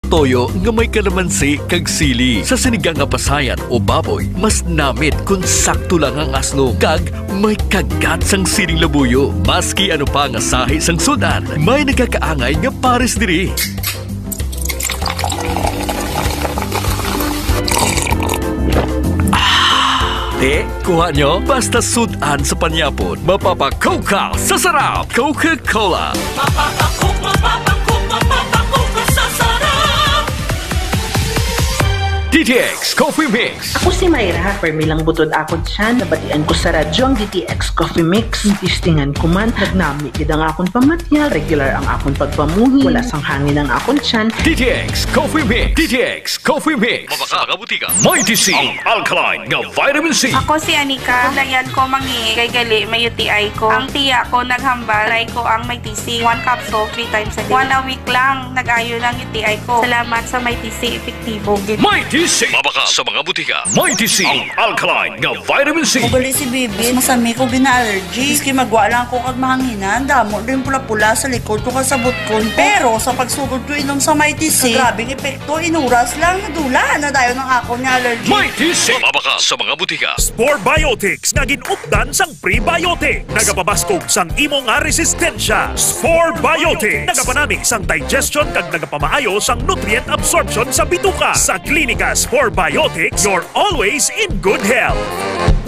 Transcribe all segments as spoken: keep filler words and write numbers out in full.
toyo nga may kalamansi kag sili. Sa sinigang nga pasayan o baboy, mas namit kon sakto lang ang aslom kag may kagat sang siling labuyo. Maski ano pa nga sahi sang sud-an, may nagakaangay nga pares diri. Ah! Te, kuha nyo? Basta sud-an sa panyapon, mapapakoka sa sarap. Coca-Cola. Mapapakoka, mapapakoka, mapapakoka sa sarap. D T X Coffee Mix. Ako si Myra, permi lang butod akon tiyan. Nabatian ko sa radyo ang D T X Coffee Mix. Testingan ko man, nagnami gid ang akon pamatyag. Regular ang akon pagpamuhi. Wala sang hangin ang akon tiyan. D T X Coffee Mix. D T X Coffee Mix. Mabakal sa mga butika. Mighty C, ang alkaline nga vitamin C. Ako si Anika. Dayan ko mangi kay gali may U T I ko. Ang tiya ko naghambal, try ko ang Mighty C. One capsule, three times a day. One a week lang, nag-ayo lang U T I ko. Salamat sa Mighty C, epektibo gid. Mighty C. Mabakal sa mga butika. Mighty C, ang alkaline nga vitamin C. Ugali si Bibi, masami ko gina-allergy. Maski magwa lang ko kag mahanginan, damo din pula-pula sa likod ko kag sa butkon ko. Pero sa pagsugod ko inom sa Mighty C, grabe ang epekto, inuras lang, nadula na dayon ang akon nga allergy. Mighty C. Mabakal sa mga butika. Spore Biotics nga gin-updan sang prebiotic. Nagapabaskog sang imo nga resistensya. Spore Biotics. Nagapanami sang digestion kag nagapamaayo sang nutrient absorption sa bituka. Sa Klinika Spore Biotics, you're always in good health.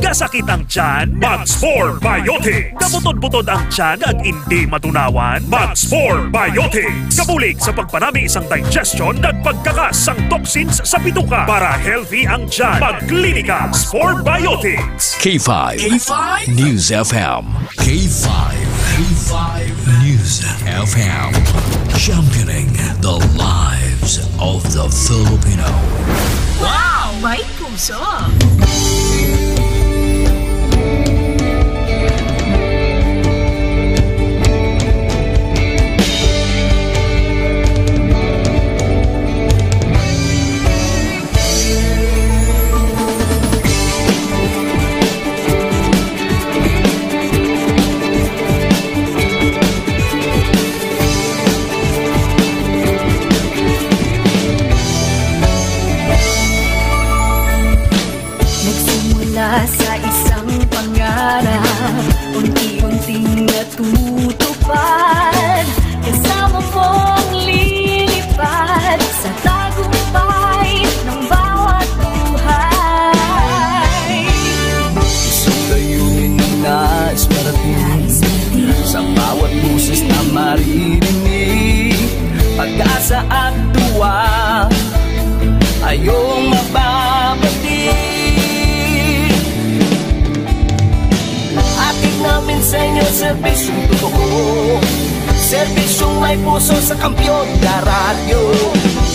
Kasakit ang tiyan? Mag Spore Biotics. Kabutod-butod ang tiyan kag indi matunawan? Mag Spore Biotics. Kabulig sa pagpanami sang digestion kag pagkakas sang toxins sa bituka. Para healthy ang tiyan, mag Klinika Spore Biotics. K five K five News F M. K five, K five News F M, championing the lives of the Filipino. Wow! May puso! Nagsimula sa isang pangarap, unti-unting natutupad. Kasama mong lilipad sa tagumpay ng bawat buhay. Isang layunin na nais marating, sa bawat boses na maririnig, pag-asa at tuwa ay iyong mababati. Hatid namin sa inyo serbisyong totoo, serbisyong may puso sa kampiyon na radyo.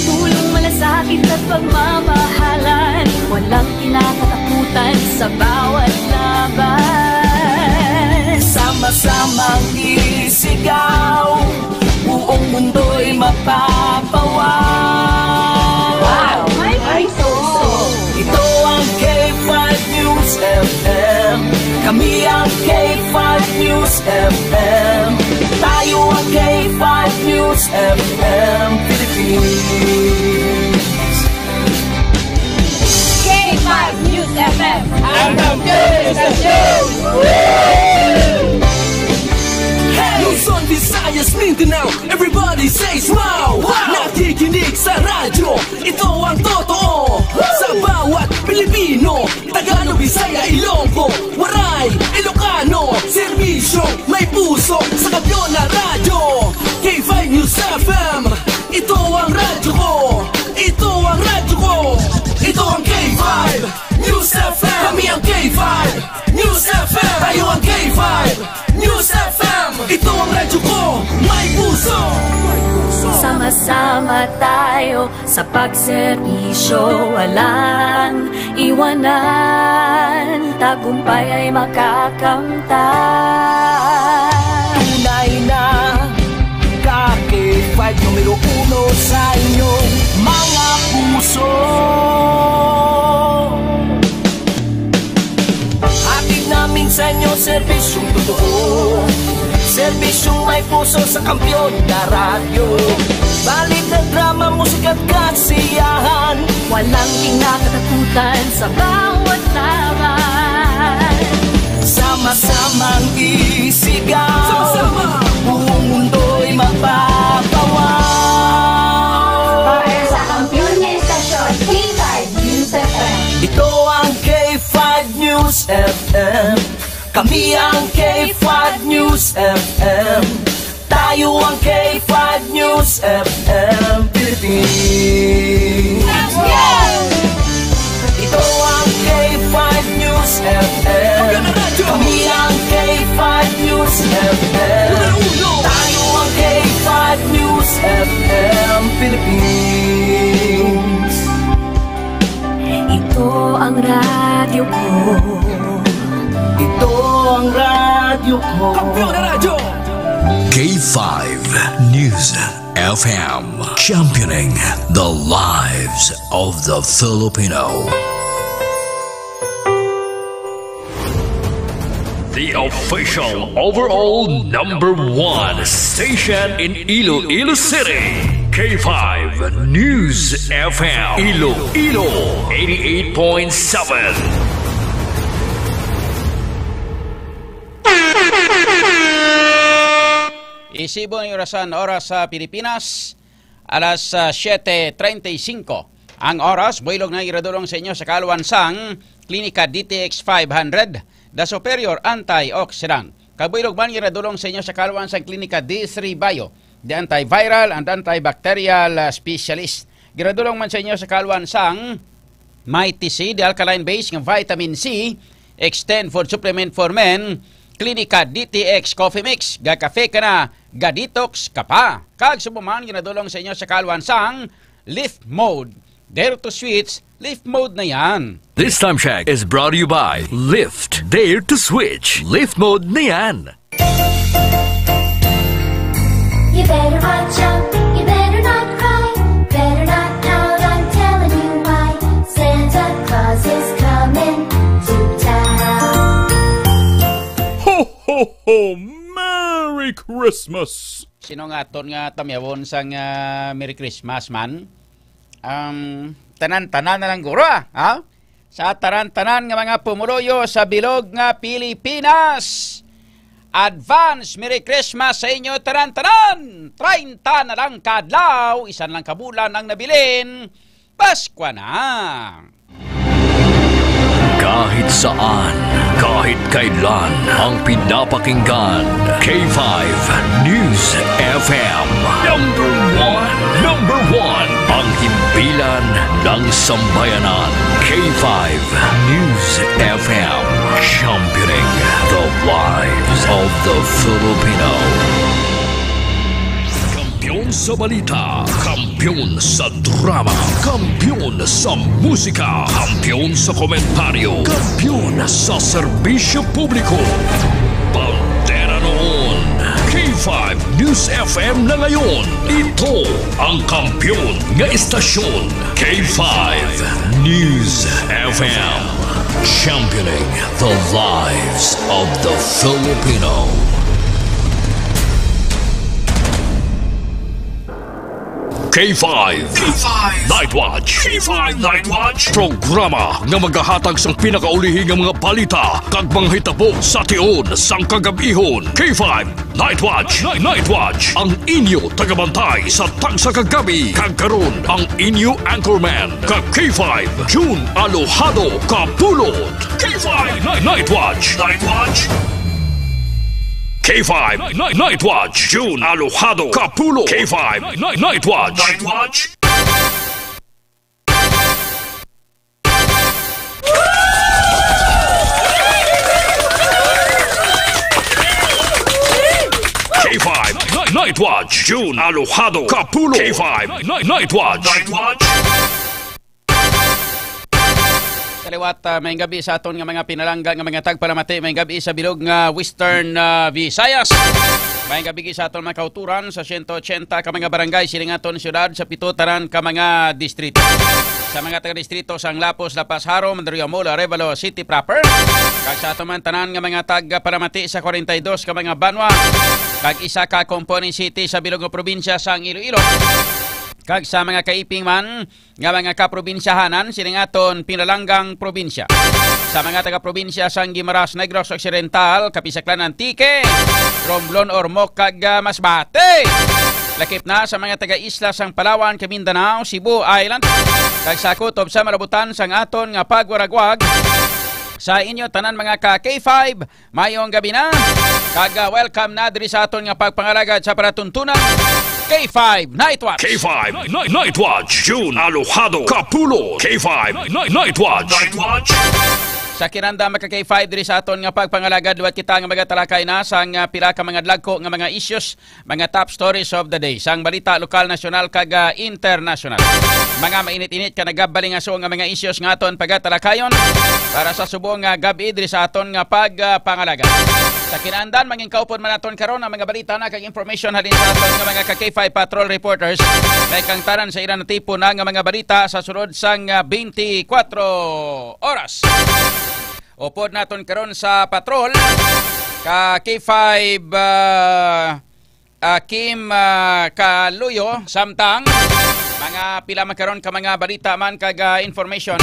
Tulong, malasakit at pagmamahalan, walang kinakatakutan sa bawat laban. Sama-samang isigaw, buong mundo'y mapapawaw. Wow! May puso! Ito ang K five News F M. Kami ang K five News F M. Tayo ang K five News F M Philippines. K five News F M. Ang kampiyon sa show! Luzon, Visayas, Mindanao, everybody says wow! Wow! Nakikinig sa radyo, ito ang totoo. Sa bawat Pilipino, Tagalog, Bisaya, Ilonggo, Waray, Ilocano, serbisyo, may puso, sa kampiyon na radyo. K five News F M, ito ang radyo ko. Ito ang radyo ko. Ito ang K five News F M. Kami ang K five News F M. Tayo ang K five News F M. Ito ang radyo ko. May puso. Sama-sama tayo sa pagserbisyo, walang iwanan, tagumpay ay makakamtan. Tunay na ka K five numero uno sa inyong mga puso. Hatid namin sa inyo serbisyong totoo, serbisyong may puso sa kampiyon na radyo. Balita, drama, musika, kasiyahan. Walang kinakatakutan sa bawat laban. Sama-samang isigaw. Sama-sama. Buong mundo'y mapapawaw. Para sa kampiyon nga estasyon, K five News F M. Ito ang K five News F M. Kami ang K five News F M. Tayo ang K five News F M Philippines. Ito ang K five News F M. Kami ang K five News F M. Tayo ang K five News F M Philippines. Ito ang radyo ko. Ito ang radyo ko. Kampiyon na radyo. K five News F M, championing the lives of the Filipino. The official overall number one station in Iloilo City, K five News F M, Iloilo, eighty-eight point seven. Isibo ang orasan, oras sa Pilipinas, alas, ah, siete treinta y cinco. Ang oras, buylog na iradulong sa inyo sa kaluan sang Klinika D T X five hundred, the superior antioxidant. Kag buylog man iradulong sa inyo sa kaluan sang Klinika D three Bio, the antiviral and antibacterial, ah, specialist. Giradulong man sa inyo sa kaluan sang Mighty C, the alkaline base nga vitamin C, Extend Food Supplement for Men, Klinika D T X Coffee Mix, gakafe ka na, ga-detox ka pa. Kag sa buman, ginadulong sa inyo sa kaluan sang Lift Mode. Dare to switch, Lift Mode na yan. This time check is brought to you by Lift. Dare to switch, Lift Mode na yan. You better watch out, you better not cry, better not pout, I'm telling you why. Santa Claus is coming to town. Ho, ho, ho! Merry Christmas! Sino nga aton nga tamyawon sang, ah, Merry Christmas man? Um, tanan-tanan na lang guro, ah, ha? Sa tanan-tanan nga mga pumuluyo sa bilog nga Pilipinas. Advance Merry Christmas sa inyo tanan-tanan! Treinta na lang ka adlaw, isa na lang ka bulan ang nabilin. Paskwa na! Kahit saan, kahit kailan, ang pinapakinggan, K five News F M. Number one, number one, ang himpilan ng sambayanan, K five News F M, championing the lives of the Filipino. Kampiyon sa balita, kampiyon sa drama, kampiyon sa musika, kampiyon sa komentaryo, kampiyon sa serbisyo publiko. Bandera noon, K five News F M na ngayon. Ito ang kampiyon nga estasyon, K five News F M. Championing the lives of the Filipino. K five. K five Night Watch. K five Night Watch. Programa nga magahatag sang pinakaulihi nga mga balita kag mga hitabo sa tion sang kagab-ihon. K five Night Watch. Night, Night Watch. Ang inyo tagabantay sa tagsa ka gabi. Kag karon, ang inyo anchorman, ka K five, June Alojado Kapulot. K five Night, Night Watch. Night Watch. K five Night, Night Watch. June Alojado Kapulot. K five Night, Night Watch. Night Watch. K five Night, Night Watch. June Alojado Kapulot. K five Night, Night Watch. Night Watch. Sa liwat, ah, maayong gabi sa aton nga mga pinalangga nga mga tagpalamati, maayong gabi sa bilog nga Western, ah, Visayas. Maayong gabi sa aton mga kauturan sa siyento ochenta ka mga barangay sining aton siyudad, sa pito tanan ka mga distrito. Sa mga taga-distrito sang Lapos, La Paz, Jaro, Mandaluyong Mall, Arevalo City proper. Kag sa aton man tanan nga mga tagpalamati sa kwarenta y dos ka mga banwa, kag isa ka component city sa bilog nga probinsya sang Iloilo. kag sa mga kaiping man nga mga kaprobinsyahanan sining aton pinalanggang probinsya. Sa mga taga-probinsya sang Guimaras, Negros Occidental, Capiz, Aklan, Antique, Romblon, Ormoc, kag, ah, Masbate. Lakip na sa mga taga-isla sang Palawan, kag Mindanao, Cebu Island, kag sa kutob sa malabutan sang aton nga pagwaragwag. Sa inyo tanan, mga ka K five, mayong gabi na. Kag, ah, welcome na diri sa aton nga pagpangalagad sa palatuntunan, K five Night Watch. K five Night, Night Watch, June Alojado Kapulot. K five Night, Night Watch. Night Watch. Sa kinanda, mga ka K five, diri sa aton nga pagpangalagad, liwat kita nga magatalakay na sang, ah, pila ka mga dalagko nga mga issues, mga top stories of the day, sang balita lokal, nasyonal, kag, ah, internasyonal. Mga mainit-init ka nagabalingaso nga mga issues nga aton pagatalakayon para sa subong nga gab-i diri sa aton nga pagpangalagad. Sa kinaandan, mangin kaupod man naton karon ang mga balita na kag information halin sa aton nga mga ka K five patrol reporters. May kangtanan sa ilang natipon na nga mga balita sa sulod sang, ah, twenty-four oras. Upod naton karon sa patrol, ka K five, ah, ah, Kim, ah, Kaluyo, samtang mga pila man karon ka mga balita man kag, ah, information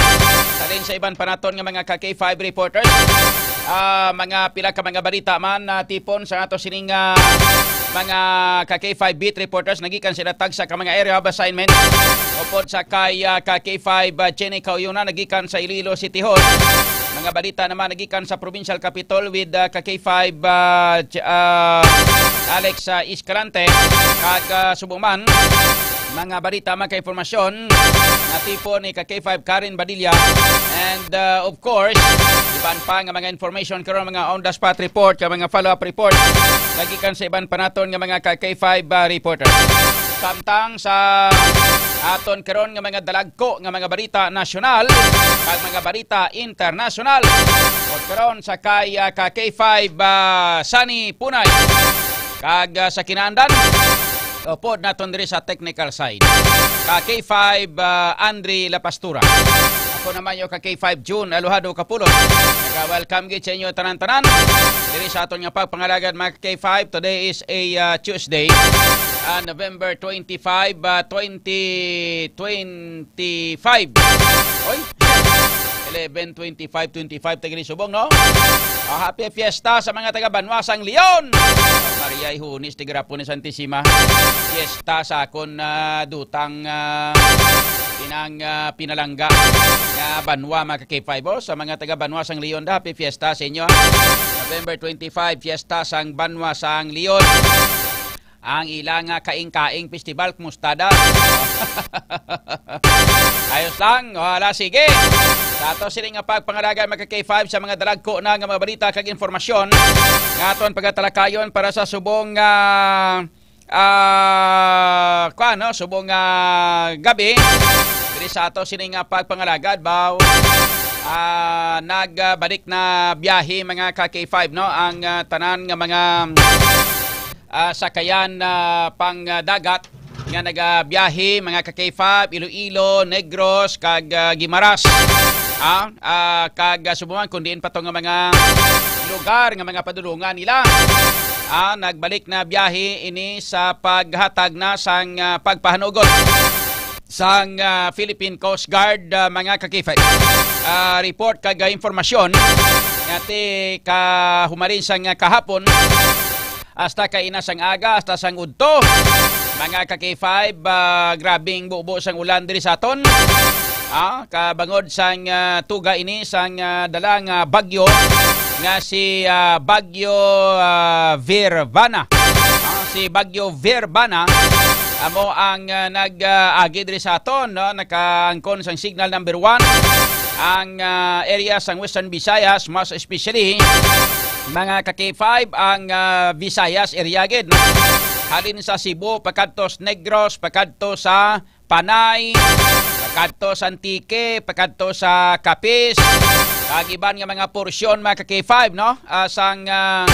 halin sa iban pa naton nga mga ka K five reporters. Ah, mga pila ka mga balita man na tipon sa ato sining, ah, mga ka K five beat reporters nagikan sila tagsa ka mga area of assignment. Upod sa kay, ah, ka K five, ah, Jenny Kauyona nagikan sa Iloilo City Hall. Mga balita naman nagikan sa provincial capital with, ah, ka K five, ah, J-, ah, Alex, ah, Escalante, kag, ah, subong man, mga balita, mga ka-impormasyon, natipon ni ka K five Karen Badilla, and, ah, of course, iban pa nga mga information karon, mga on the spot report, kag mga follow-up report, nagikan sa iban pa naton nga mga ka K five, ah, reporter. Samtang sa aton karon nga mga dalagko nga mga balita nasyonal kag mga balita internasyonal, upod karon sa kay, ah, ka K five, ah, Sunny Punay. Kag, ah, sa kinaandan, upod naton diri sa technical side, ka K five, ah, Andre La Pastura. Ako naman yung ka K five June Alojado Kapulot. Naga-welcome gid sa inyo tanan-tanan diri sa aton nga pagpangalagad, mga ka K five. Today is a, ah, Tuesday, ah, November twenty-five, ah, twenty twenty-five. Oy, eleven twenty-five, twenty-five, taga subong, no? Ah, happy fiesta sa mga taga Banwa sang Leon. Maria Ihunis, tigrapon ni Santisima. Fiesta sa akon, ah, dutang, ah, pinang, ah, pinalangga nga Banwa, mga ka K five. Oh, sa mga taga Banwa sang Leon, da, happy fiesta sa inyo, ha? November twenty-five, fiesta sang Banwa sang Leon. Ang ila nga kaing-kaing festival, kumusta da? Ayos lang. O, hala, sige. Sa ato sini nga pagpangalagad, mga ka K five, sa mga dalagko na nga mga balita kag informasyon nga aton pagatalakayon para sa subong nga, ah, kuwan, no? Subong nga gabi. Diri sa ato sini nga pagpangalagad, baw, ah, nagbalik na biyahe, mga ka K five, no? Ang, ah, tanan nga mga, ah, sakayan, ah, pang, ah, dagat nga nagabiyahe, mga ka K five, Iloilo, Negros, kag, ah, Guimaras. Ah, ah, kag, ah, subong man kung diin pa to nga mga lugar nga mga padulungan nila. Ah, nagbalik na biyahe ini sa paghatag na sang, ah, pagpahanugot sang, ah, Philippine Coast Guard, ah, mga ka K five. Ah, report kag, ah, informasyon nga ti kahumarin sang, ah, kahapon, hasta kaina sang aga, hasta sang udto. Mga ka K five, ah, grabing bubo sang ulan diri sa aton. Ah, kabangod sang, ah, tuga ini sang, ah, dala nga bagyo nga si, ah, Bagyo, ah, Virbana. Ah, si Bagyo Virbana amo ang, ah, nag, ah, agi diri sa aton, no? Nakaangkon sang signal number one ang, ah, area sang Western Visayas, mas especially mga ka K five, ang, ah, Visayas area gid, no? Halin sa Cebu, pakadto sa Negros, pakadto sa Panay, pakadto sa Antique, pakadto sa Capiz, kag iban nga mga porsyon, mga ka K five, no? Ah, sang, ah,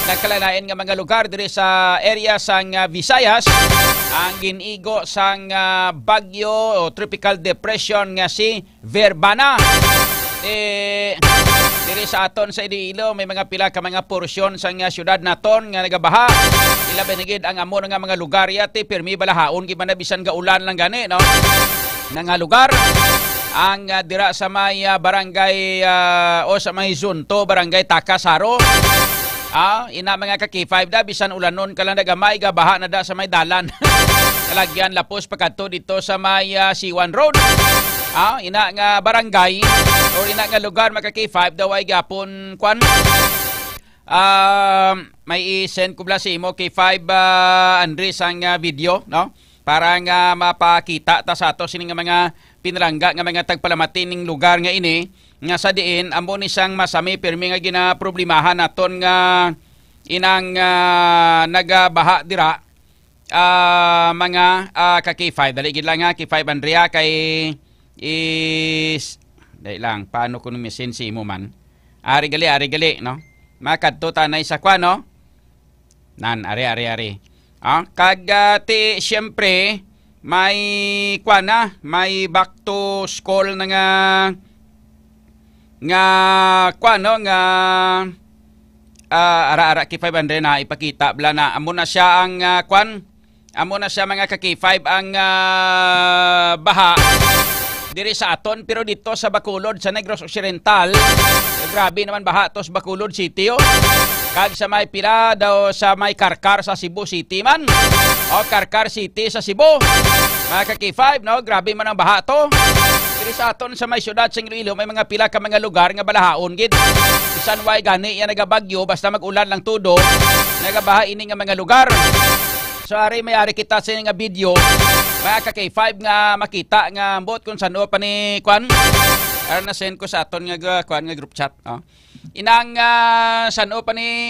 nagkalain-lain nga mga lugar diri sa area sang, ah, Visayas, ang gin-igo sang, ah, bagyo o tropical depression nga si Verbana. Eh, Diri sa aton sa Iloilo, may mga pila ka mga porsyon sang, ah, syudad naton nga nagabaha. Ilabi na gid ang amo nga mga lugar, yati, pirmi balahaon gid man na bisan gaulan lang gani, no? Na nga lugar, ang, ah, dira sa may, ah, barangay, ah, o sa may Zone two, Barangay Tacas, Jaro. Ah, ina, mga ka-K five da, bisan ulanon ka lang na gamay, gabaha na da sa may dalan. Kalagyan lapos pakadto dito sa may, ah, C one Road. Ah, ina nga barangay o ina nga lugar, mga ka-K five, daw ay gapon, kwan. Ah, may i-send ko bala sa imo, K five, ah, Andres, ang, ah, video, no? Para nga mapakita ta sa ato sini nga mga pinalangga nga mga tagpalamati ning lugar nga ini, nga sa diin amo ni sang masami pirmi nga ginaproblemahan naton nga inang, ah, nagabaha dira, ah, mga, ah, ka K five. Dali gid lang, ha, K five Andrea, kay is, dali lang, paano ko nung misin si imo man? Ari gali, ari gali, no? Makadto tanay sa kwan, no? Nan, ari, ari, ari. Ah, kag, ah, ti, siyempre, may kwan na, may back to school na nga, nga kwan, no, nga, ah, ara, ara, K five Andrea, na ipakita bala na amo na siya ang, ah, kwan, amo na siya, mga ka K five, ang, ah, baha diri sa aton, pero dito sa Bacolod, sa Negros Occidental, grabe naman baha to sa Bacolod City, oh. Kag sa may pila daw sa may Carcar sa Cebu City man. O, Carcar City sa Cebu. Mga ka K five, no? Grabe man ang baha to. Diri sa aton sa may syudad sa Iloilo, may mga pila ka mga lugar nga balahaon gid. Bisan way gani yan nagabagyo, basta mag-ulan lang tudo, nagabaha ini nga mga lugar. So, ari, may ari kita sa nga video, mga ka K five, nga makita nga ambot kung sano pa ni kwan. Ara, na-send ko sa aton nga ga-, kwan nga group chat, oh. Inang, ah, sano pa ni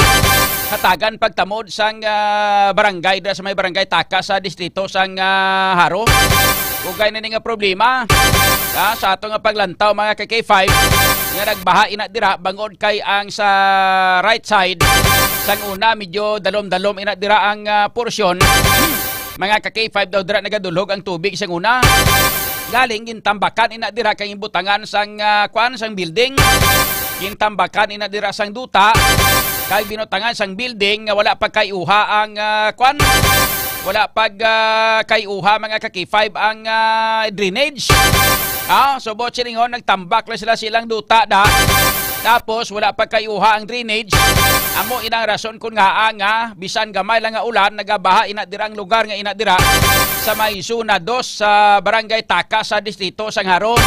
hatagan pagtamod sang, ah, barangay, dira sa may barangay Tacas sa distrito sang, ah, Jaro. Ugay na ni nga problema, ah, sa ato nga paglantaw, mga ka K five, nga nagbaha ina dira bangod kay ang sa right side sang una medyo dalom-dalom ina dira ang, ah, porsyon. Mga ka K five, daw dira nagadulhog ang tubig sang una. Galing gintambakan ina dira kay butangan sang, ah, kwan, sang building. Gintambakan ina dira sang duta kay binutangan sang building nga wala pa kay uha ang, ah, kwan, wala pag, ah, kay uha, mga ka K five, ang, ah, drainage. Ah, so, buot silingon, nagtambak lang sila silang duta da. Tapos, wala pa kay uha ang drainage. Amo inang rason kun ngaa nga bisan gamay lang nga ulan, nagabaha ina dira ang lugar nga ina dira sa may zona dos sa Barangay Tacas sa distrito sang Jaro.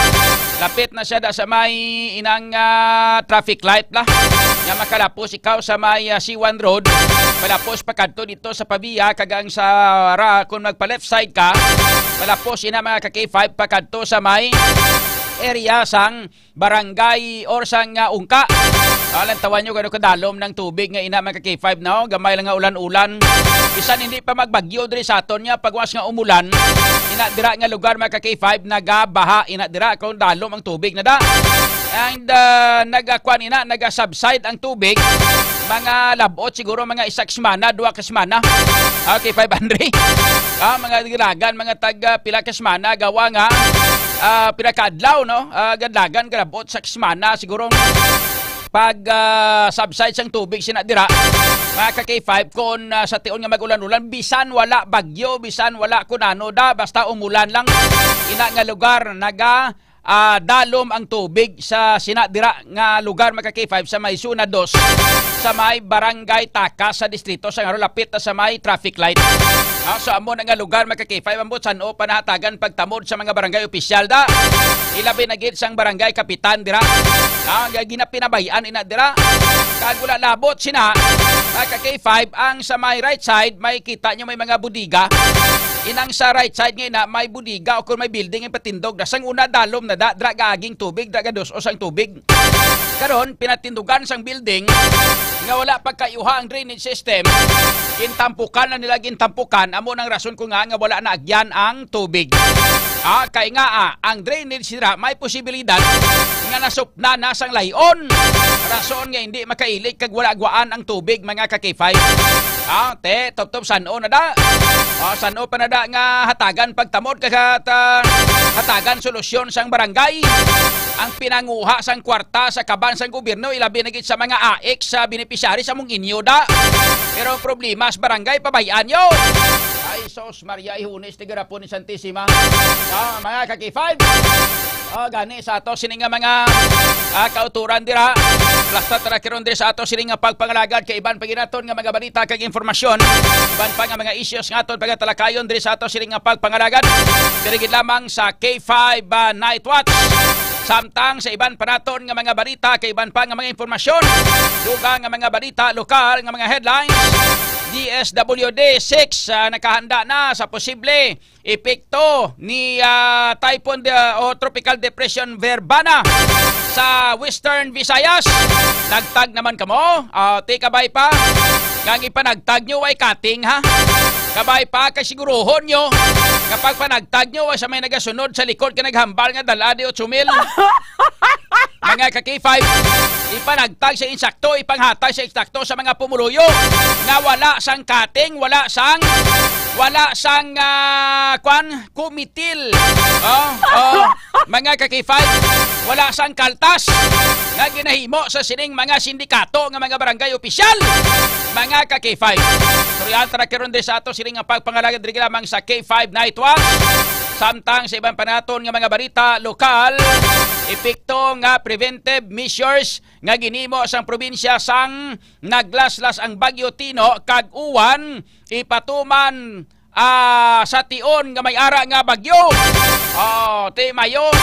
Lapit na siya da sa may inang, ah, traffic light la, nga makalapos ikaw sa may, ah, C one Road, palapos pakadto dito sa Pavia, kag ang sa ra, kung magpa left side ka, palapos ina, mga ka K five, pakadto sa may area sang barangay or sang, ah, Ungka. Ah, lantawan nyo gano kadalom ng tubig nga ina, mga ka K five, no? Gamay lang nga ulan-ulan. Bisan hindi pa magbagyo diri sa aton nga pagwas nga umulan, ina dira nga lugar, mga ka K five, nagabaha ina dira kung dalom ang tubig na da. And, ah, nagakuan ina, naga-subside ang tubig. Mga labot siguro, mga isa ka semana, duha ka semana. Okay, five hundred. Ah, mga dalagan, mga tag, ah, pila ka semana, gawa nga, ah, pila ka adlaw, no? Ah, gadlagan, galabot sa semana, siguro pag, ah, subside sang tubig sina dira. Mga ka K five, kung, ah, sa tion nga mag-ulan-ulan, bisan wala bagyo, bisan wala kun ano da, basta umulan lang, ina nga lugar, naga, ah, dalom ang tubig sa sina dira nga lugar, mga ka K five, sa may zona dos, sa may barangay Tacas sa distrito sang Jaro, lapit na sa may traffic light. Ah, so, amo na nga lugar, mga ka K five, ambot san-o pa nahatagan pagtamod sa mga barangay opisyal da. Ilabi na gid sang barangay kapitan dira. Ah, nga ginapinabayan ina dira. Kag wala labot sina, mga ka K five, ang sa may right side, may kita nyo may mga bodega. Inang sa right side nga ina, may bodega o kung may building yung patindog. Da sang una, dalom na da, dra gaaging tubig, dra gadus-os ang tubig. Karon, pinatindugan sang building nga wala pagkayuha ang drainage system. Gintampukan na nila, gintampukan. Amo nang rason ko nga, nga wala na agyan ang tubig. Ah, kay nga, ah, ang drainage sira may posibilidad nga nasupna na sang layon. Rason nga hindi makailig kag wala agwaan ang tubig, mga ka K five. Ah, te, tubtob san-o na da. Ah, san-o pa na da nga hatagan pagtamod kag hat-, ah, hatagan solusyon sang barangay? Ang pinanguha sang kwarta sa kaban sang gobyerno, ilabi na gid sa mga A I C sa beneficiary sa mong inyo da. Pero ang problema sa barangay, pabay-an nyo. Ay, sos, Maria, ihunis, tigarapon ni Santisima. Ah, mga ka-K five. Ah, gani sa ato sini nga mga, ah, kauturan dira. Basta tara karon diri sa ato sini nga pagpangalagad kay iban pa ginaton nga mga balita kag impormasyon. Iban pa nga mga issues nga aton pagatalakayon diri sa ato sini nga pagpangalagad. Diri gid lamang sa K five, ah, Night Watch. Samtang sa iban pa naton nga mga balita kay iban pa nga mga impormasyon, dugang nga mga balita lokal nga mga headlines. D S W D six, ah, nakahanda na sa posible epekto ni, ah, Typhoon de, o Tropical Depression Verbana sa Western Visayas. Nagtag naman kamo? Ah, ti kabay pa. Nga ang ipanagtag nyo ay cutting, ha? Kabay pa, kay siguruhon nyo nga pagpanagtag nyo ay sa may nagasunod sa likod ka naghambal nga dala di otso mil. Mga ka-K five, ipanagtag sa insakto, ipanghatag sa insakto sa mga pumuluyo nga wala sang cutting, wala sang, wala sang, ah, kwan, kumitil. Oh, oh, mga ka-K five, wala sang kaltas nga ginahimo sa sining mga sindikato nga mga barangay opisyal. Mga ka-K five, istoryahan ta na karon diri sa ato sining nga pagpangalagad diri lamang sa K five Night Watch. Samtang sa iban pa naton nga mga balita lokal, epekto nga preventive measures nga ginimo sang probinsya sang naglaslas ang Bagyo Tino kag uwan ipatuman, ah, sa tion nga may ara nga bagyo. Oh, ti mayo.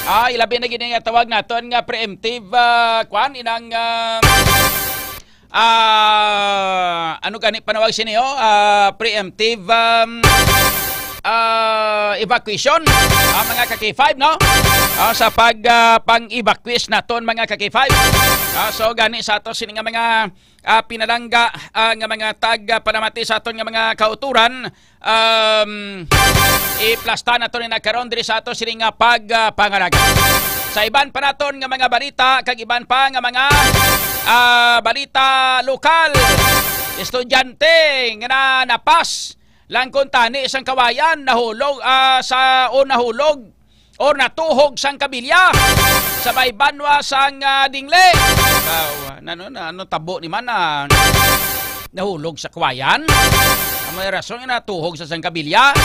Ah, ilabi na gid nga tawag naton nga preemptive, ah, kwan, inang, ah, ah, ano gani panawag sini, oh? Ah, preemptive, um, ah, evacuation, ah, mga ka-K five, no? Ah, sa pag, ah, pang-evacuate naton, mga ka-K five. Ah, so gani sa ato sini nga mga, ah, pinalangga, ah, nga mga tag, ah, panamati sa aton nga mga kauturan, um, iplasta nato ni nagkaron diri sa ato sini nga pag, ah, pangalaga. Sa iban pa naton nga mga balita kag iban pa nga mga, ah, balita lokal, estudyante nga na napas lang kuntani sang kawayan nahulog, ah, sa o nahulog or natuhog sang kabilya sa may banwa sang, ah, Dingle. Wow, ano na, ano tabo ni man, ah, nahulog sa kawayan? Ang may rason nga natuhog sa sang kabilya.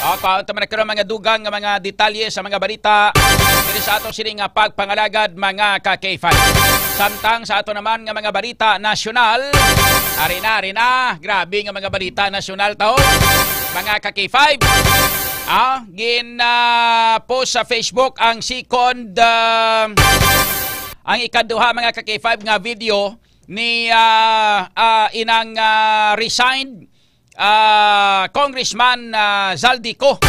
Ah, paunta man na karon mga dugang nga mga detalye sa mga balita diri sa ato sini nga pagpangalagad, mga ka-K five. Samtang sa ato naman nga mga balita nasyonal, ari na, ari na, grabe nga mga balita nasyonal to. Mga ka-K five, ah, gin, ah, post sa Facebook ang second, ah, ang ikaduha, mga ka-K five, nga video ni, ah, ah, inang, ah, resigned, ah, Congressman, ah, Zaldy Co.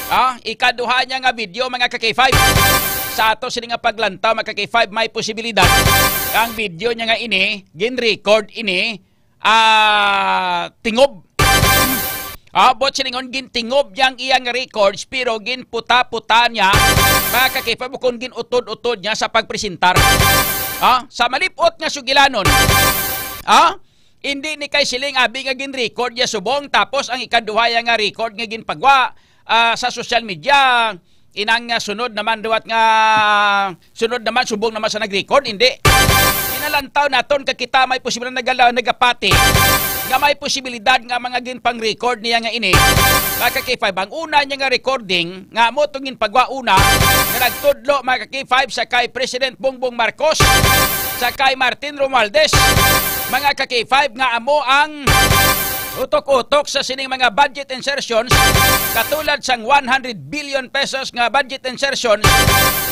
Ah, ikaduha niya nga video, mga ka-K five. Sa ato sini nga paglantaw, mga ka-K five, may posibilidad ang video niya nga ini, gin-record ini, ah, tingob. Ah, buot silingon, gintingob niya ang iyang records, pero ginputa-puta niya, mga ka-K five, kung gin-utod-utod niya sa pagpresentar. Ah, sa malip-ot nga sugilanon, ah, hindi ni kay siling abi nga gin-record niya subong, tapos ang ikaduha ya nga record nga ginpagwa, ah, sa social media, inang, ah, sunod naman, duwat nga sunod naman, subong naman sa nag-record, hindi. Ginalantaw naton kay kita may posibilidad nagala-, nagapati nga may posibilidad nga mga ginpang-record niya nga ini. Mga ka-K five, ang una niya nga recording nga amo tong ginpagwa una nga nagtudlo, mga ka-K five, sa kay President Bongbong Marcos, sa kay Martin Romualdez, mga ka-K five, nga amo ang utok-utok sa sining mga budget insertions, katulad sang one hundred billion pesos nga budget insertions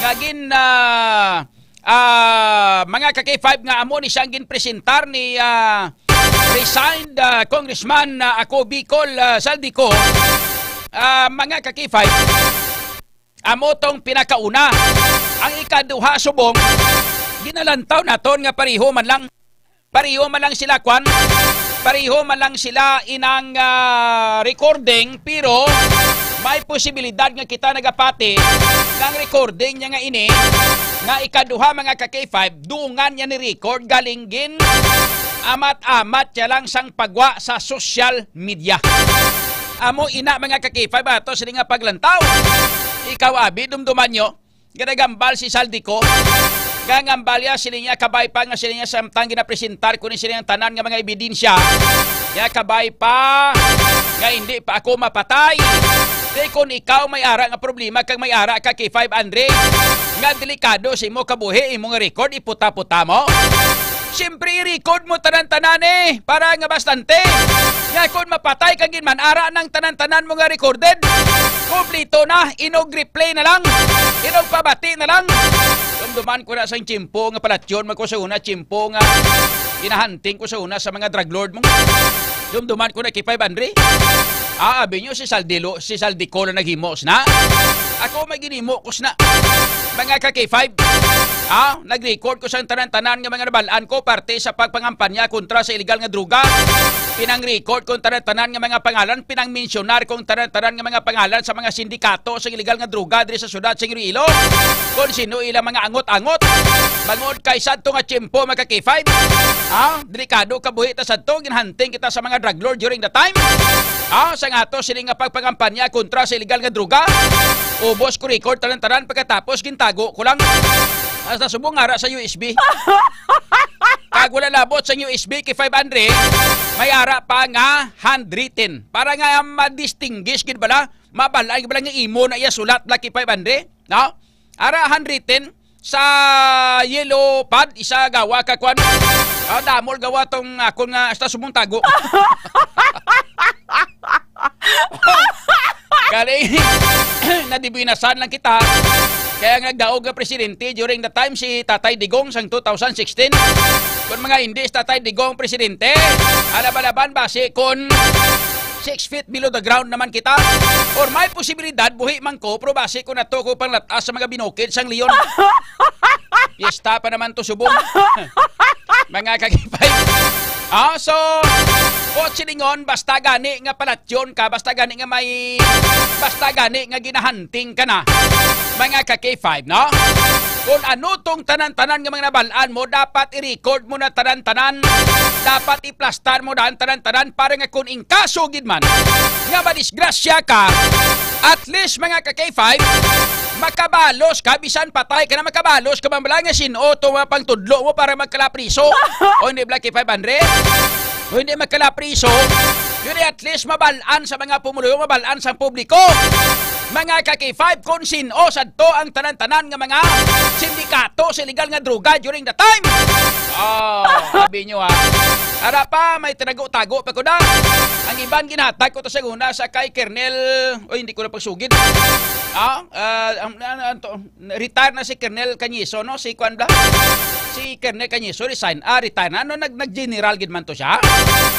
nga gin, ah, ah, mga ka-K five, nga amo ni siyang ginpresentar ni, ah, resigned, ah, Congressman, ah, Ako Bicol, ah, Zaldy Co, ah, mga ka-K five. Amo tong pinakauna. Ang ikaduha, subong, ginalantaw naton nga pareho man lang, pareho man lang sila, kwan, pareho man lang sila inang, ah, recording, pero may posibilidad nga kita nagapati nga ang recording niya nga ini, nga ikaduha, mga ka-K five, dungan niya ni record, galing gin amat-amat niya lang sang pagwa sa social media. Amo ina, mga ka-K five, ato sini nga paglantaw. Ikaw, abi, dumduman nyo, nga nagambal si Zaldy Co. Nga ngambalya sini niya, kabay pa nga sini niya samtang ginapresentar ko ni sini ang tanan nga mga ebidensya. Nga kabay pa nga hindi pa ako mapatay. Di kun ikaw may ara nga problema kag may ara ka, K five Andre, nga delikado sa imo kabuhi, imo nga record, iputa-puta mo. Siyempre, i-record mo tanan-tanan, eh, para nga bastante. Nga kung mapatay ka gid man, ara nang tanan-tanan mo nga recorded. Kumplito na, inog replay na lang. Inog pabati na lang. Dumduman ko na sang tiyempo nga palatyon man ko sa una, tiyempo nga ginahunting ko sa una sa mga drug lord mo. Dumduman ko na, K five Andre. Ah, abi nyo, si Zaldy Lo, si Zaldy Co lang naghimo sina. Ako may ginhimo ko sina. Mga ka-K five, ah, nag-record ko sa tanan-tanan nga mga nabal-an ko parte sa pagpangampanya kontra sa iligal nga droga. Pinang-record ko ang tanan-tanan nga mga pangalan, pinang-mensionar ko ang tanan-tanan nga mga pangalan sa mga sindikato sa iligal nga droga diri sa syudad sa Iloilo. Kung sino ilang mga angot-angot. Bangod kay sadto nga tiyempo, mga ka-K five, ah, delikado kabuhi ta sadto, ginhunting kita sa mga drug lord during the time. Ah, sa nga ato sini nga pagpangampanya kontra sa iligal nga droga. Ubos ko record tanan-tanan, pagkatapos gintago ko lang. Hasta subong ara sa U S B. Kag wala labot sa U S B, K five Andre, may ara pa nga handwritten. Para nga ma-distinguish gid bala, mabal-an gid bala nga imo na iya sulat, bala, K five Andre, no? Ara handwritten sa yellow pad, isa gawa ka kwan. Ah, damol gawa tong akon nga hasta subong tago. Kali, nadibinasan lang kita. Kaya nga nagdaog nga presidente during the time si Tatay Digong sang two thousand sixteen. Kung mga hindi si Tatay Digong presidente, alaban-laban basi kung six feet below the ground naman kita. Or may posibilidad, buhi man ko, pero basi ko na to ko panglatas sa mga binukid sang leon. Piyesta pa naman to subong. Mga ka-K five. Ah, so, kung silingon, basta gani nga palatyon ka, basta gani nga may, basta gani nga ginahunting ka na, mga ka-K five, no? Kung ano tong tanan-tanan nga mga nabal-an mo, dapat i-record mo na tanan-tanan. Dapat iplastar mo na ang tanan-tanan para nga kung in kaso gid man nga madisgrasya ka, at least, mga ka-K five, makabalos ka, bisan patay ka na, makabalos ka man bala nga sin-o to mga pangtudlo mo para magkalapriso. O hindi, bala, K five Andre? O hindi magkalapriso? Yun ay at least mabal-an sa mga pumuluyo, mabal-an sa publiko. Mga ka-K five, kung sin-o sadto ang tanan-tanan nga mga sindikato sa illegal nga droga during the time. Oh, sabi nyo, ha. Ara pa, may tinago-tago pa ko na. Ang iban ginhatag ko to sa una sa kay Kernel, o hindi ko na pagsugid. Ah, ah, ang, ang, ang to, retire na si Kernel Cañizo, no? Si kwan ba? Si Kernel Cañizo, resign. Ah, retire na. Ano, nag, nag-general gid man to siya?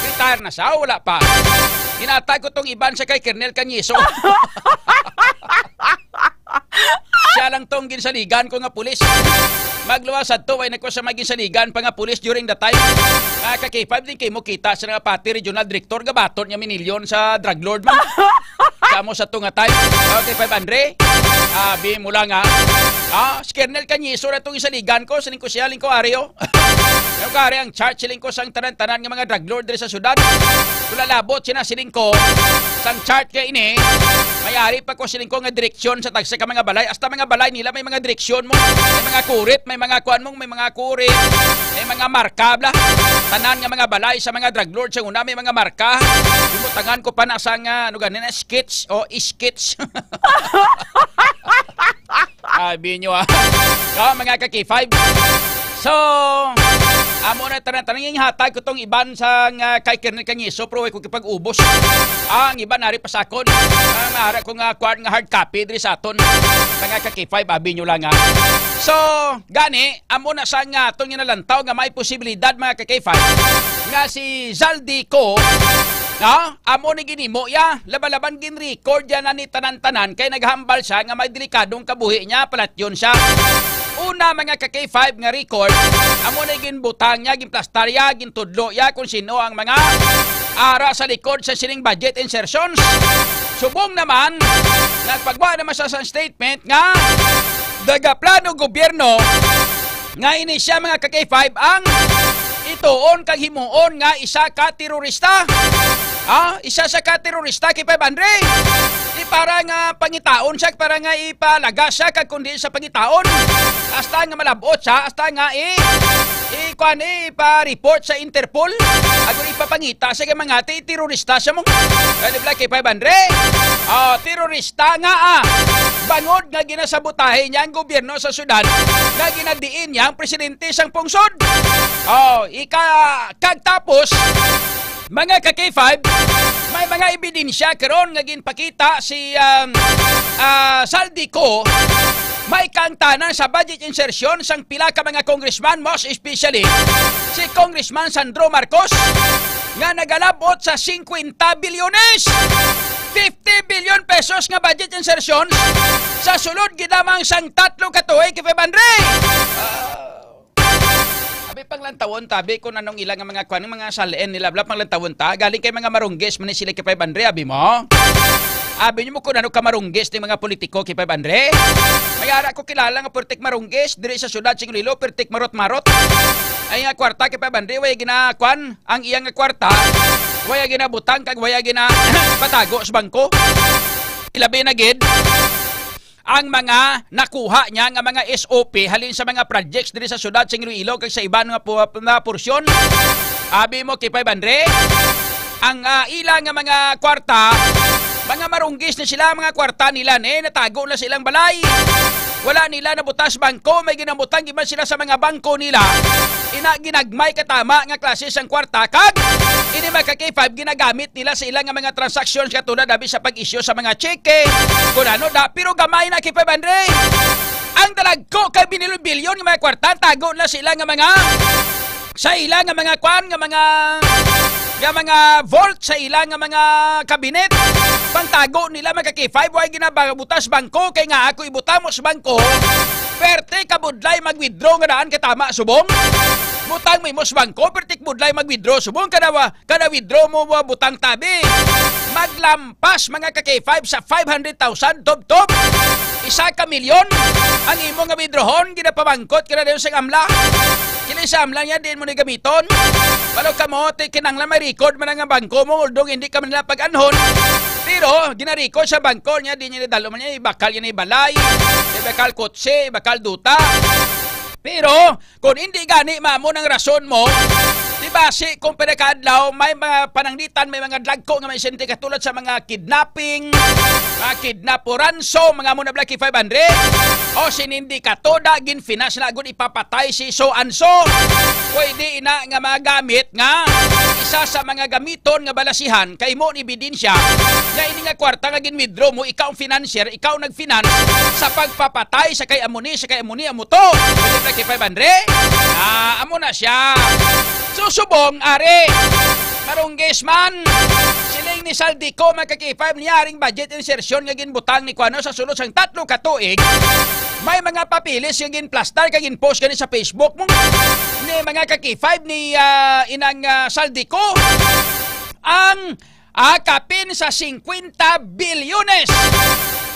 Retire na siya, wala pa. Ginhatag ko tong iban sa kay Kernel Cañizo. Siya lang tong ginsaligan ko nga pulis. Magluwas adto, way na ko sa may ginsaligan pa nga pulis during the time. Mga ka-K five, din kay mo kita sa nga pati regional director, gabaton nga minilyon sa drug lord man. Kamo sa to nga time. Okay, five Andre. Abi mo lang, ha. Ah, si Kernel Cañizo na tong ginsaligan ko, siling ko siya, lingko Ario. Yung kari ang chart, siling ko, sang tanan-tanan nga mga drug lord diri sa syudad. Wala labot sina, siling ko, sang chart kay ini, may ari pa ko, siling ko, nga direksyon sa tagsa ka mga balay. Hasta mga balay nila may mga direksyon mo. May mga kurit, may mga kuan mo, may mga kurit, may mga marka, bla. Tanan nga mga balay sa mga drug lord sa una may mga marka. Imutangan ko pa na sa nga, ano gani na, skits o skits. Abi nyo, ah. So, mga ka-K five. So, amo na tanan-tanan yung hatag ko tong iban sa nga kay Kernel Cañizo, pero way ko kipag-ubos. Ah, ang iban nari pa sa akon. Ah, maara ko nga kuan nga hard copy diri sa aton. Mga ka-K five, abi nyo lang, ah. So, gani, amo na sa nga aton nga nalantaw nga may posibilidad, mga ka-K five, nga si Zaldy Co, no? Amo ni ginimo ya, laban-laban gin-record ya na ni tanan-tanan kay naghambal siya nga may delikadong kabuhi niya, palatyon siya. Una, mga ka-K five, nga record, amo na ginbutang niya, ginplastar ya, gintudlo ya kung sino ang mga ara sa likod sa sining budget insertions. Subong naman, nagpagwa naman siya sa statement nga nagaplano gobyerno nga ini siya, mga ka-K five, ang ituon kag himuon nga isa ka terorista. Ah, isa siya ka terorista, K five Andre. Di para nga pangitaon siya, para nga ipalaga siya, kag kundi sa pangitaon. Hasta nga malabot siya, hasta nga i-, i-, kuwan, ipa-report sa Interpol. Ago ipapangita siya kay mga ti-, terorista siya mo. Kaya di ba, K five Andre? Oh, terorista nga, ah. Bangod nga ginasabotahe niya ang gobyerno sa syudad, nga ginadiin niya ang presidente sang pungsod. Oh, ika-, kag tapos, mga ka-K five, may mga ebidensya karon nga ginpakita si, um, ah, Zaldy Co, may kaangtanan sa budget insertion sang pila ka mga congressman, most especially si Congressman Sandro Marcos, nga nagalabot sa fifty bilyones, fifty billion pesos nga budget insertion sa sulod gid lamang sang tatlo ka tuig, K five Andre. Ah, abi, panglantawon ta, abi, kung anong ila nga mga kwan, mga salin nila, bla, panglantawon ta. Galing kay mga marunggis man ni sila, K five Andre, abi mo. Abi niyo mo kung ano ka marunggis ni mga politiko, K five Andre. May ara ko kilala nga pertik marunggis diri sa syudad sing Iloilo, pertik marot-marot. Ay nga kwarta, K five Andre, way ginakwan ang iya nga kwarta, way ginabutang kag way gina patago sa bangko. Ilabi na gid ang mga nakuha niya nga mga S O P halin sa mga projects diri sa syudad sing Iloilo kag sa iban nga pu-, nga porsyon. Abi mo, K five Andre, ang, ah, ila nga mga kwarta, mga marunggis na sila, mga kwarta nila ni natago na sa ilang balay. Wala nila nabutas bangko, may ginabutang gid man sila sa mga bangko nila. Ina, ginagmay katama nga klase sang kwarta, kag ini, mga ka-K five, ginagamit nila sa ilang nga mga transactions, katulad abi sa pag-issue sa mga cheque, kun ano da, pero gamay na, K five Andre. Ang dalagko kay binilyon-bilyon nga mga kwarta, tago na sa ila nga mga, sa ila nga mga kwan, nga mga, nga mga vault, sa ila nga mga kabinet. Pantago nila, mga ka-K five, way ginabutas bangko, kay nga ako ibutang mo sa bangko, perte ka budlay mag-withdraw nga daan katama subong. Butang mo imo sa bangko, perte ka budlay mag-withdraw subong, kada wa-, kada withdraw mo, wa-, butang tabi. Maglampas, mga ka-K five, sa five hundred thousand, tubtob. Isa ka milyon ang imo nga withdrawon, ginapabangkot ka na dayon sa amla. Kini sa amla niya, diin mo ni gamiton. Balo ka mo, ti-, kinanglan may record man ang bangko mo, although hindi ka man nila pag-anhon. Pero, ginarecord sa bangko niya, di niya nidalo man niya, ibakal niya ni balay, ibakal kotse, ibakal duta. Pero, kung hindi gani, mamo nang rason mo, di basi kung pila ka adlaw, may mga pananglitan, may mga dagko nga may senti katulad sa mga kidnapping, mga kidnap o ransom, mga mo na, Blacky Five Hundred, o sinindi ka to, da, ginfinance na agud ipapatay si so and so. Pwede ina nga mga gamit nga isa sa mga gamiton nga balasihan kay mo ni ebidensya nga ini nga kwarta nga gin-withdraw mo, ikaw ang financier, ikaw nag-finance sa pagpapatay sa kay amo ni, sa kay amo ni, amo to. Pwede na kay five hundred? Ah, amo na siya. So, subong, ari. Marunggis man. Siling ni Zaldy Co, mga ka-K five, niya aring budget insertion nga ginbutang ni kuano sa sulod sang tatlo ka tuig. May mga papeles nga ginplastar kag ginpost gani sa Facebook mo. Ni mga ka-K five ni, ah, inang, ah, Zaldy Co. Ang, ah, kapin sa singkwenta bilyones.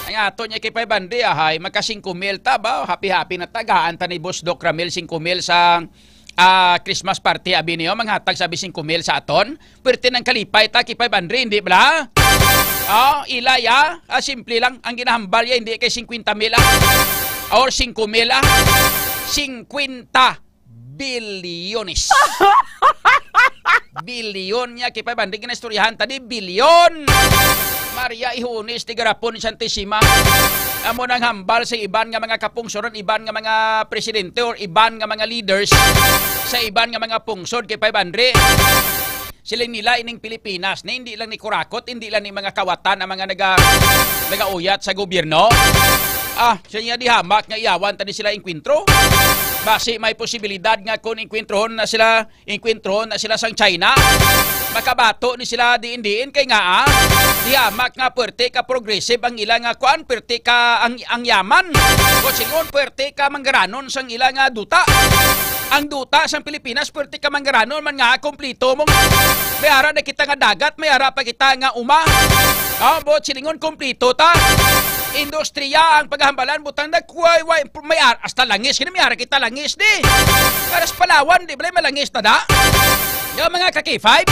Ang ato niya kay five hundred, ahay, magka singko mil ta ba? Happy-happy na tagaan ta ni Boss Doc Ramil singko mil sa, ah, Christmas party, abi niyo, manghatag sabi singko mil sa aton. Pwerte nang kalipay ta kay five hundred, hindi bala? Oh, ilay, ah. Ah, simple lang. Ang ginahambal niya, hindi kay singkwenta mil, ah. Or singko mil, ah. Singkwenta bilyones. Bilyon niya kay five hundred, ginaistoryahan ta di bilyon. Maria Ihones, tigarapon ni Santissima. Amo nang hambal sa iban nga mga kapungsoran, iban nga mga presidente, or iban nga mga leaders sa iban nga mga pungsod kay five hundred. Siling nila ining Pilipinas ni hindi lang ni kurakot, hindi lang ni mga kawatan ang mga naga-, nagauyat sa gobyerno. Ah, siya niya di hamak nga iyawan ta ni sila engkwentro. Basi may posibilidad nga kung engkwentrohon na sila, engkwentrohon na sila sang China, makabato ni sila diin-diin kay nga, ah, di hamak nga pwerte ka progressive ang ila nga kuan, pwerte ka ang, ang yaman. Kung singon, pwerte ka manggaranon sang ila nga duta. Ang duta sang Pilipinas, pwerte ka manggaranon man nga, kumplito mo. May ara na kita nga dagat, may ara pa kita nga uma. Ah, buot silingon, kumplito ta. Industriya ang paghambalan, butang na, kuway, way, may ar-, hasta langis, kini may ara kita langis, di. Para sa Palawan, di ba, may langis na da? Yung mga ka-K five,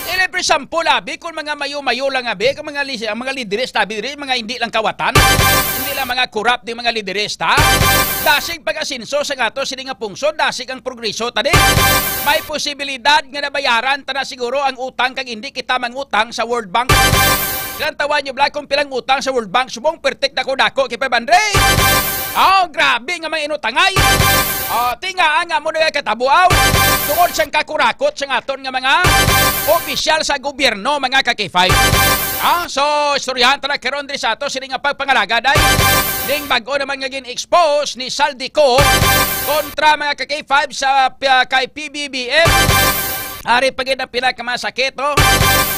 Dili, for example, abi, kung mga mayo-mayo lang, abi, kung mga li-, ang mga lideres, abi, diri, mga hindi lang kawatan, hindi lang mga corrupt, di mga lideres, ta? Dasig pag-asenso sa ato sini nga pungsod, dasig ang progreso, ta, di? May posibilidad nga nabayaran ta na siguro ang utang kag hindi kita mangutang sa World Bank. Ilang tawa nyo, Bla, kung pilang utang sa World Bank, subong pertik dako-dako kay five hundred. Oh, grabe nga mga inutangay. Oh, tingaan nga mo na katabo, aw. Tungod sang kakurakot sang aton nga mga opisyal sa gobyerno, mga ka-K five. Ah, so, istoryahan ta na karon diri sa ato sini nga pagpangalaga, day. Ning bag-o naman nga gin-expose ni Zaldy Co kontra, mga ka-K five, sa, ah, kay P B B M. Ari pa gid ang pila ka mga sakit, oh.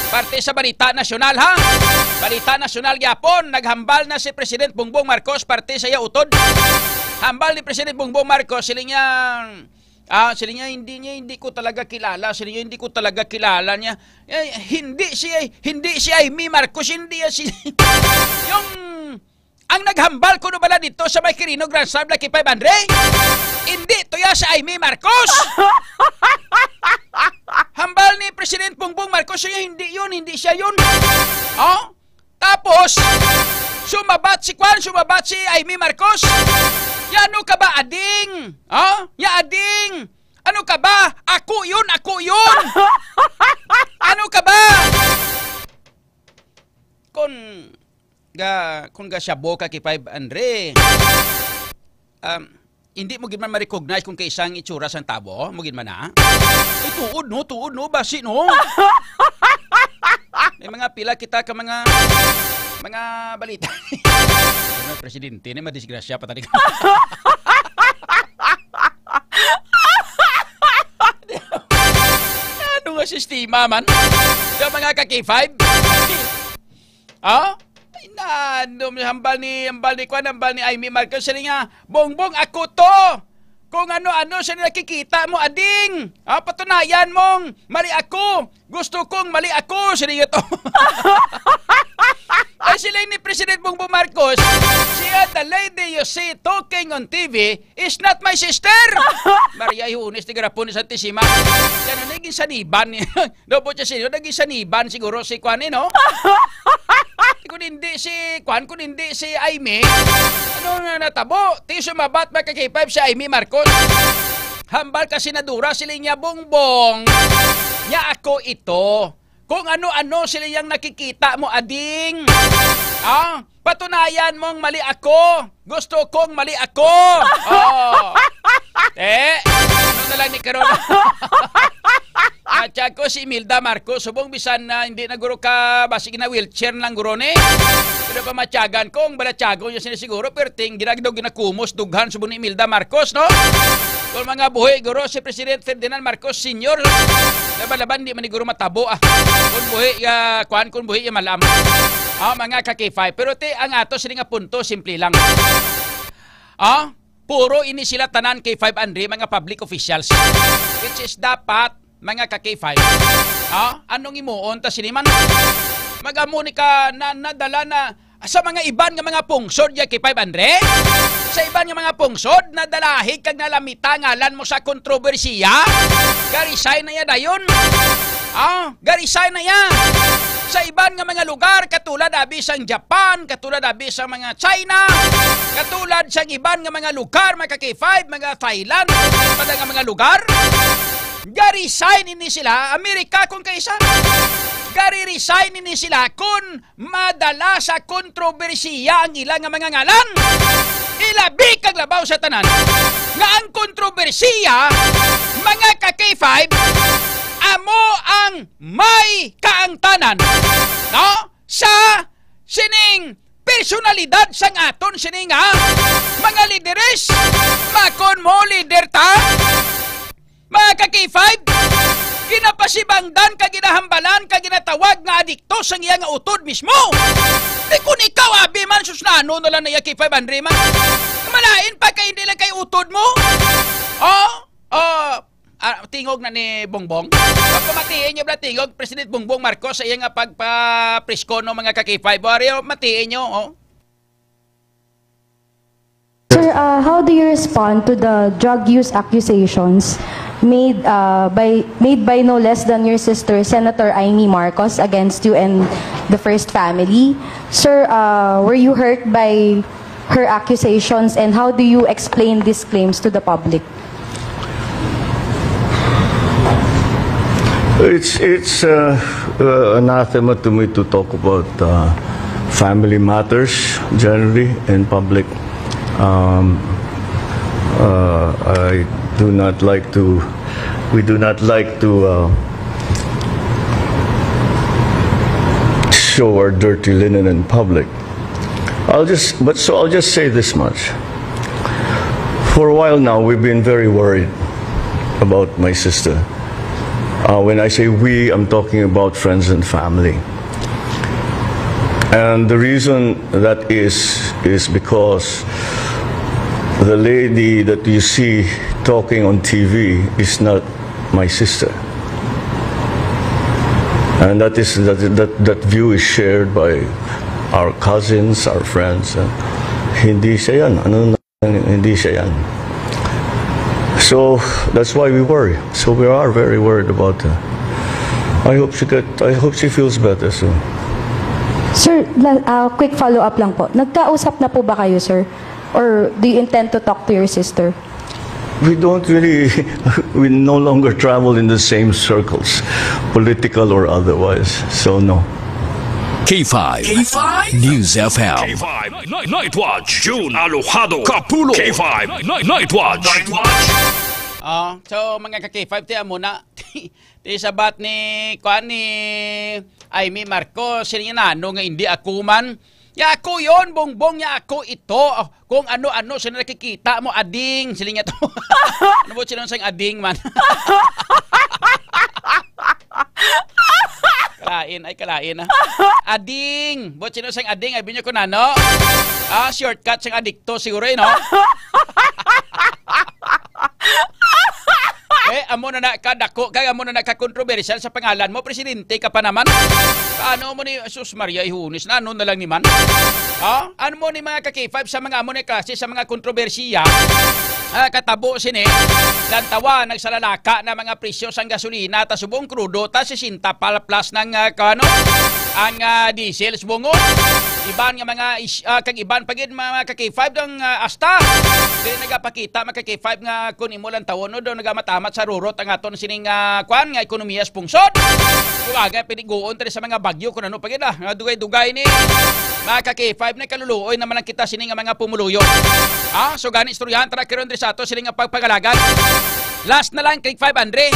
Parte sa balita nasyonal, ha? Balita nasyonal gyapon, naghambal na si President Bongbong Marcos parte sa iya utod. Hambal ni President Bongbong Marcos, siling niya, ah, siling niya, "Hindi niya, hindi ko talaga kilala." Siling niya, "Hindi ko talaga kilala niya." Eh, hindi si, hindi si Imee Marcos, hindi si, yung, ang naghambal ko no bala dito sa may Quirino Grand Slam, Lucky Five Andre? Hindi to ya si Imee Marcos. Hambal ni President Bongbong Marcos, siya, "Hindi yun, hindi siya yun." Oh? Tapos, sumabat si kwan, sumabat si Imee Marcos. Ya, ano ka ba, ading? Oh? Ya, ading. Ano ka ba? Ako yun, ako yun. Ano ka ba? Kung ga, kung ga siya boka kay five Andre, um, hindi mo gid man ma-recognize kung kaisa ang itsura sang tabo, mo gid man na. Ay, tuod, no? Tuod, no? Basi, no? May mga pila kita ka mga, mga balita. Mga presidente ni madisgrasya pa tadi. Ano nga sistema man? Yung mga ka-K five? Oh? Ay, na, ano, hambal ni, hambal ni kwan, hambal ni Imee Marcos, siling niya, "Bongbong, ako to. Kung ano-ano sa nakikita mo, ading. Ah, patunayan mong mali ako. Gusto kong mali ako," siling niya to. Ay, siling ni President Bongbong Marcos, "Siya, the lady you see talking on T V is not my sister." Maria Ihunes, tigarapon ni Santisima. Yan ang naging saniban niya. Daw po siya sino, naging saniban siguro si Kwan, eh, no? Kung hindi si Kwan, kung hindi si Imee, ano na natabo? Ti sumabat, mga ka-K five, si Imee Marcos. Hambal ka, senadora, siling niya, "Bongbong, niya ako ito. Kung ano-ano sila yang nakikita mo, ading. Ah, patunayan mong mali ako. Gusto kong mali ako." Oh. Eh, ano na lang ni karon? Matyaga ko si Imelda Marcos, subong bisan na hindi na guro ka, basig na wheelchair na lang guro ni. Pero pamatyagan ko, ang balatyagon niya sini siguro, pero ting ginagdaw ginakumos, dughan subong ni Imelda Marcos, no? Kung mga buhi, guro, si President Ferdinand Marcos Senior, laban-laban, di man ni guro matabo, ah. Kung buhi, ah, kwan, kung buhi, ya malam. Ah, mga ka-K five. Pero ti, ang ato sini nga punto, simple lang. Ah, puro ini sila tanan K five Andre, mga public officials. Which is dapat, mga ka-K five. Ah, anong imuon ta sini man? Magamo ni ka na, nadala na sa mga iban nga mga pungsod ya K five Andre? Sa iban nga mga pungsod, nadalahi kag nalamita ngalan mo sa kontrobersiya? Ga-resign na ya dayon. Ah, ga-resign na ya. Sa iban nga mga lugar, katulad abi sang Japan, katulad abi sa mga China, katulad sang iban nga mga lugar, mga ka-K five, mga Thailand, iban nga mga lugar, ga-resign ini sila, Amerika kung kaisa. Gari-resign ini sila kung madala sa kontrobersiya ang ila nga mga ngalan. Ilabi kag labaw sa tanan nga ang kontrobersiya, mga ka-K five, amo ang may kaangtanan, no? Sa sining personalidad sang aton sini nga mga lideres. Makon mo, lider ta? Mga ka-K five, ginapasibangdan kag ginahambalan kag ginatawag nga adikto sang iya nga utod mismo. Di kun ikaw, abi man, sus, nano na lang na iya K five Andre man. Malain pa kay hindi lang kay utod mo. Oh, oh, ah, tingog na ni Bongbong. Pamatiin nyo ba tingog, President Bongbong Marcos, sa iya nga pagpaprisko no, mga ka-K five? Wari, oh, matiin nyo, oh. Sir, uh, how do you respond to the drug use accusations made uh, by made by no less than your sister, Senator Imee Marcos, against you and the first family. Sir, uh, were you hurt by her accusations, and how do you explain these claims to the public? It's it's uh, uh, anathema to me to talk about uh, family matters generally in public. Um, uh, I do not like to. We do not like to uh, show our dirty linen in public. I'll just, but so I'll just say this much. For a while now, we've been very worried about my sister. Uh, when I say we, I'm talking about friends and family. And the reason that is, is because the lady that you see talking on T V is not my sister. And that is that, that, that view is shared by our cousins, our friends. Uh, hindi siya yan. Ano na, hindi siya yan. So that's why we worry. So we are very worried about her. I hope she get, I hope she feels better soon. Sir, la- uh, quick follow-up lang po. Nagkausap na po ba kayo, sir? Or do you intend to talk to your sister? We don't really, we no longer travel in the same circles, political or otherwise. So no. K five, K five News F M. K five Night, Night Watch, June Alojado, Kapulo. K five Night, Night, Night Watch. Night Watch. Ah, so mga ka-K five, tiyan mo na. Ti sabat ni, kuan ni Imee Marcos, sila niya nano nga hindi ako man. Ya ako yon, bongbong, ya ako ito. Kung ano-ano sila nakikita mo, ading, sila niya to. Ano mo sila sang ading man? Kalain, ay kalain ah. Ading, buot sino sang ading, ay binyo ko nano. Ah, shortcut sang adikto siguro eh, no? Eh, amo na na ka dako kay amo na na ka kontrobersyal sa pangalan mo, presidente ka pa naman. Ano mo ni, sus Maria, ihunis na, ano na lang ni man? Ha? Ano mo ni mga ka-K five sa mga amo ni klase sa mga kontrobersiya? Ah, katabo sini, lantawa, nagsalalaka na mga presyo sang gasolina, ta subong krudo, ta sesenta pal plus ng, ah, kano? Ang, ah, diesel, subong, oh. Iban nga mga is-, ah, kag iban pa gid mga ka-K five dong, ah, asta. Dili nagapakita mga ka-K five nga kun imo lang tawon, no, daw nagamatamat sa rurot ang aton sining, ah, kwan nga ekonomiya sa pungsod. Kumbaga, piniguon tani sa mga bagyo kun ano pa gid, ah, nga dugay-dugay ni mga ka-K five na kaluluoy naman lang kita sini nga mga pumuluyo. Ah, so gani istoryahan tara karon diri sa ato sini nga pagpangalagan. Last na lang, K five Andre.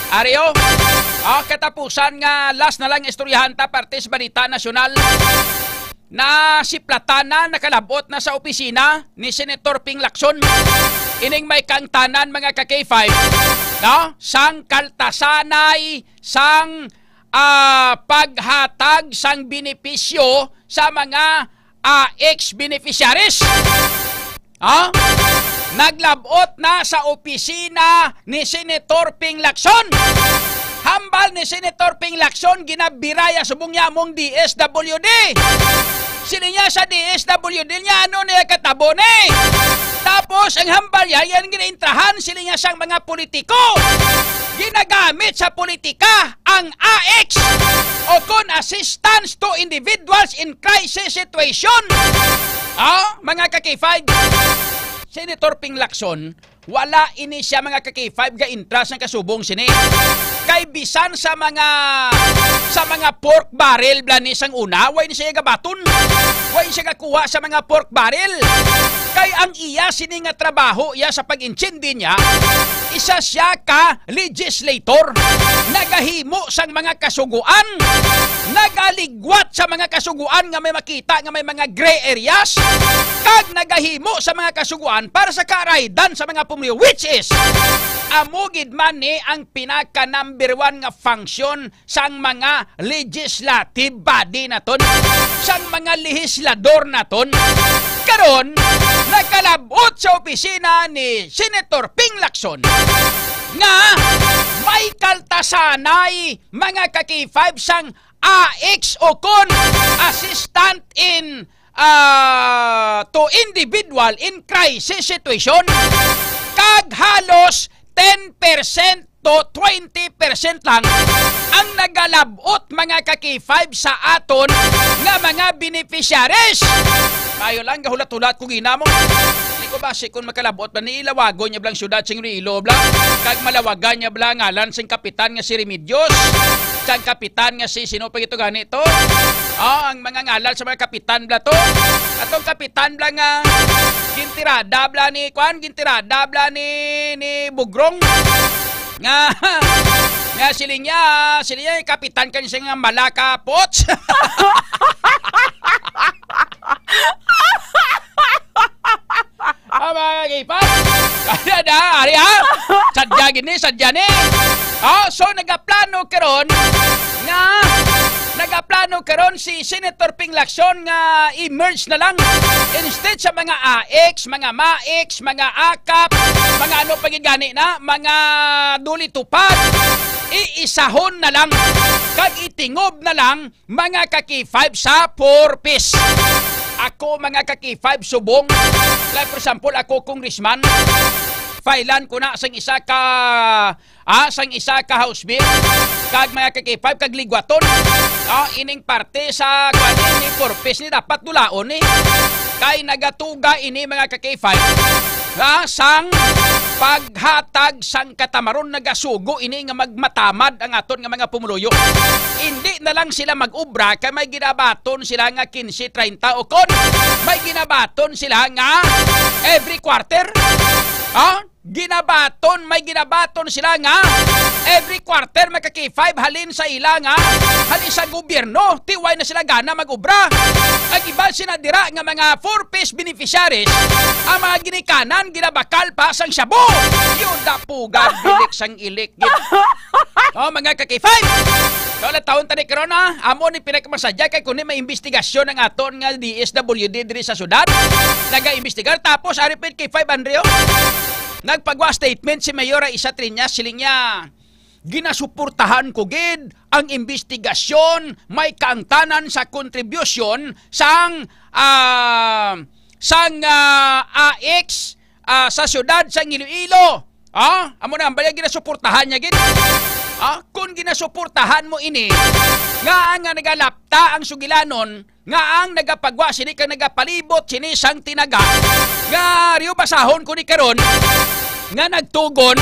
Ario. Ah, katapusan nga last na lang istoryahan ta parte sa balita nasyonal. Nasiplatan na, nakalabot na sa opisina ni Senator Ping Lacson ining may kaangtanan, mga ka-K five, no? Sang kaltasanay sang, ah, paghatag sang benepisyo sa mga, ah, ex-beneficiaries. Ha? Naglabot na sa opisina ni Senator Ping Lacson. Hambal ni Senator Ping Lacson, ginabiraya subong niya among D S W D. Sini niya sa D S W D niya, ano niya katabo ni? Tapos ang hambal niya, yan ginaintrahan sini niya sang mga politiko. Ginagamit sa politika ang A X o kon assistance to individuals in crisis situation. Ah, mga ka-K five, Senator Ping Lacson, wala ini siya, mga ka-K five, ga-intra sang kasubong sini. Kay bisan sa mga, sa mga pork barrel bala ni sang una, way ni siya gabaton. Way siya gakuha sa mga pork barrel. Kay ang iya sini nga trabaho iya sa pag-intindi niya, isa siya ka legislator, nagahimo sang mga kasugoan, nagaligwat sa mga kasugoan nga may makita nga may mga gray areas, kag nagahimo sa mga kasugoan para sa karaydan sa mga pumuluyo, which is amo gid man ni ang pinaka number one nga function sang mga legislative body naton, sang mga lehislador naton. Karon, nakalabot sa opisina ni Senator Ping Lacson nga may kaltasanay, mga ka-K five, sang A X o kon assistant in, ah, to individual in crisis situation, kag halos ten percent to twenty percent lang ang nagalabot, mga ka-K five, sa aton nga mga beneficiaries. Maayo lang, gahulat-hulat ko ginamo. Hindi ko basi kung makalabot ba ni ilawagon niya blang syudad sing Iloilo bla. Kag malawagan niya bla ngalan sing kapitan nga si Remedios, sang kapitan nga si sino pa ito gani to? Oh, ang mga ngalan sa mga kapitan bla to. Atong kapitan bla nga gintirada bla ni kwan, gintirada bla ni, ni Bugrong. Nga, nga siling niya, siling niya, kapitan ka niya nga malaka, pots. Ah, mga kaipan. Ada, ada, ari, ha? Sadya gini, sadya ni. Oh, so nagaplano karon nga nagaplano karon si Senator Ping Lacson nga i-merge na lang, instead sa mga AICS, mga MAICS, mga AKAP, mga ano pa gid gani na, mga duli tupad, iisahon na lang kag itingob na lang, mga ka-K five, sa Four Ps. Ako, mga ka-K five, subong, like, for example, ako congressman, filean ko na sang isa ka, ah, sang isa ka House Bill, kag, mga ka-K five, kag ligwaton, ah, ining parte sa, kuwan, ni Four Ps ni dapat dulaon ni. Kay nagatuga ini, mga ka-K five, ah, sang paghatag sang katamaron, nagasugo ini nga magmatamad ang aton nga mga pumuluyo. Hindi na lang sila mag-obra kay may ginabaton sila nga quince treinta, o kon may ginabaton sila nga every quarter. Ha? Ginabaton, may ginabaton sila nga every quarter, mga ka-K five, halin sa ila nga, halin sa gobyerno, tiway na sila gana mag-obra. Ang iban sina dira nga mga Four Ps beneficiaries, ang mga ginikanan, ginabakal pa sang shabu. Yun na pugad, bilik sang ilik. Oh, mga ka-K five. So, latawon tani karon, ha. Amo ni pinakamasadya kay kundi may investigasyon ang aton nga D S W D diri sa syudad. Nagaimbestigar, tapos ari pa K five, Andreo. Nagpagwa statement si Mayor Raisa Triñas, siling niya, "Ginasuportahan ko gid ang investigasyon, may kaangtanan sa kontribusyon sang, ah, sang, ah, AICS, ah, sa siyudad sang Iloilo." Ah, amo na ang baya, ginasuportahan niya gid. Ah, kung ginasuportahan mo ini, nga ang nga nagalapta ang sugilanon, nga ang nagapagwa sini kag nagapalibot sini sang tinaga, nga riyo basahon ko ni karon, nga nagtugon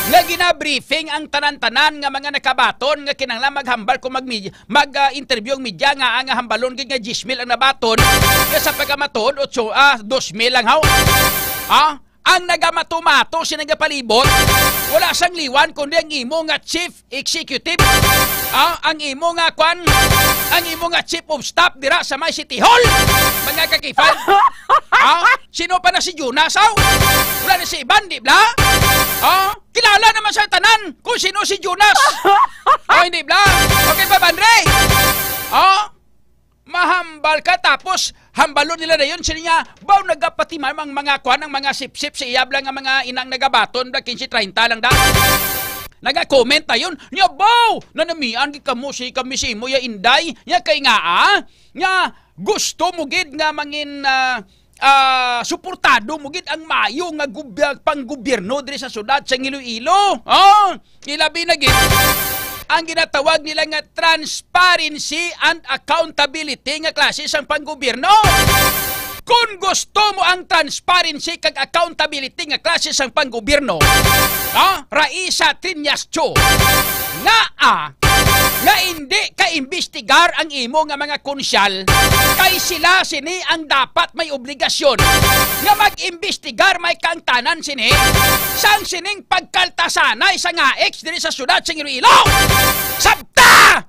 nga ginabriefing ang tanan-tanan nga mga nakabaton nga kinahanglan maghambal ko mag mag, ah, interview ang media nga ang hambalon gid nga diyes mil ang nabaton, nga sa pagkamatuod, otso, ah, dos mil lang haw. Ah, ang nagamato-mato sa nagapalibot, wala sang liwan kundi ang imo nga chief executive. Ah, ang imo nga kwan, ang imo nga chief of staff dira sa may City Hall. Mga ka-K five. Ah, sino pa na si Jonas, aw? Wala na si Iban, di bla? Ah, kilala naman sa tanan kung sino si Jonas. Oh, hindi bla? Okay pa, Andre? Ah, mahambal ka, tapos hambalon nila na yun. Sino niya? Baw nagapatimam ang mga kwan, ang mga sipsip sa iyab lang, ang mga inang nagabaton, bla, quince treinta lang da. Naga-comment na yun. Nya, baw! Nanamian gid kamo si kami si imo ya inday. Nya kay nga, ah? Nya, gusto mo gid nga mangin, ah, ah, suportado mo gid ang mayo nga gub-, panggobyerno diri sa syudad sa Iloilo. Oh, ilabi na gid ang ginatawag nila nga transparency and accountability nga klase sang panggobyerno. Kung gusto mo ang transparency kag accountability nga klase sang panggobyerno, ha? Raisa Triñas Cho, nga, ah, nga indi ka imbestigar ang imo nga mga konsyal, kay sila sini ang dapat may obligasyon nga mag-imbestigar, may kaangtanan sini sang sining pagkaltasanay sa nga ex diri sa syudad sa Iloilo. Sabta!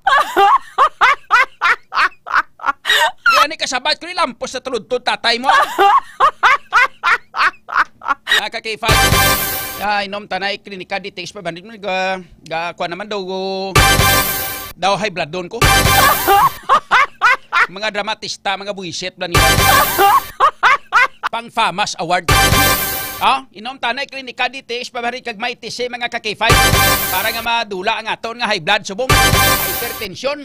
Di ani kasabat ko ni lampos na tuludtod tatay mo. Mga ka-K five. Ay, nom tanay, klinika, details pa, bandit mo, ga, ga, kuha naman daw, daw high blood doon ko. Mga dramatista, mga buwisit, bla nila. Pang FAMAS Award. Ah, inom tanay Klinika D T X five hundred kag Mighty C, mga ka-K five. Para nga madula ang aton nga high blood, subong hypertension.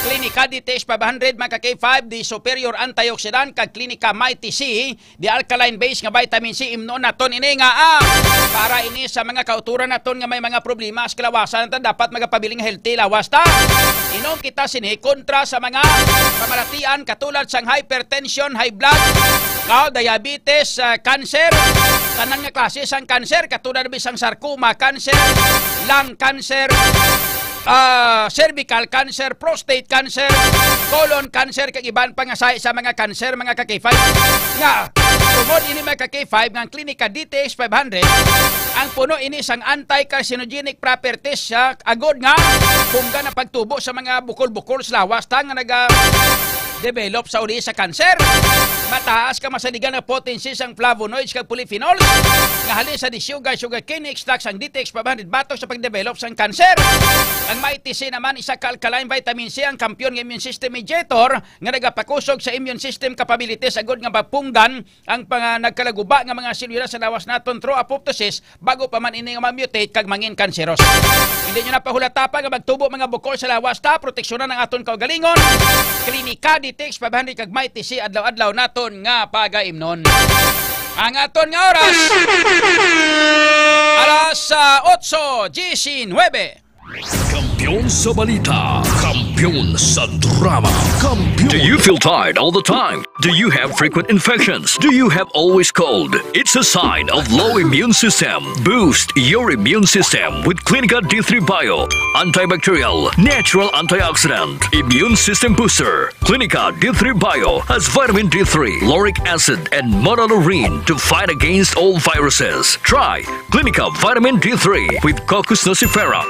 Klinika D T X five hundred, mga ka-K five, di superior antioxidant, kag Klinika Mighty C, di alkaline base nga vitamin C, imnon naton ini nga, ah, para ini sa mga kauturan naton nga may mga problema sa kalawasan, ta dapat magapabiling healthy lawas ta. Inom kita sini kontra sa mga pamalatian katulad sang hypertension, high blood, ah, diabetes, ah, cancer, tanan nga klase sang cancer, katulad na sang sarcoma cancer, lung cancer, ah, cervical cancer, prostate cancer, colon cancer, kag iban pa nga sahi sa mga cancer, mga ka-K five. Nga, tungod ini, mga ka-K five, nga ang Klinika D T X five hundred, ang puno ini sang anti-carcinogenic properties siya, agod nga punggan ang pagtubo sa mga bukol-bukol sa lawas ta nga naga-develop sa uli sa cancer. Mataas ka masaligan nga potency sang flavonoids kag polyphenols nga halin sa disyuga, sugarcane extract sang D T X five hundred batok sa pagdevelop sang cancer. Ang Mighty C naman, isa ka alkaline vitamin C, ang kampiyon nga immune system mediator nga nagapakusog sa immune system capabilities agod nga mapunggan ang panga-, nagkalaguba nga mga selula sa lawas naton through apoptosis bago pa man ini nga ma-mutate kag mangin kanseros. Hindi nyo na pahulata pa nga magtubo mga bukol sa lawas ta, proteksyonan ang aton kaugalingon. Klinika D T X five hundred kag Mighty C adlaw-adlaw naton nga pagaimnon. Ang aton nga oras, alas, ah, otso diecinuebe. Kampiyon sa balita, kampiyon sa drama, kampiyon. Do you feel tired all the time? Do you have frequent infections? Do you have always cold? It's a sign of low immune system. Boost your immune system with Clinica D three Bio, antibacterial, natural antioxidant, immune system booster. Clinica D three Bio has vitamin D three, lauric acid, and monolaurin to fight against all viruses. Try Clinica Vitamin D three with Cocos nucifera.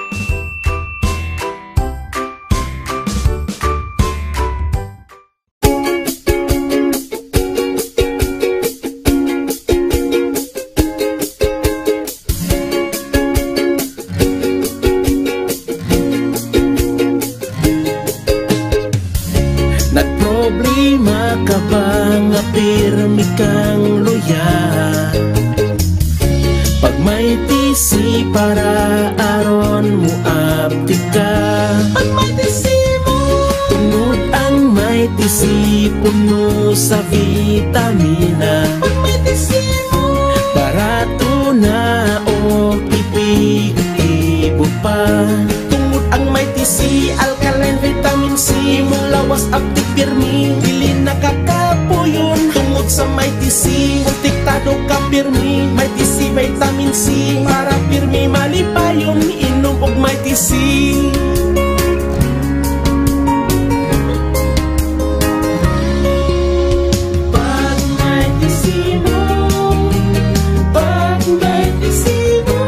Nagproblema ka ba nga pirmi kang luya? Pag may T C para aron mo abtik ka. Pag may T C mo. Tungod ang may T C puno sa vitamina. Pag may T C mo. Barato na o epektibo pa. Tungod ang may T C, alkaline vitamin C, imong lawas abtik pirmi, dili nakakapuyon. Tungod sa may T C, protektado ka pirmi, may T C vitamin C, para pirmi malipayon, inom og may T C. Pag may T C mo, pag may T C mo,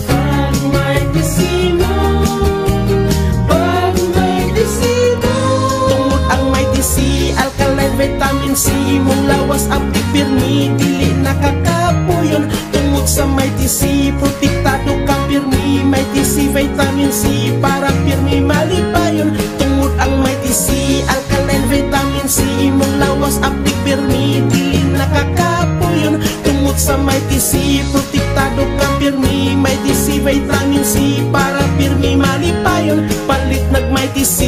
pag may T C mo, pag may T C mo. Tungod ang may T C, alkaline vitamin C, imong lawas abtik pirmi, dili nakakapuyon. Tungod sa may T C, protektado ka pirmi, may T C vitamin C, para pirmi malipayon. Tungod ang may T C, alkaline vitamin C, imong lawas abtik pirmi, dili nakakapuyon. Tungod sa may T C, protektado ka pirmi, may T C vitamin C, para pirmi malipayon. Palit nag may T C.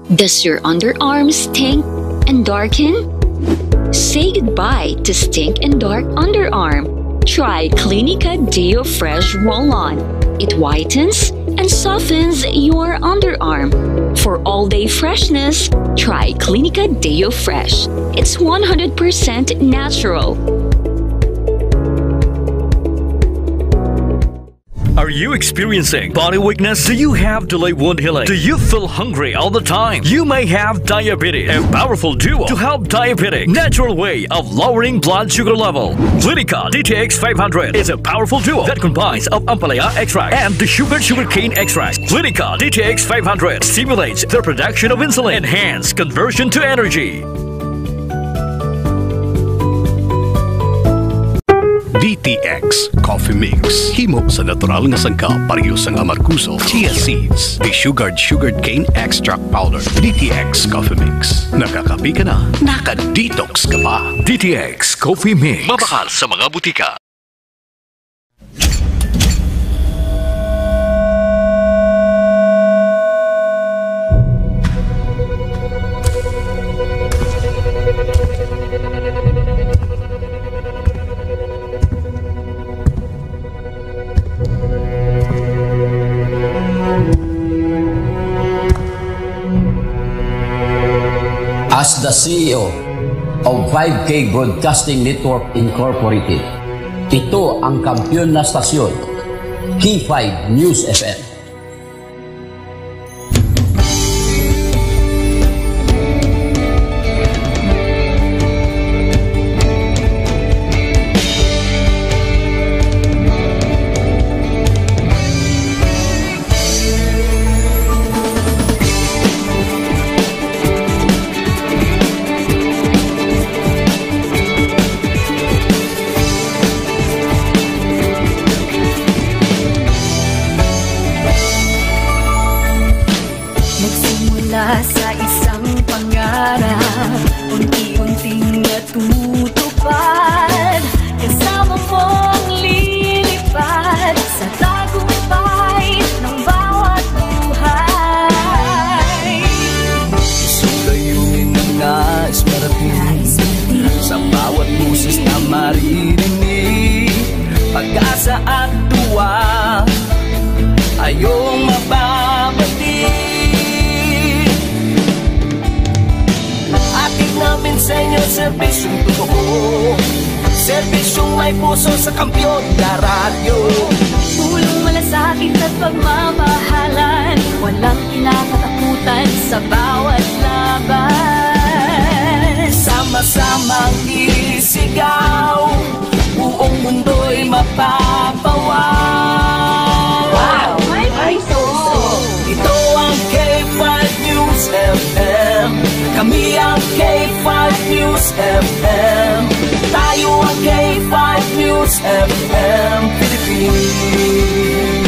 Does your underarm stink and darken? Say goodbye to stink and dark underarm. Try Clinica Deo Fresh Roll-On. It whitens and softens your underarm. For all-day freshness, try Clinica Deo Fresh. It's one hundred percent natural. Are you experiencing body weakness? Do you have delayed wound healing? Do you feel hungry all the time? You may have diabetes. A powerful duo to help diabetic. Natural way of lowering blood sugar level. Clinica D T X five hundred is a powerful duo that combines of ampalaya extract and the sugar sugarcane extract. Clinica D T X five hundred stimulates the production of insulin, enhance conversion to energy. D T X Coffee Mix. Himo sa natural nga sangkap, pareho sang amargoso, chia seeds, desugared sugarcane extract powder. D T X Coffee Mix. Nakakape ka na, naka-detox ka pa. D T X Coffee Mix. Mabakal sa mga butika. As the C E O of five K Broadcasting Network Incorporated, ito ang kampiyon na stasyon, K five News F M. Nagsimula sa isang pangarap, unti-unting natutupad. Kasama mong lilipad sa tagumpay ng bawat buhay. Isang layunin na nais marating, sa bawat boses na maririnig, pag-asa at tuwa. Ayong mababati. Hatid namin sa inyo serbisyong totoo, serbisyong may puso sa kampiyon na radyo. Pulong malasakit at pagmamahalan, walang kinakatakutan sa bawat laban. Sama-samang isigaw, buong mundo'y mapapawaw. Wow! May puso! Ito ang K five News F M. Kami ang K five News F M. Tayo ang K five News F M Philippines.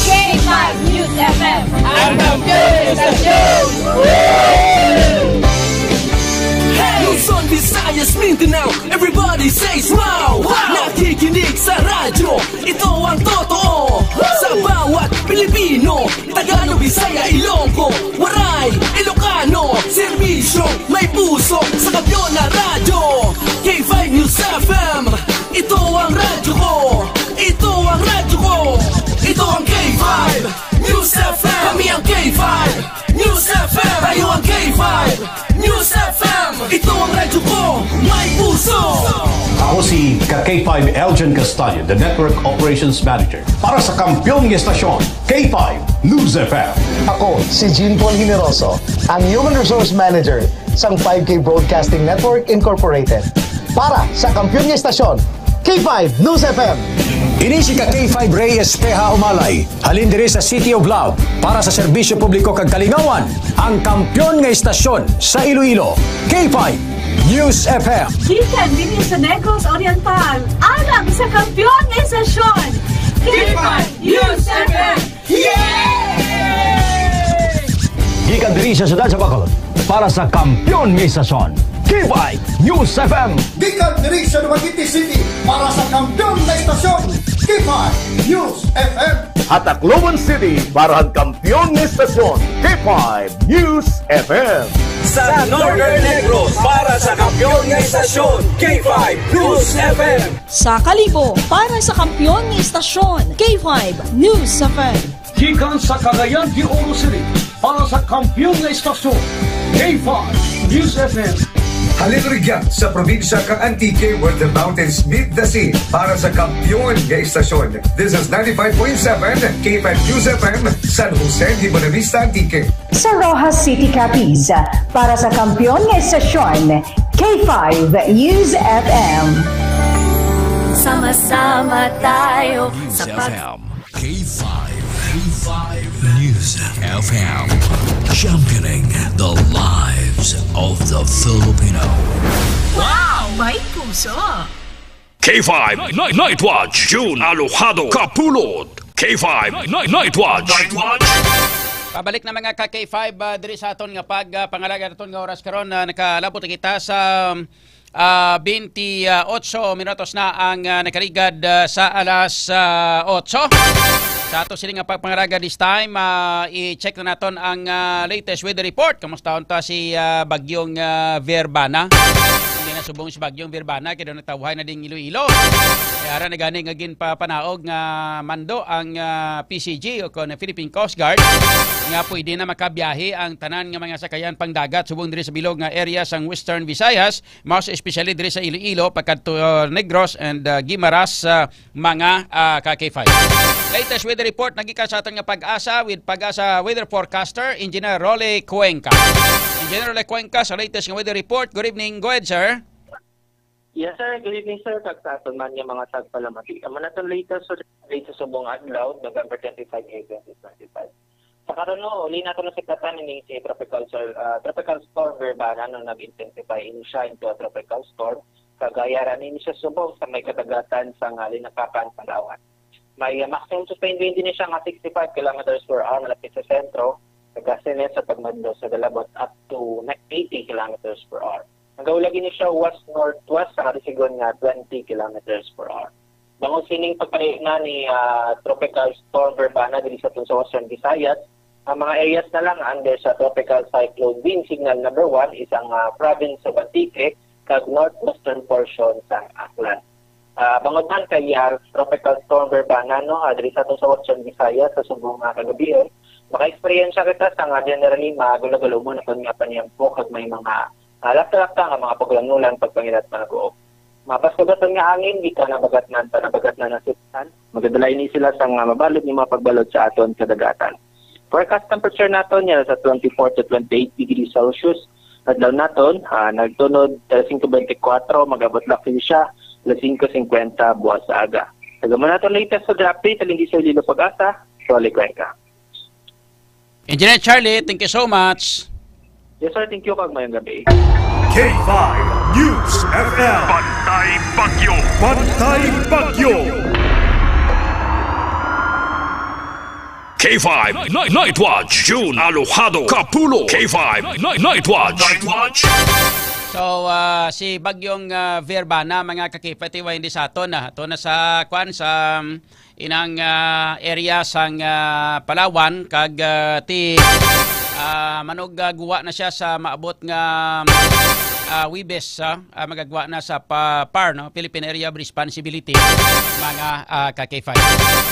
K five News F M, ang kampiyon sa show! Hey! Luzon, Visayas, Mindanao, everybody says wow! Wow! Nakikinig sa radyo, ito ang totoo. Sa bawat Pilipino, Tagalog, Bisaya, Ilonggo, Waray, Ilocano, serbisyo, may puso sa kampiyon na radyo. K five News F M, ito ang radyo ko. Ito ang radyo ko. Ito ang K five News F M. Kami ang K five News F M. Tayo ang K five News F M. Ito ang radyo ko. May puso. Ako si ka K five Elgin Castaño, the Network Operations Manager. Para sa kampiyon nga estasyon, K five News F M. Ako si Jean Paul Generoso, ang Human Resource Manager sang five K Broadcasting Network Incorporated. Para sa kampiyon nga estasyon, K five News F M. Ini si ka K five Rey Espeha Umalay, halin diri sa City of Love, para sa serbisyo publiko kag kalingawan, ang kampiyon nga estasyon sa Iloilo, K five News F M. Gikan dinhi sa Negros Oriental, alang sa kampiyon nga estasyon, K five News F M. Yay! Gikan diri sa siyudad sa Bacolod, para sa kampiyon nga estasyon, K five News F M. Gikan diri sa Dumaguete City, para sa kampiyon nga estasyon, K five News F M. Ha Tacloban City, para sa kampiyon nga estasyon, K five News F M. Sa Northern Negros, para sa kampiyon nga estasyon, K five News F M. Sa Kalibo, para sa kampiyon nga estasyon, K five News F M. Gikan sa Cagayan de Oro City, para sa kampiyon nga estasyon, K five News F M. Halin rugya sa probinsya kang Antique, where the mountains meet the sea, para sa kampiyon nga estasyon. This is ninety-five point seven K five News F M, San Jose de Buenavista, Antique. Sa Roxas City, Capiz, para sa kampiyon nga estasyon, K five News F M. Sama-sama tayo News sa pag- F M, K five, K five News F M, championing the lives of the Filipino. Wow! May puso. K five Night, Night Watch, June Alojado Kapulot. K five Night, Night Watch. Night Watch. Pabalik na, mga ka K five, ah, diri sa aton nga pag, ah, pangalaga naton nga oras karon, ah, nakalabot na kita sa, ah, twenty-eight minutos na ang, ah, nakaligad, ah, sa alas, ah, otso. Sa ato sini nga pagpangalaga this time, ah, i-check na naton ang, ah, latest weather report. Kamusta ta si, ah, Bagyong, ah, Verbana? Hindi na subong si Bagyong Verbana kay daw natawhay na ding Iloilo. Kaya ara na gani nga ginpapanaog nga mando ang, ah, P C G o kon Philippine Coast Guard nga pwede na makabiyahe ang tanan nga mga sakayan pangdagat subong diri sa bilog nga area sang Western Visayas, most especially diri sa Iloilo, pagkadto, uh, Negros and, uh, Guimaras, uh, mga, uh, ka K five. Latest weather report nagikan sa aton nga Pag-asa with Pag-asa weather forecaster, Engineer Rolly Cuenca. Engineer Rolly Cuenca, sa latest nga weather report. Good evening, go ahead, sir. Yes, sir. Good evening, sir. Kag sa aton man nga mga tagpalamati. Amo na itong latest sa latest subong adlaw, November twenty-five, year twenty twenty-five. Sa karon, no, uli nato na sikatan ini si Tropical Sor, ah, Tropical Storm Verbana, no, nag-intensify ini siya into a tropical storm. Kag ayaran ini siya subong sa may kadagatan sa nga Linacapan, Palawan. May, ah, maximum sustained wind din siya nga sixty-five kilometers per hour malapit sa sentro, kag kasinit sa pagmadlog sa dalabot up to eighty kilometers per hour. Nagaulag ini siya west-northwest sa kadisigon nga twenty kilometers per hour. Bangod sining pagkalayo na ni, ah, Tropical Storm Verbana diri sa aton sa Western Visayas, ang mga areas na lang under sa Tropical Cyclone Wind Signal number one is ang, ah, province of Antique kag northwestern portion sang Aklan. Ah, bangod man kay, ah, Tropical Storm Verbana, no, ah, diri sa aton sa Western Visayas sa subong nga kagabi, maka-eksperyensya kita sa nga generally magulo-gulo mo na nga paniyampo kag may mga, ah, lapta-lapta nga mga pagulanulan, pagpanginat, mga guob. Mapas kagaton nga hangin gikan nabagatnan pa nabagatnan ang siptan. Magadala ini sila sa nga mabalod ni mga pagbalod sa aton kadagatan. Forecast temperature naton niya sa twenty-four to twenty-eight degrees Celsius. Adlaw naton, ah, nagtunod alas singko bente kwatro, mag-abot lang kini siya alas singko singkwenta buwas sa aga. Taga mo naton latest sa update, Alin Diesel Lilo Pag-asa, Rolly Cuenca. Engineer Charlie, thank you so much. Yes, sir. Thank you, kag mayong gabi. K five News F M. Pantay Bagyo. Pantay Bagyo. K five Night, Night Watch, June Alojado Kapulot. K five Night, Night Watch. Night Watch. So, ah, si Bagyong, ah, Verbana, mga ka-K five, hindi sa aton na. Ato na sa, kwan, sa, um, inang, ah, area sang, ah, Palawan, kag, ah, ti, ah, manugagwa na siya sa maabot nga, ah, Wibes, ah, ah, magagwa na sa pa-, PAR, no? Philippine Area of Responsibility, mga, ah, ka-K five.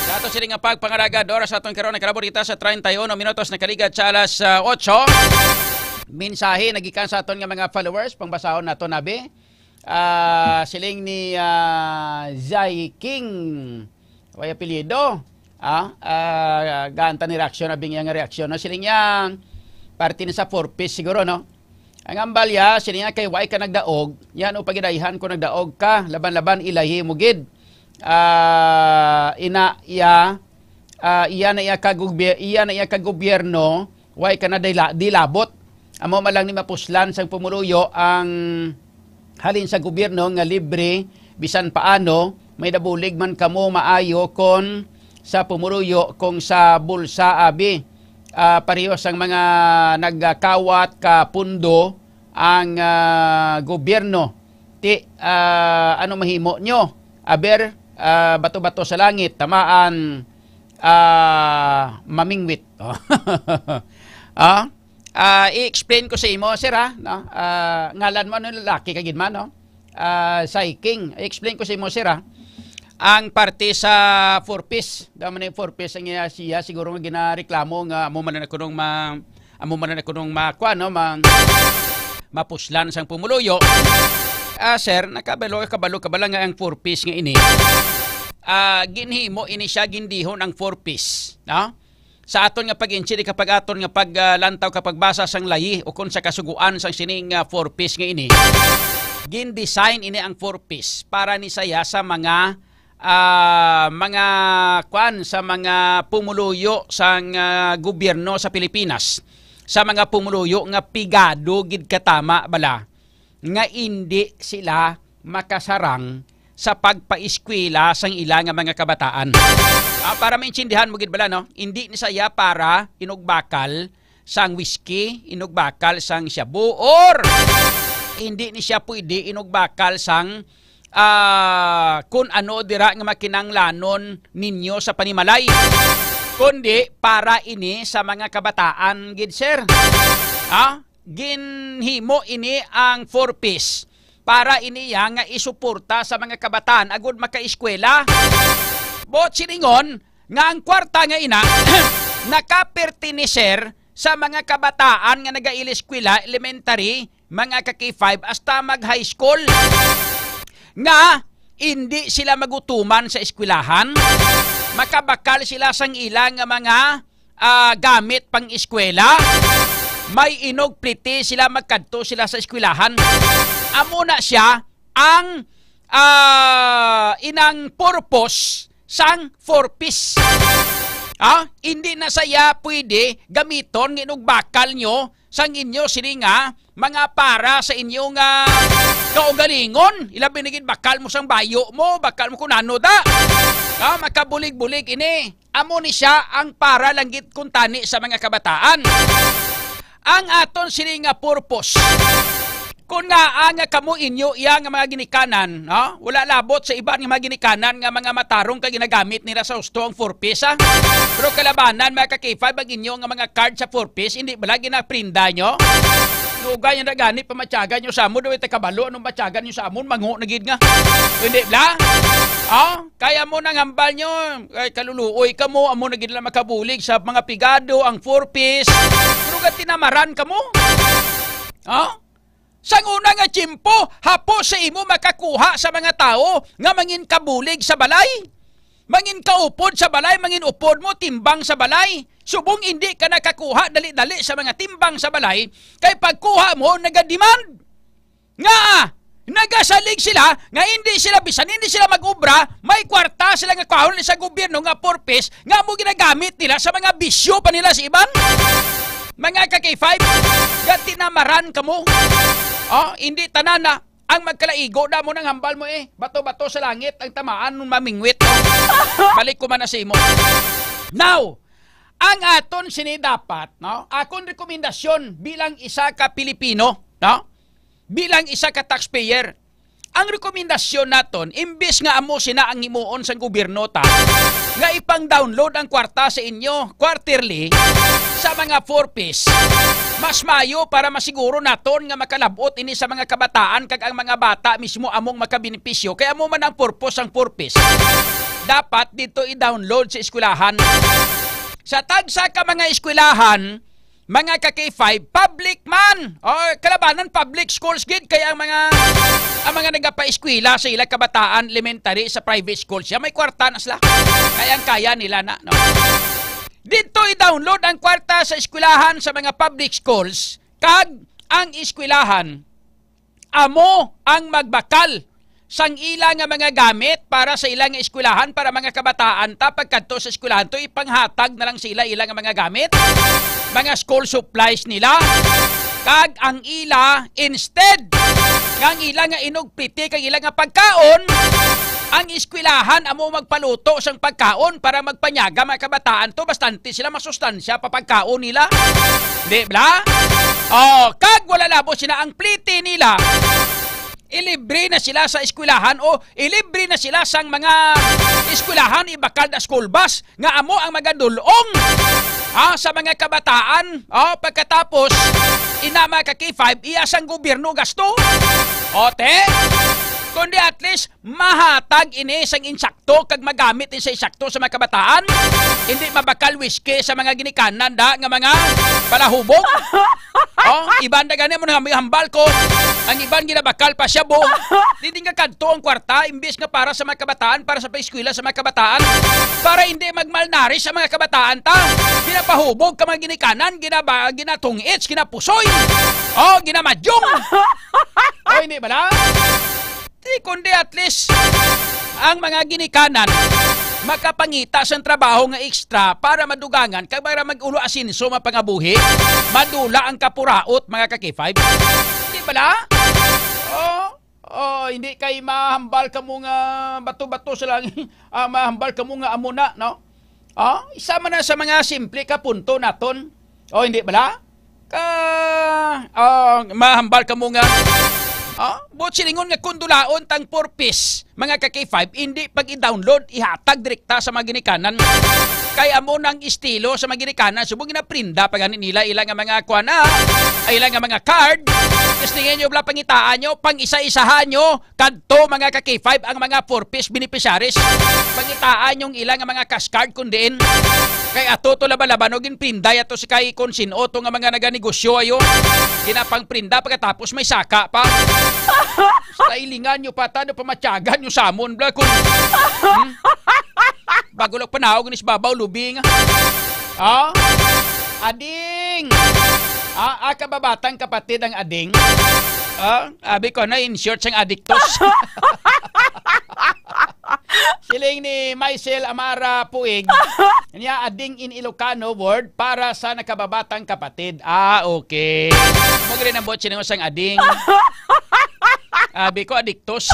Sa ato sini nga pagpangalagad, oras aton karon, nakalabot kita sa treinta y uno minutos, nakaligad sa alas, ah, otso. Mensahe nagikan sa aton nga mga followers, pangbasahon nato, nabi. Ah, siling ni, ah, Zai King. Way apelyido. Ah, ah, ganta ni reaksyon, abing iya nga reaksyon, no? Siling niya, parte ni sa four Ps siguro, no? Ang ambalya, siling niya, kay way ka nagdaog, yan o pagidayhan ko nagdaog ka, laban-laban ilahi mo gid. Ah, ina iya, ah, iya na iya ka gobye-, iya na iya ka gobyerno, way ka na dila-, dilabot. Amo man lang ni mapuslan sang pumuluyo ang halin sa gobyerno nga libre bisan paano, may nabulig man kamo maayo kon sa pumuluyo kung sa bulsa abi. Ah, pareho sang mga nagkawat ka pundo ang, ah, gobyerno. Ti, ah, ano mahimo nyo? Aber, ah, bato-bato sa langit, tamaan, ah, mamingwit. Ah, ah, i-explain ko sa imo, sir, ha? No? Ah, ngalan mo, ano, lalaki ka gid man, no? Ah, Sai King. I-explain ko sa imo, sir, ha? Ang parte sa four Ps, daw man yung four Ps ang iya, siya siguro nga ginareklamo nga amo man na kunong ma-, amo man na kunong makuha, no? Mang, mapuslan sang pumuluyo. Ah, sir, nakabalo, kabalo ka bala nga ang four Ps nga ini? Ah, ginhimo ini siya, gindihon ang four Ps, no? Sa aton nga pag-inchili, kapag aton nga paglantaw, kapagbasa sang layi o kon sa kasuguan sang sining, ah, four Ps nga ini, gin-design ini ang four Ps para ni saya sa mga, ah, mga kwan, sa mga pumuluyo sang, ah, gobyerno sa Pilipinas, sa mga pumuluyo nga pigado gid katama bala nga indi sila makasarang sa pagpaeskwela sang ila nga mga kabataan. Ah, para maintindihan mo gid bala, no? Hindi ni saya para inugbakal sang whisky, inugbakal sang shabu, or hindi ni siya pwede inugbakal sang, ah, kun ano dira nga makinanglanon ninyo sa panimalay. Kundi para ini sa mga kabataan gid, sir. Ha? Ginhimo ini ang four Ps para ini ya nga isuporta sa mga kabataan agud makaeskwela. Buot silingon nga ang kwarta nga ina nakaperteneser sa mga kabataan nga nagaili eskwela, elementary, mga ka K five, hasta mag high school, nga hindi sila magutuman sa eskwelahan, makabakal sila sang ila nga mga, ah, gamit pang eskwela, may inugpliti sila, magkadto sila sa eskwelahan. Amo na siya ang, ah, inang purpose sang four Ps. Ah, hindi na saya pwede gamiton nga inugbakal nyo sang inyo sini nga mga para sa inyo nga kaugalingon. Ilabi na gid bakal mo sang bayo mo, bakal mo kun ano da. Ah, makabulig-bulig ini. Amo ni siya ang para lang gid kuntani sa mga kabataan. Ang aton sini nga purpose, kun ngaa nga kamo inyo iya nga mga ginikanan, no? Wala labot sa iban nga mga ginikanan nga mga matarong kay ginagamit nila sa husto ang four Ps, ha? Pero kalabanan, mga ka-K five, ang inyo nga mga card sa four Ps, hindi bala ginaprinda nyo? Lugay nga na gani, pamatyagan nyo sa amon, daw ito kabalo, anong matyagan nyo sa amon, mango na gid nga. Hindi bala? Oh, kaya mo nang hambal nyo, ay kaluluoy ka mo, amo na gid lang makabulig sa mga pigado, ang four Ps. Pero gatinamaran ka mo. Oh? Sang una nga tiyempo, hapos sa imo makakuha sa mga tawo nga mangin kabulig sa balay. Mangin kaupod sa balay, mangin upod mo, timbang sa balay. Subong indi ka nakakuha dali-dali sa mga timbang sa balay, kay pagkuha mo, nagademand. Nga, nagasalig sila, nga hindi sila, bisan hindi sila mag-obra, may kwarta sila nga kuhaon sa gobyerno nga four Ps, nga mo ginagamit nila sa mga bisyo pa nila sa iban. Mga ka-K five, gatinamaran ka mo. Oh, hindi tanan na ang magkalaigo na mo nang hambal mo eh. Bato-bato sa langit ang tamaan nung mamingwit. Balik ko man na sa imo. Now, ang aton sini dapat, no? Akon rekomendasyon bilang isa ka Pilipino, no? Bilang isa ka taxpayer, ang rekomendasyon naton, imbis nga amo sina ang himuon sang gobyerno ta, nga ipang-download ang kwarta sa inyo quarterly sa mga four Ps, mas maayo para masiguro naton nga makalab-ot ini sa mga kabataan kag ang mga bata mismo among makabenepisyo. Kay amo man ang purpose sang four Ps. Dapat dito i-download sa eskwelahan. Sa tagsa ka mga eskwelahan, mga ka-K five, public man. O, kalabanan, public schools gid. Kaya ang mga, ang mga nagapaeskwela sa ila kabataan, elementary, sa private schools, siya may kwarta na sila. Kaya ang kaya nila na, no? Dito i-download ang kwarta sa eskwelahan sa mga public schools, kag ang eskwelahan amo ang magbakal sang ila nga mga gamit para sa ila nga eskwelahan, para mga kabataan ta pagkadto sa eskwelahan to ipanghatag na lang sa ila ila nga mga gamit, mga school supplies nila, kag ang ila, instead nga ang ila nga inugpiti kag ila nga pagkaon, ang eskwelahan amo magpaluto sang pagkaon para magpanyaga mga kabataan to, bastante sila masustansya pa pagkaon nila. Di bla? Oh, kag wala labo sila ang pliti nila. Ilibre na sila sa eskwelahan o ilibre na sila sang mga eskwelahan, ibakal na school bus nga amo ang magadulong, ah, sa mga kabataan. Oh, pagkatapos, ina mga ka-K five, iya sang gobyerno gasto. Ote? Kundi at least, mahatag ini sang insakto kag magamit ini sa insakto sa mga kabataan. Hindi mabakal whisky sa mga ginikanan da nga mga palahubog. Oh, iban na gani mo nang hambal ko. Ang iban ginabakal pa siya, bo. Dili nga kadto ang kwarta, imbis nga para sa mga kabataan, para sa paeskwela sa mga kabataan, para hindi magmalnari sa mga kabataan ta. Ginapahubog ka mga ginikanan, ginaba, ginatungits, ginapusoy. Oh, ginamadyong. Oh, hindi bala? Di, kundi at least ang mga ginikanan makapangita sang trabaho nga extra para madugangan kag para mag-ulo asenso mapangabuhi, madula ang kapuraot, mga ka-K five. Di bala? Oh, Oh, hindi kay mahambal kamo nga bato-bato sa langit. Ah, mahambal kamo nga amo na, no? Oh, isa man na sa mga simple ka punto naton. Oh, hindi bala? Ka, oh, mahambal kamo nga. Oh, buot silingon nga kundulaon tang four Ps, mga ka K five, hindi pag i-download, ihatag direkta sa mga ginikanan. Kay amo nang estilo sa mga ginikanan, subong ginaprinda pa gani nila ila nga mga kuan na, ay ila nga mga card. Testingan nyo bala, pangitaan nyo, pang isa-isahan nyo, kadto, mga ka K five, ang mga four Ps beneficiaries. Pangitaan yung ila nga mga cash card kung diin. Kay ato to laba-laba, no, ginprinda yato si kay kung sin-o to nga mga naganegosyo ayo. Ginapangprinda pagkatapos may saka pa. Stylingan nyo pa, tano pamatyagan nyo samon, bla, kung, hmm? Bago lang panahon, ginis babaw, lubing. Ah? Ading! Ah, ah, kababatang kapatid ang ading. Ah, abi ko na in short sang adiktos. Siling ni Maisel Amara Puig, niya ading in Ilocano word para sa nakababatang kapatid. Ah, okay. Mo gani ang buot silingon sang ading. Abi ko adiktos.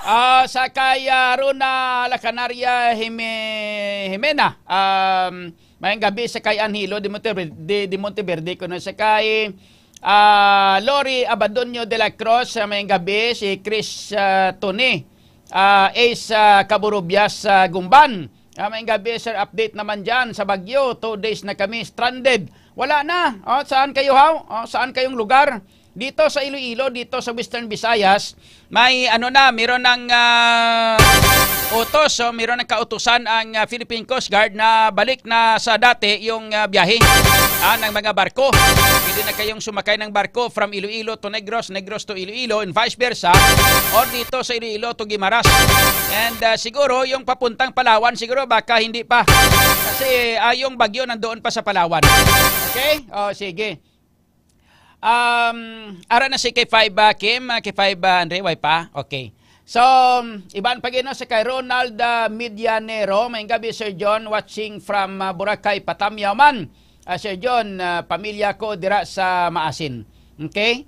Ah, sa kay, ah, Rona Lacanaria Jime-, Jimena, um, mayang gabi sa kay Angelo de Monteverde, de, de Monteverde, kuno sa kay, ah, Lori Abadonio de la Cruz, ah, mayang gabi, si Chris, ah, Tony, ah, Ace, ah, Caburubias, ah, Gumban. Ah, mayang gabi, sir. Update naman dyan sa Baguio. Two days na kami stranded. Wala na. Oh, saan kayo, haw? Oh, saan kayong lugar? Dito sa Iloilo, dito sa Western Visayas, may ano na, meron ng, ah, utos, so meron ng kautusan ang, ah, Philippine Coast Guard na balik na sa dati yung, ah, biyahe, ah, ng mga barko. Pwede na kayong sumakay ng barko from Iloilo to Negros, Negros to Iloilo, and vice versa, or dito sa Iloilo to Guimaras. And, ah, siguro yung papuntang Palawan, siguro baka hindi pa. Kasi, ah, yung bagyo nandoon pa sa Palawan. Okay? Oh, sige. Um, ara na si K five, ah, Kim, ah, K five, ah, Andre, way pa? Okay. So, um, iban pa gino sa kay Ronald, ah, Medianero, mayang gabi, Sir John, watching from, ah, Boracay, Patamyaw man. Ah, Sir John, ah, pamilya ko dira sa Maasin. Okay?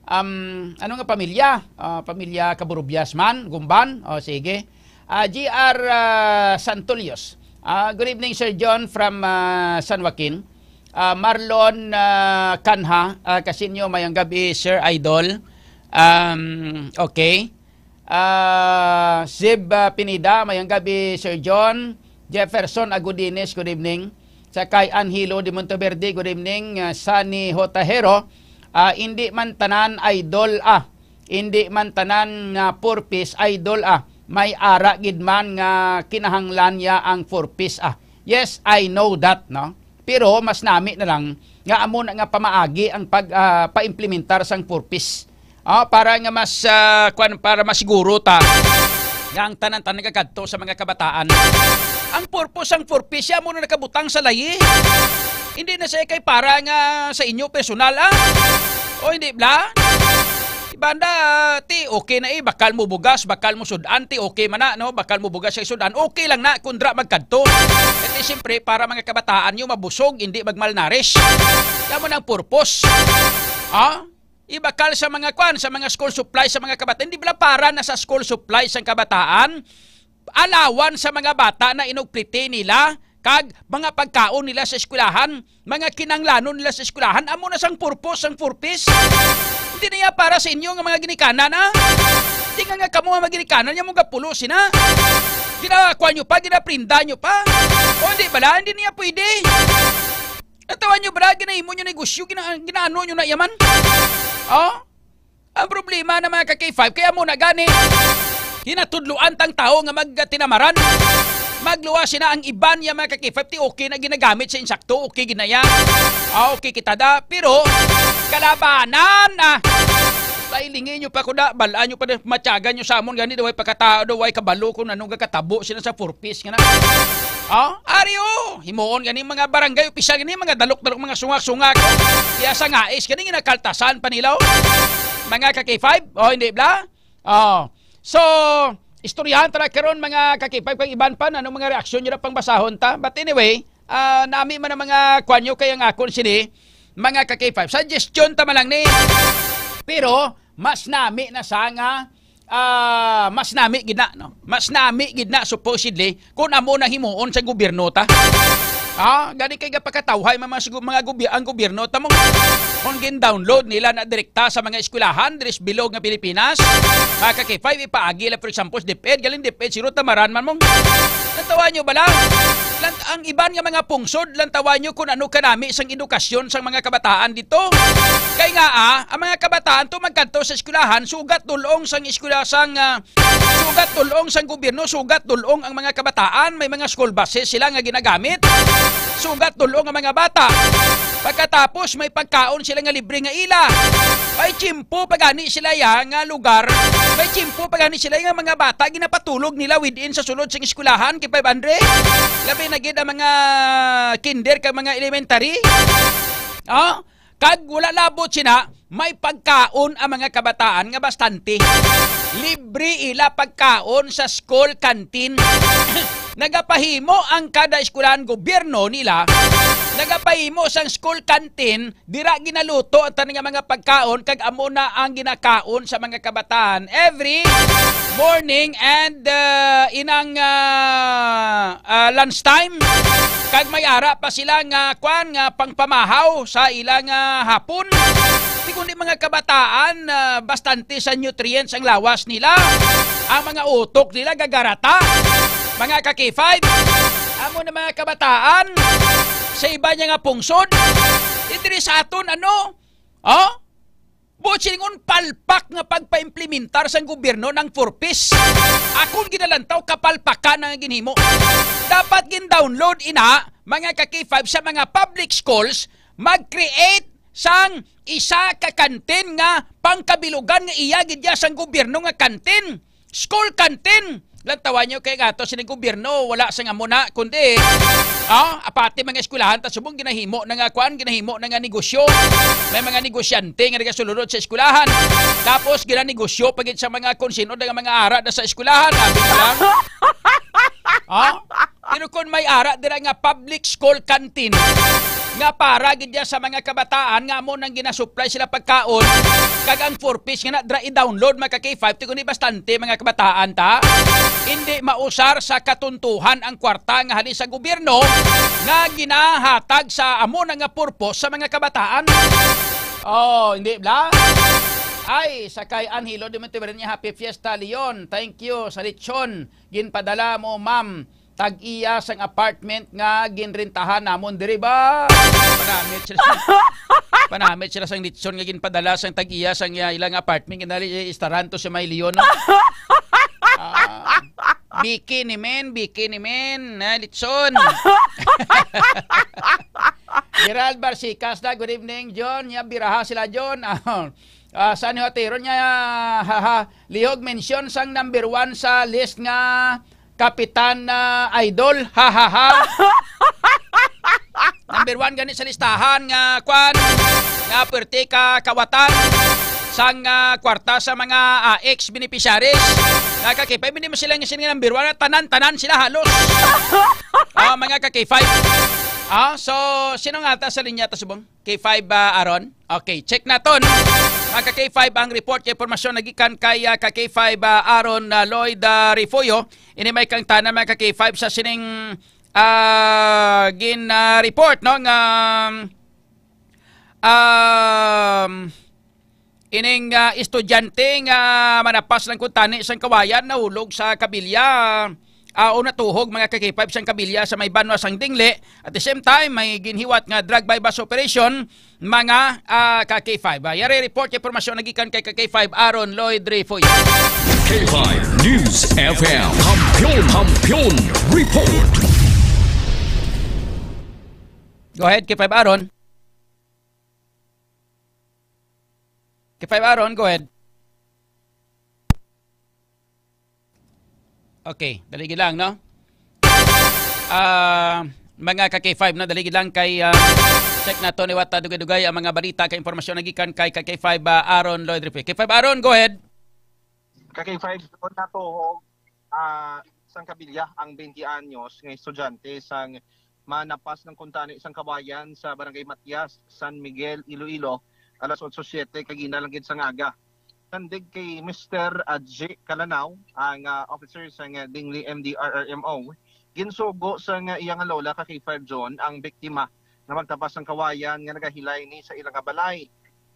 Um, ano nga pamilya? Ah, pamilya Caburubias man, Gumban? O, sige. Ah, G R, ah, Santolios. Ah, good evening, Sir John, from, ah, San Joaquin. Ah, Marlon, ah, Canha, ah, Kasinyo, mayang gabi, Sir Idol. Um, okay. Ah, Zeb, ah, Pineda, mayang gabi, Sir John. Jefferson Agudines, good evening. Sa kay Angelo de Monteverde, good evening. Ah, Sunny Hotahero, ah, hindi man tanan idol, ah. Hindi man tanan nga four Ps idol, ah. May ara gid man nga kinahanglan niya ang four Ps, ah. Yes, I know that, no? Pero mas nami na lang nga amo na nga pamaagi ang pag, ah, paimplementar sang four Ps. Ah, para nga mas, ah, kwan, para masiguro ta nga ang tanan-tanan nagakadto sa mga kabataan. Ang purpose sang four Ps, siya mo na nakabutang sa layi. Hindi na siya kay para nga sa inyo personal, ah. O hindi, bla? Banda, ti, okay na eh. Bakal mo bugas, bakal mo sudan, ti, okay man na, no? Bakal mo bugas sa sudan, okay lang na kung dra magkadto. Kasi siyempre, para mga kabataan nyo mabusog, hindi magmalnarish. Yan mo ng purpose. Ha? Ibakal sa mga kwan, sa mga school supply, sa mga kabataan. Hindi bala para na sa school supply sa kabataan? Alawan sa mga bata na inugpliti nila, kag mga pagkaon nila sa eskwelahan, mga kinanglanon nila sa eskwelahan, amo na sang purpose sang four Ps. Hindi na niya para sa inyo nga mga ginikanan, ha? Hindi nga, nga kamo nga mga ginikanan, niya mo gapulo sina. Ginakuha nyo pa, ginaprinda nyo pa. O hindi bala, hindi niya pwede. Natawan nyo bala, ginahimo nyo negosyo, gina, ginaano nyo na yaman. Oh? Ang problema na mga ka-K five, kaya mo na gani, hinatudloan tang tao nga magtinamaran. Magluwa sina ang iban niya mga ka-K five, ti okay na ginagamit sa insakto, okay ginaya. Ah, okay kita da, pero kalabanan, ah. Stylingi nyo pa ko da, balaan nyo pa da, matyagan nyo sa amon, gani, daway pagkatao, daway kabalo kung anong kakatabo sila sa four Ps nga na. Ah, ari, oh, himuon gani mga barangay opisyal gani, mga dalok-dalok, mga sungak-sungak. Iya sa ngais gani, ginakaltasan pa nila, oh. Mga ka-K five, oh, hindi bla? Oh. So, istoryahan ta na karon, mga ka-K five, kag iban pa, anong mga reaksyon nyo na pang basahon ta? But anyway, ah, nami man ang mga kwan nyo kay ang akon sini, mga ka-K five. Suggestion ta man lang ni. Pero mas nami na sa nga, ah, mas nami gid na, no? Mas nami gid na, supposedly, kung amo na himuon sa gobyerno ta. Ah, gani kay gapakatawhay mga, mga, mga goby-, ang gobyerno ta mo. Kung gin-download nila na direkta sa mga eskwelahan diri sa bilog nga Pilipinas, mga ka-K five, ipaagi lang, for example, sa DepEd, galing DepEd, siguro tamaran man mo. Natawan nyo ba lang? Lang, ang iban nga mga pungsod, lantawan nyo kung ano kanami sang edukasyon sang mga kabataan dito. Kay nga, ah, ang mga kabataan to magkadto sa eskwelahan, sugat dulong sang eskwela sang, ah, sugat dulong sang gobyerno, sugat dulong ang mga kabataan, may mga school buses sila nga ginagamit. Sugat dulong ang mga bata. Pagkatapos may pagkaon sila nga libre nga ila. May tiyempo pa gani sila ya nga lugar. May tiyempo pa gani sila nga mga bata ginapatulog nila within sa sulod sing eskwelahan, K five Andre. Labi na gid ang mga kinder kag mga elementary. Ah, kag wala labot sina, may pagkaon ang mga kabataan nga bastante. Libre ila pagkaon sa school canteen. Nagapahimo ang kada eskwelahan gobyerno nila. Nagapahimo sang school canteen, dira ginaluto ang tanan nga mga pagkaon kag amo na ang ginakaon sa mga kabataan every morning and, uh, inang, uh, uh, lunch time. Kag may ara pa sila nga kwan nga pangpamahaw sa ilang, ah, hapon. Di kundi mga kabataan, ah, bastante sa nutrients ang lawas nila. Ang mga utok nila gagarata. Mga ka-K five, amo na mga kabataan sa iba niya nga pungsod. Di diri sa aton, ano? Oh? Buot silingon, palpak nga pagpaimplementar sang gobyerno ng four Ps. Akon ginalantaw, kapalpakan ang ginhimo. Dapat gin-download ina, mga ka-K five, sa mga public schools, mag-create sang isa ka kantin nga pangkabilugan nga iya gid ya sang gobyerno nga kantin. School canteen. Lantawan nyo kay gato sining gobyerno, wala sa nga muna, kundi, ah, apati mga eskwelahan, ta subong ginahimo na nga, kwan, ginahimo na nga negosyo. May mga negosyante nga nagasulod sa eskwelahan. Tapos, ginanegosyo pa gid sa mga kung sino nga mga ara na sa eskwelahan. Abi mo lang. Ah? Pero kung may ara dira nga public school canteen, nga para gid ya sa mga kabataan nga amo nang ginasupply sila pagkaon, kag ang four Ps nga na dra i-download, mga ka-K five, ti kundi bastante, mga kabataan, ta? Hindi mausar sa katuntuhan ang kwarta nga halin sa gobyerno nga ginahatag sa amo na nga purpose sa mga kabataan. Oh, hindi bla? Ay, sa kay Angelo de Montevernia, Happy Fiesta, Leon. Thank you sa lechon ginpadala mo, ma'am. Tag-iya sang apartment nga ginrentahan namon diri ba? Panamit sila sa, panamit sila sang litson nga ginpadala sang tag-iya sang, ah, ilang apartment. Ginali, eh, istaran to si May Leon, no? Ah, bikini men, bikini men, na litson. Gerald Barcicas na, good evening, John. Ya, biraha sila, John. Ah, ah, sa ni Hoteron niya, ha, ha, lihog mention sang number one sa list nga Kapitan, ah, Idol. Ha, ha, ha. Number one gani sa listahan nga, kwan, nga pwerte ka kawatan sang, ah, kwarta sa mga, ah, ex-beneficiaries. Nga ka-K five, hindi mo sila nga sila number one. Tanan-tanan sila halos. Ah, mga ka-K five. Ah, so, sino nga ta sa linya ta subong? K five, ah, Aaron? Okay, check naton. Mga ka-K five, ang report kay impormasyon nagikan kay, ah, ka-K five, ah, Aaron, ah, Lloyd, ah, Refugio. Ini may kang tanan, mga ka-K five, sa sining, ah, gin, ah, report, no, nga, um, ining, ah, estudyante nga manapas lang kuntani sang kawayan nahulog sa kabilya, ah, o natuhog, mga ka-K five, sang kabilya sa may banwa sang Dingle. At the same time, may ginhiwat nga drug buy-bust operation, mga, ah, ka-K five. Ah, yari report, impormasyon nagikan kay ka-K five, Aaron Lloyd Refugio. K five News F M. Kampiyon, Kampiyon Report. Go ahead, K five Aaron. K five Aaron, go ahead. Okay, dali gid lang, no? Ah, mga ka-K five, no? Dali gid lang kay, ah, check naton liwat, ah, dugay-dugay ang mga balita kay impormasyon nagikan kay ka-K five, ah, Aaron Lloyd Refugio. K five Aaron, go ahead. Ka-K five, doon na to, ah, sang kabilya ang twenty anyos nga estudyante sang manapas lang kuntani sang kawayan sa Barangay Matias, San Miguel, Iloilo, alas otso siete kagina lang gid sang aga. Sandig kay Mister Adji Kalanaw, ang, ah, officer sa nga Dingli M D R R M O, ginsugo sa nga iya nga lola ka K five John ang biktima nga magtabas sang kawayan nga nagahilay ni sa ila nga balay.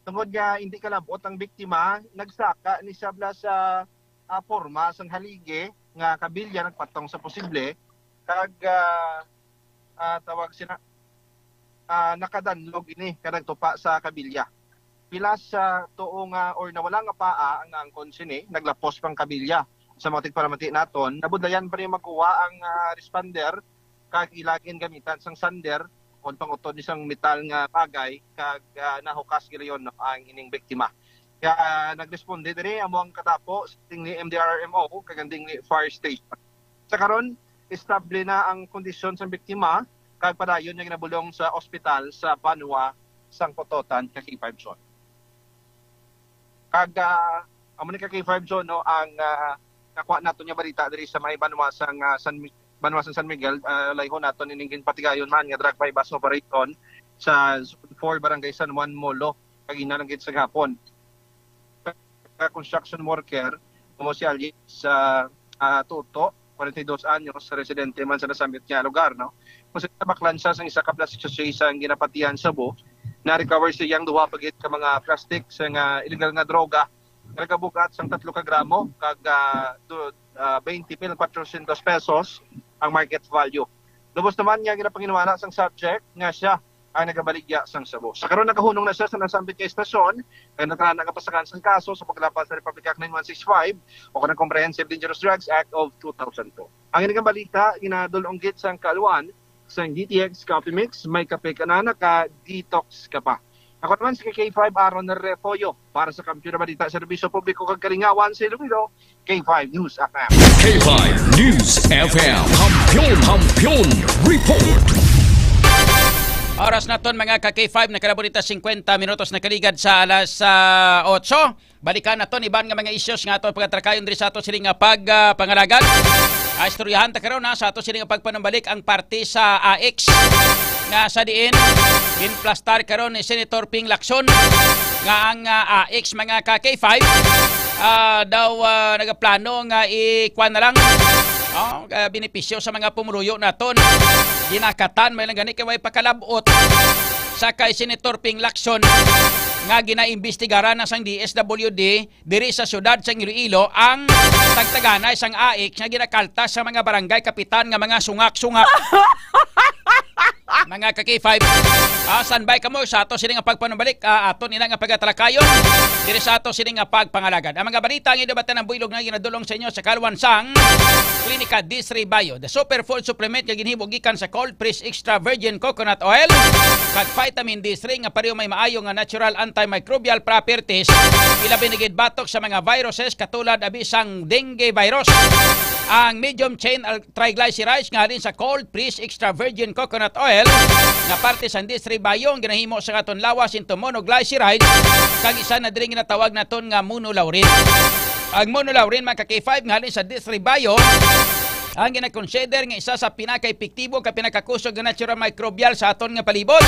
Tungod nga hindi kalab-ot ang biktima, nagsaka ni siya bala sa, ah, porma sang haligi nga kabilya nagpatong sa posible, kag, ah, ah, tawag sina, ah, nakadanlog ini ka nagtupa sa kabilya. Pilas sa tuo nga or nawala nga paa ang naangkon sini, naglapos pang kabilya. Sa mga tigparamati naton, nabudlayan pa ni makuha ang, ah, responder kag ila gingamitan sang sander kon pangutod ni sang metal nga bagay kag, ah, nahukas gilayon, no, ang ining biktima. Kaya nagresponde diri amo ang katapo sa ni M D R R M O kag ang ding ni fire station. Sa karon, estable na ang kondisyon sang biktima kag padayon niya ginabulong sa ospital sa banwa sang Pototan kag K five John. Kag, ah, amo ni ka K five John, no, ang, ah, nakuha nato nga balita diri sa may banwa sang, ah, San Mi-, banwa sang San Miguel, ah, layhon nato ining ginpatigayon man nga drug buy-bust operation sa Zone four, Barangay San Juan, Molo, kagina lang gid sa gahapon. Ka construction worker, amo si Algis, ah, ah, Tuto, forty-two anyos, residente man sa nasambit nga lugar, no? Kung sa tabaklan siya sang isa ka plastic sachet sang ginapatihan shabu, na-recover sa iyang duha pa gid ka mga plastic sa nga illegal nga droga, nagabug-at sang tatlo ka gramo, kag, ah, do-, ah, twenty mil quatrocientos pesos ang market value. Lubos naman nga ginapanginwala sang subject nga siya ang nagabaligya sang shabu. Sa karon, nakahunong na siya sa nasambit nga istasyon, kag natalana nga pasakan sang kaso sa paglapas sa Republic Act nine one six five o kanang Comprehensive Dangerous Drugs Act of two thousand two. Ang ining balita ginadul-ong gid sang kaaluan sang D T X Coffee Mix, may kape ka na, naka-detox ka pa. Ako naman si K five Aaron Refollo para sa Kampiyon na Balita, Serbisyo Publiko kag Kalingawan sa Iloilo, K five News F M. K five News F M. Kampiyon, Kampiyon Report. Oras naton, mga ka K five, nakalabot na singkwenta minutos nakaligad sa alas, ah, otso. Balikan naton iban nga mga issues nga aton pagatrakayon diri sa ato sini nga pag, ah, pangalagad. Ah, istoryahan ta karon, ha, sa ato sini nga pagpanumbalik ang parte sa A X nga sa diin ginplastar karon ni Senator Ping Lacson nga ang, ah, A X, mga ka K five, ah, daw, ah, nagaplano nga ikuan na lang, oh, ah, benepisyo sa mga pumuluyo naton. Ginakatan may lang gani kay way pakalabot sa kay Senator Ping Lacson nga ginaimbestigaran na sang D S W D diri sa siyudad sang Iloilo ang tagtaganay sang A X nga ginakaltas sa mga barangay kapitan nga mga sungak-sungak. Mga ka K five, ah, standby kamo sa ato sini nga pagpanumbalik, ah, ato nila nga pagatalakayon diri sa ato sini nga pagpangalagad. Ang mga balita nga idabatan ang buylog na ginadulong sa inyo sa kalwan sang Klinika D three Bio, the superfood supplement nga ginhimo gikan sa cold press extra virgin coconut oil kag vitamin D three nga pareho may maayo nga natural antimicrobial properties, ilabi na gid batok sa mga viruses katulad abi sang dengue virus. Ang medium chain al-, triglycerides nga halin sa cold press extra virgin coconut oil nga parte sang D three Bio ang ginahimo sa aton lawas into monoglycerides kag isa na diri ginatawag naton nga monolaurin. Ang monolaurin, mga ka K five, nga halin sa D three Bio, ang ginakonsider nga isa sa pinakaepektibo kag pinakakusog nga natural microbial sa aton nga palibot.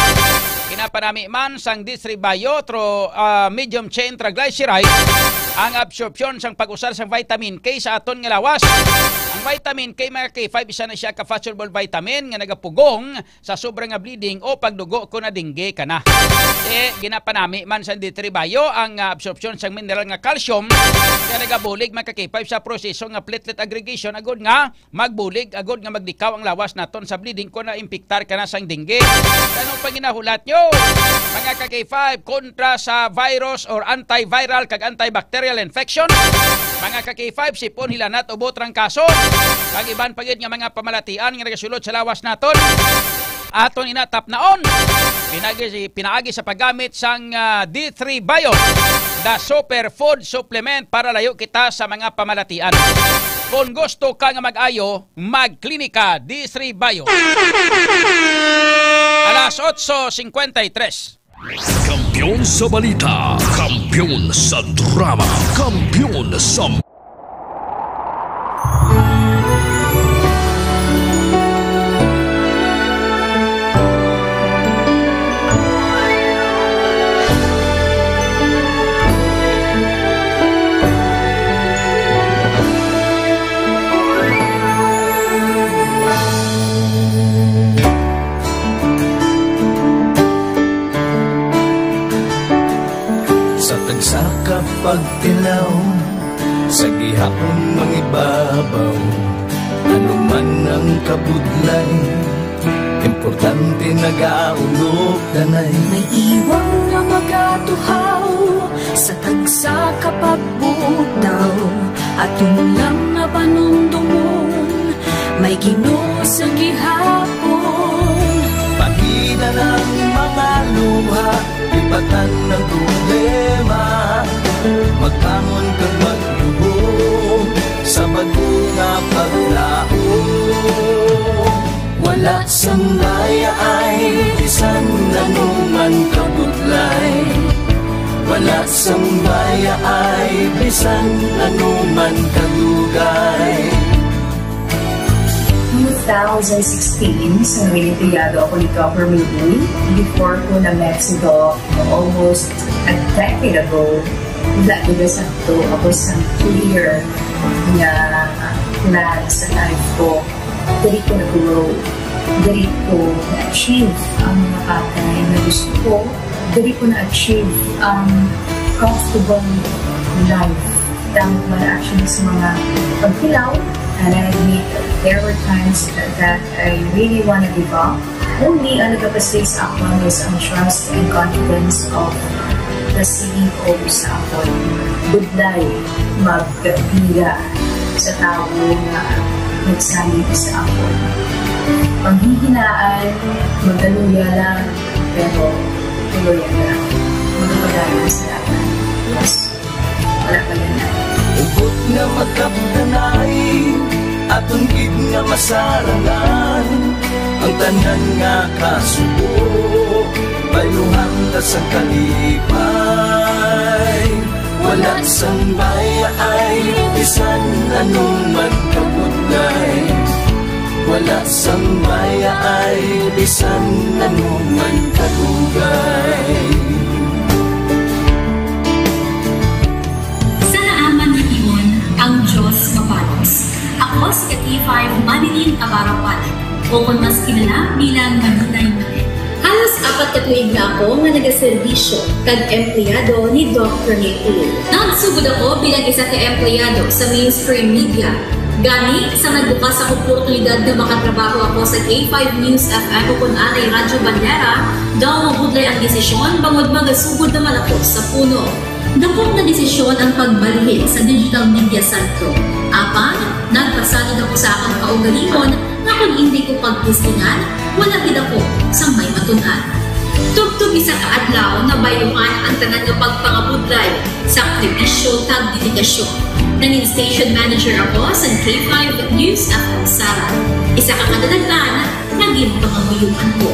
Ginapanami man sang D three Bio through, ah, medium chain triglycerides ang absorpsyon sang pag-usar sang vitamin K sa aton nga lawas. Ang vitamin K, mga K five, isa na siya ka fat-soluble vitamin nga nagapugong sa sobra nga bleeding o pagdugo kon na-dengue ka na. Eh, ginapanami man sa D three Bio ang, ah, absorpsyon sang mineral nga calcium nga nagabulig, mga ka K five, sa proseso nga platelet aggregation agud nga magbulig, agud nga maglikaw ang lawas naton sa bleeding kon naimpiktar ka na sang dengue. Anong panginahulat nyo, mga ka K five, kontra sa virus or antiviral kag antibacterial infection? Mga ka K five, sipon, hilanat, ubo, trangkaso, kag iban pa gid nga mga pamalatian nga nagasulod sa lawas naton. Aton ina tapnaon. Pinagi, pinaagi sa paggamit sang, ah, D three Bio, the superfood supplement para layo kita sa mga pamalatian. Kung gusto ka nga mag-ayo, magklinika D three Bio. Alas otso cincuenta y tres. Kampiyon sa balita, kampiyon sa drama, kampiyon sa Sa kapagtilaw sa gihapon mangibabaw, ano man ang kabudlay, importante nagaulog danay. May iwang nga magatuhaw sa tagsa ka pagbutaw, aton lang nga panumdumon, may Ginoo sa gihapon. Pahina ng mga luha, lipatan ng problema, magbangon kag magluhod sa bag-o nga paglaom. Wala sang bayaay bisan ano man kabudlay, wala sang bayaay bisan ano man kadugay. Noong two thousand sixteen, sa Noon Piyado ako ni Doctor Miguel, before ko na-met si Doc almost a decade ago, wala ko na sakto ako sa clear nga plan sa life ko. Diri ko na-grow. Diri ko na-achieve ang mga bagay na gusto ko. Diri ko na-achieve ang comfortable life. Damo man actually sa mga pagtilaw, and I admit there were times that I really wanna give up. Only ang nagapasig sa akon is ang trust and confidence of the C E O sa akon. Budlay magkapila sa tawo nga nagsalig sa akon. Panghihinaan, magaluya lang, pero tuloy lang. Magpadayon sa lahat. Yes. Wala pa yan. Hugot nga magkapdanay, aton gid nga masarangan ang tanan nga kasubo, bayluhan ta sa kalipay. Wala sang bayaay, bisan ano man kabudlay. Wala sang bayaay, bisan ano man kadugay. Sa naaman nga tion, ang Dios mabalos. Ako si ka K five Manilyn Abarapan, o kon mas kilala bilang Manilay Manilyn. Halos apat ka tuig na ako nga nagaserbisyo kag empleyado ni Doc Rene Uy. Nagsugod ako bilang isa ka empleyado sa mainstream media. Gani, sa nagbukas ang oportunidad nga makatrabaho ako sa K five News F M o kon anay Radyo Bandera, daw mabudlay ang desisyon bangod magasugod naman ako sa puno. Dakop nga desisyon ang pagbalhin sa Digital Media Centro. Apan, nagpasalig ako sa akon kaugalingon nga kon indi ko pagtistingan, wala gid ako sang may matun-an. Tubtob isa ka adlaw, nabayluhan ang tanan nga pagpangabudlay sa aktivisyo kag dedikasyon. Nangin station manager ako sa K five News F M Sara, isa ka kadalagan nga ginpangamuyoan ko.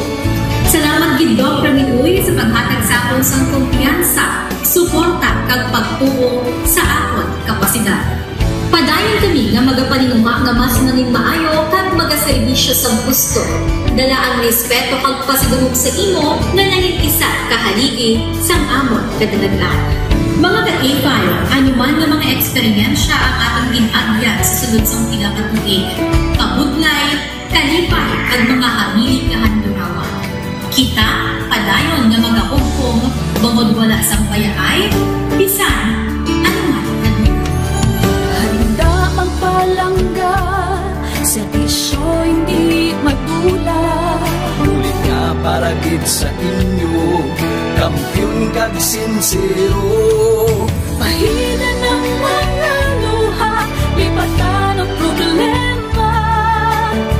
Salamat gid, Doc Rene Uy, sa paghatag sa akon sang kumpiyansa, suporta, kag pagtuo sa akon kapasidad. Padayon kami nga magapaninguha nga mas nangin maayo kag magaserbisyo sa gusto. Dala ang respeto kag pasidungog sa imo nga nangin isa ka haligi sang amon kadalagan. Mga ka-K five, ano man nga mga eksperyensya ang aton gin-agyan sa sulod sang pila ka tuig, kabudlay, kalipay, kag mga hamili nga handurawan. Kita padayon nga magahugpong bangod wala sang bayaay bisan ano man. Handa ang palangga sa bisyo, hindi madula. Bulig nga para gid sa inyo, kampiyon kag sinsero. Pahina ng mga luha, lipatan ang problema.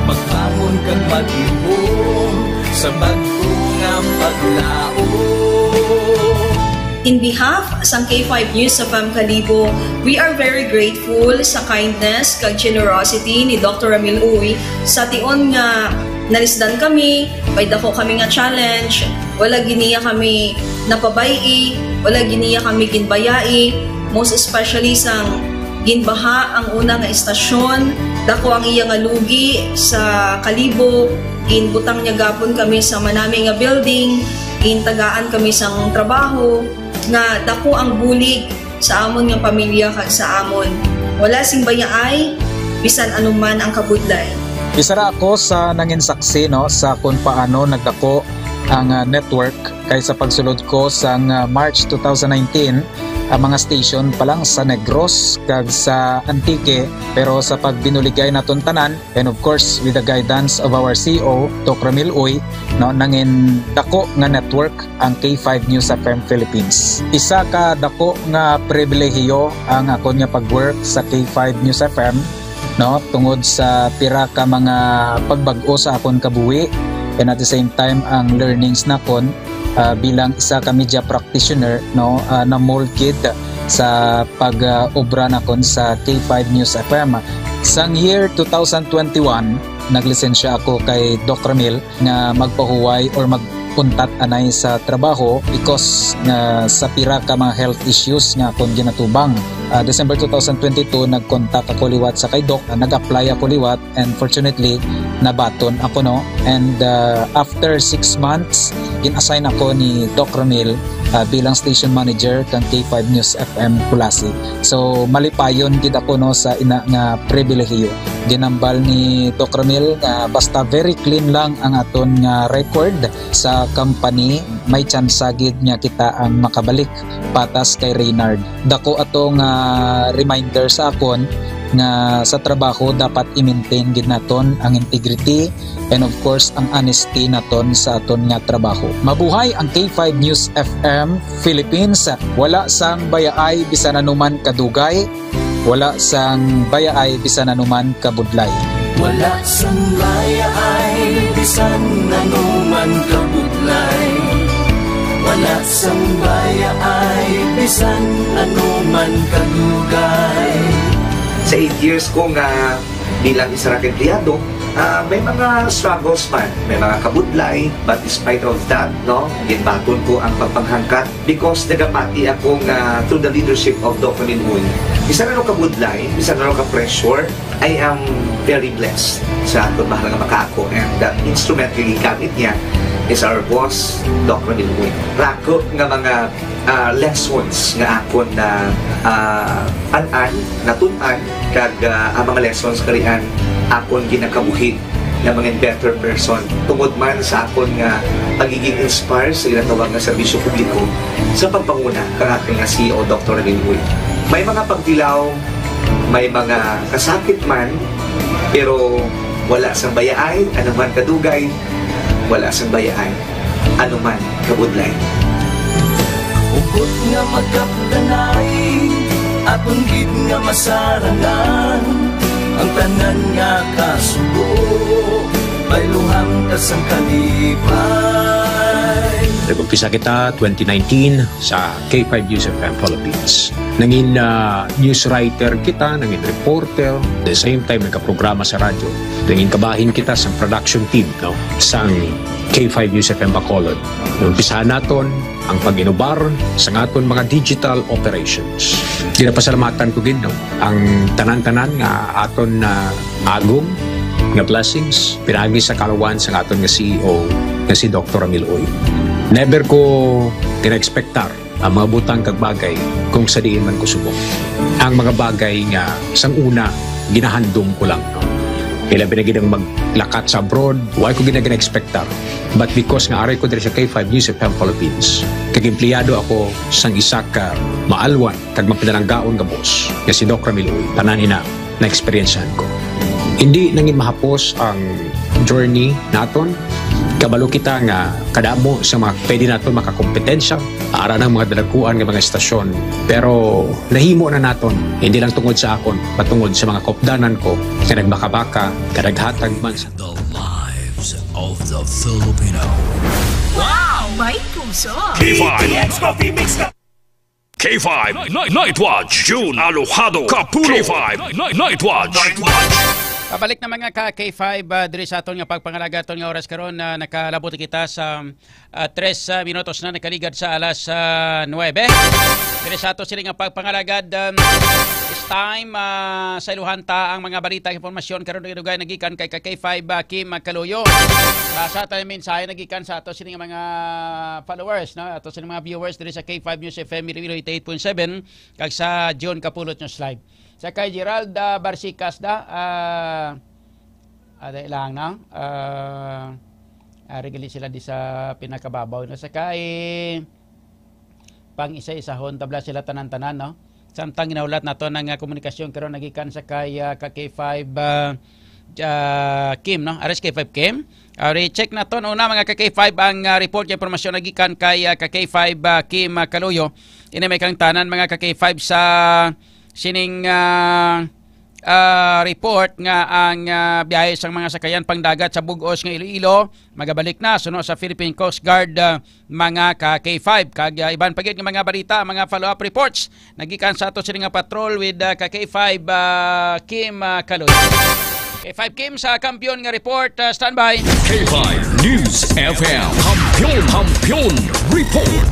Magbangon kag maglihom sa bag-o nga paglaom. In behalf sang K five News F M Kalibo, we are very grateful sa kindness kag generosity ni Doctor Ramil Uy. Sa tion nga nalisdan kami, may dako kami nga challenge, wala gid niya kami napabay-i, wala gid niya kami ginbayai, most especially sang ginbaha ang una nga estasyon, dako ang iya nga lugi sa Kalibo, ginbutang niya gapon kami sa manami nga building, gintagaan kami sang trabaho, nga dako ang bulig sa amon nga pamilya kag sa amon. Wala sing bayaay, bisan ano man ang kabudlay. Isa ra ako sa nangin saksi, no, sa kung paano nagdako ang, ah, network, kay sa pagsulod ko sang, ah, March two thousand nineteen, ah, mga station pa lang sa Negros kag sa Antique, pero sa pagbinuligay naton tanan, and of course, with the guidance of our C E O, Doc Ramil Uy, no, nangin dako nga network ang K five News F M Philippines. Isa ka dako nga pribilehiyo ang akon nga pag-work sa K five News F M, no, tungod sa pira ka mga pagbag-o sa akon kabuhi, and at the same time ang learnings nakon, ah, bilang isa ka media practitioner, no, ah, na-mold gid sa pag, ah, obra nakon sa K five News F M. Sang year two thousand twenty-one, naglisensya ako kay Doc Ramil nga magpahuway or magpuntat anay sa trabaho because nga sa pira ka mga health issues nga akon ginatubang. Ah, December two thousand twenty-two, nag-contact ako liwat sa kay Doc. Ah, nag-apply ako liwat, and fortunately, nabaton ako, no. And, ah, after six months, gin-assign ako ni Doc Ramil, ah, bilang station manager kang K five News F M Culasi. So, malipayon gid ako, no, sa ina nga pribilehiyo. Ginambal ni Doc Ramil nga basta very clean lang ang aton nga record sa company, may tsansa gid nga kita ang makabalik patas kay Reynard. Dako ato nga reminder sa akon nga sa trabaho dapat i-maintain gid naton ang integrity and of course ang honesty naton sa aton nga trabaho. Mabuhay ang K five News F M Philippines. Wala sang bayaay bisan anuman kadugay, wala sang bayaay bisan anuman kabudlay. Wala sang bayaay bisan anuman kabudlay. Wala sang bayaay bisan anuman kadugay. Sa eight years ko nga bilang isa ra ka empleyado, ah, may mga struggles man, may mga kabudlay, but despite of that, no, ginbaton ko ang pagpanghangkat because nagapati ako nga through the leadership of Doc Ramil Uy, bisan ano kabudlay, bisan ano ka pressure, I am very blessed sa aton mahal nga makaako, and the instrument nga gigamit niya is our boss, Doc Ramil Uy. Rako nga mga, ah, lessons nga akon na, ah, an-an, natun-an, kag, ah, ang mga lessons karian akon ginakabuhi nga mga better person tungod man sa akon nga pagiging inspire sa ginatawag nga serbisyo publiko sa pagpanguna kang aton nga C E O, Doktor Ramil Uy. May mga pagtilaw, may mga kasakit man, pero wala sang bayaay, anuman kadugay, wala sang bayaay, anuman kabudlay. Hugot nga magkapdanay, aton gid nga masarangan, ang tanan nga kasubo, bayluhan ka sang kalipay. Nag-umpisa kita twenty nineteen sa K five News F M Philippines. Nangin, ah, news writer kita, nangin reporter, the same time nagkaprograma sa radyo. Nangin kabahin kita sa production team, no, sang K five News F M Bacolod. Umpisahan naton ang pag-inubar sa aton mga digital operations. Ginapasalamatan ko gid, no, ang tanan-tanan nga aton na agom nga blessings pinaagi sa kaluwan sa aton nga C E O nga si Doktor Ramil Uy. Never ko gina-expectar ang mga butang kag bagay kung sa diin man ko subong. Ang mga bagay nga sang una ginahandom ko lang, no? Ilabi na gid ang maglakat sa abroad, wala ko gina-, gina-expectar. But because nga ari ko diri sa K five News F M Philippines, kag empleyado ako sang isa ka maalwan kag mapinalanggaon nga boss, nga si Doc Ramil Uy, tanan ina na-eksperyensyahan ko. Hindi nangin mahapos ang journey naton. Kabalo kita nga kadamo sa mga pwede naton makakompetensya, ara ng mga dalaguan nga mga estasyon. Pero nahimo na naton, hindi lang tungod sa akon, patungod sa mga kopdanan ko nga nagbakabaka, nga naghatag man sa The lives of the Filipino. Wow! May puso! K five Coffee Mix ka! K five Night, Night Watch, June Alojado Kapulo. K five Night, Night Watch. Pabalik na, mga ka K five, ah, diri sa aton nga pagpangalaga, aton nga oras karon na nakalabot kita sa, ah, tres, ah, minutos na nakaligad sa alas, ah, nuwebe. Diri sa ato sini nga pagpangalagad, um, this time, ah, sa iluhan ta ang mga balita, impormasyon karon dugay nagikan kay ka K five, ah, Kim Kaluyo. Basa ta ang mensahe nagikan sa ato sini nga mga followers, no? Ato sini mga viewers diri sa K five News F M Iloilo eighty-eight point seven kag sa John Kapulot News Live. Sa kay Gerald, ah, Barsicas da, ah, ah, dali lang, no? Ah, ari gali sila di sa pinakababaw, no? Sa kay pang isa-isahon tabla sila tanan-tanan, no? Samtang ginahulat nato ang, ah, komunikasyon karon nagikan sa kay, ah, ka K five, ah, ah, Kim, no? Aris K five Kim. Ah, recheck nato una, mga ka K five, ang, ah, report nga impormasyon nagikan kay, ah, ka K five, ah, Kim, ah, Kaluyo. Ini may kang tanan, mga ka K five, sa sining, ah, ah, report nga ang, ah, biyahe sang mga sakayan pangdagat sa bug-os nga Iloilo magabalik na suno sa Philippine Coast Guard, ah, mga ka K five. Kag, ah, iban pa gid nga mga balita, mga follow-up reports nagikan sa ato sini nga patrol with, ah, ka K five, ah, Kim, ah, Kaloy. K five Kim sa kampiyon nga report, ah, standby. K five News F M. Kampiyon, Kampiyon Report.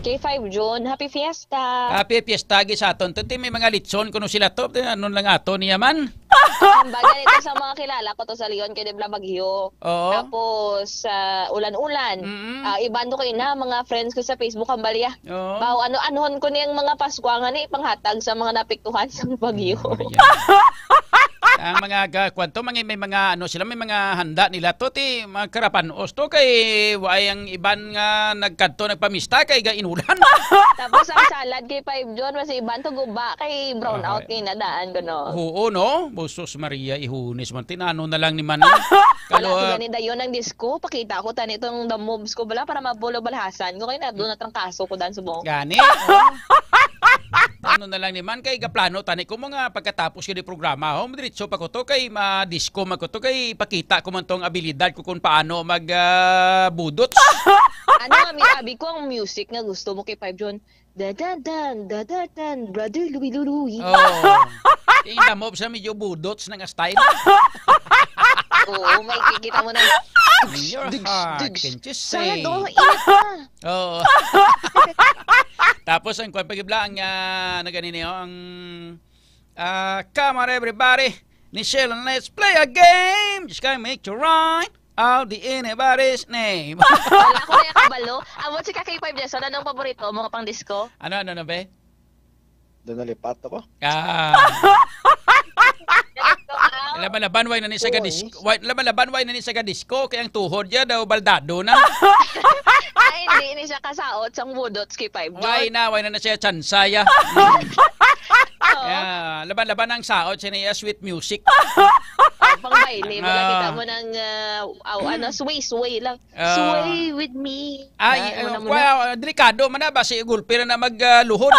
K five June, happy fiesta! Happy fiesta gi sa aton. Tuti may mga litson kuno sila to. Ano lang ato niya man? Ang bagay nito sa mga kilala ko to sa Leon, kay Debla Bagyo. Oo. Tapos, ah, ulan-ulan. Mm-mm. Ah, iban to kayo na, mga friends ko sa Facebook, ang balya. Oo. Bao, ano, anuhon ko niyang mga Paskwa nga ni, ipanghatag sa mga napiktuhan sa bagyo. Oh, yeah. Ang mga ga-, kwanto, mga, may mga, ano sila, may mga handa nila to, ti, mga karapanos to, kay waay ang iban nga nagkadto, nagpamista, kay ga inulan. Tapos ang salad kay Five John, mas iban to guba, kay brown Ah, out ni nadaan ko, no? Oo, no? Busos Maria, ihunis man, tinano na lang ni man. Wala Kalo, ko ah, gani dayon ang disco, pakita ko tani itong the moves ko, bala, para mabulo balhasan ko, kay na doon na trangkaso ko dan subong. Gani, oh. Ano na lang ni man, kay gaplano tani ko mga pagkatapos ko di programa, oh, madiretso pa ko to, kay ma-disco man ko to, kay pakita ko man tong abilidad ko kung paano mag, ah, budots. Ano nga, mi-, abi ko ang music nga gusto mo kay Five John. Da, da, dan, da, da, dan, Brother Louie Louie. Oh. Yung damo sa medyo budots ng style. Oo, may kikita mo na. In your Digs, heart, digs. Can't you Sana say? Do, init na. Oo. Tapos ang kwan pagibla, ang, ah, naganini, oh, ang, ah, "Come on, everybody. Nichelle, and let's play a game. Just gonna make you right out the anybody's name." Wala ko na yung kabalo. Amo si Kakay Five Jason, anong paborito mo nga pang disco? Ano, ano na, be? Doon nalipat ako. Ah. Laban-laban, why na ni sa Oo, gadis-, eh. Why, laban-laban, why na ni sa gadisco? Kaya ang tuhod niya daw, baldado na. Ay, hindi ni siya kasaot sang budots kay Five Why John. Na, why na na siya tsansa, ya? Oo. Yeah, laban-laban ang saot siya niya, sweet music. Pang baile, wala Ah. Kita mo ng, ah, aw-, ano, sway-sway lang. Ah. Sway with me. Ay, Na, ano uh, mo na? Well, delikado man na ba si gulpi na, na mag, ah, luhod?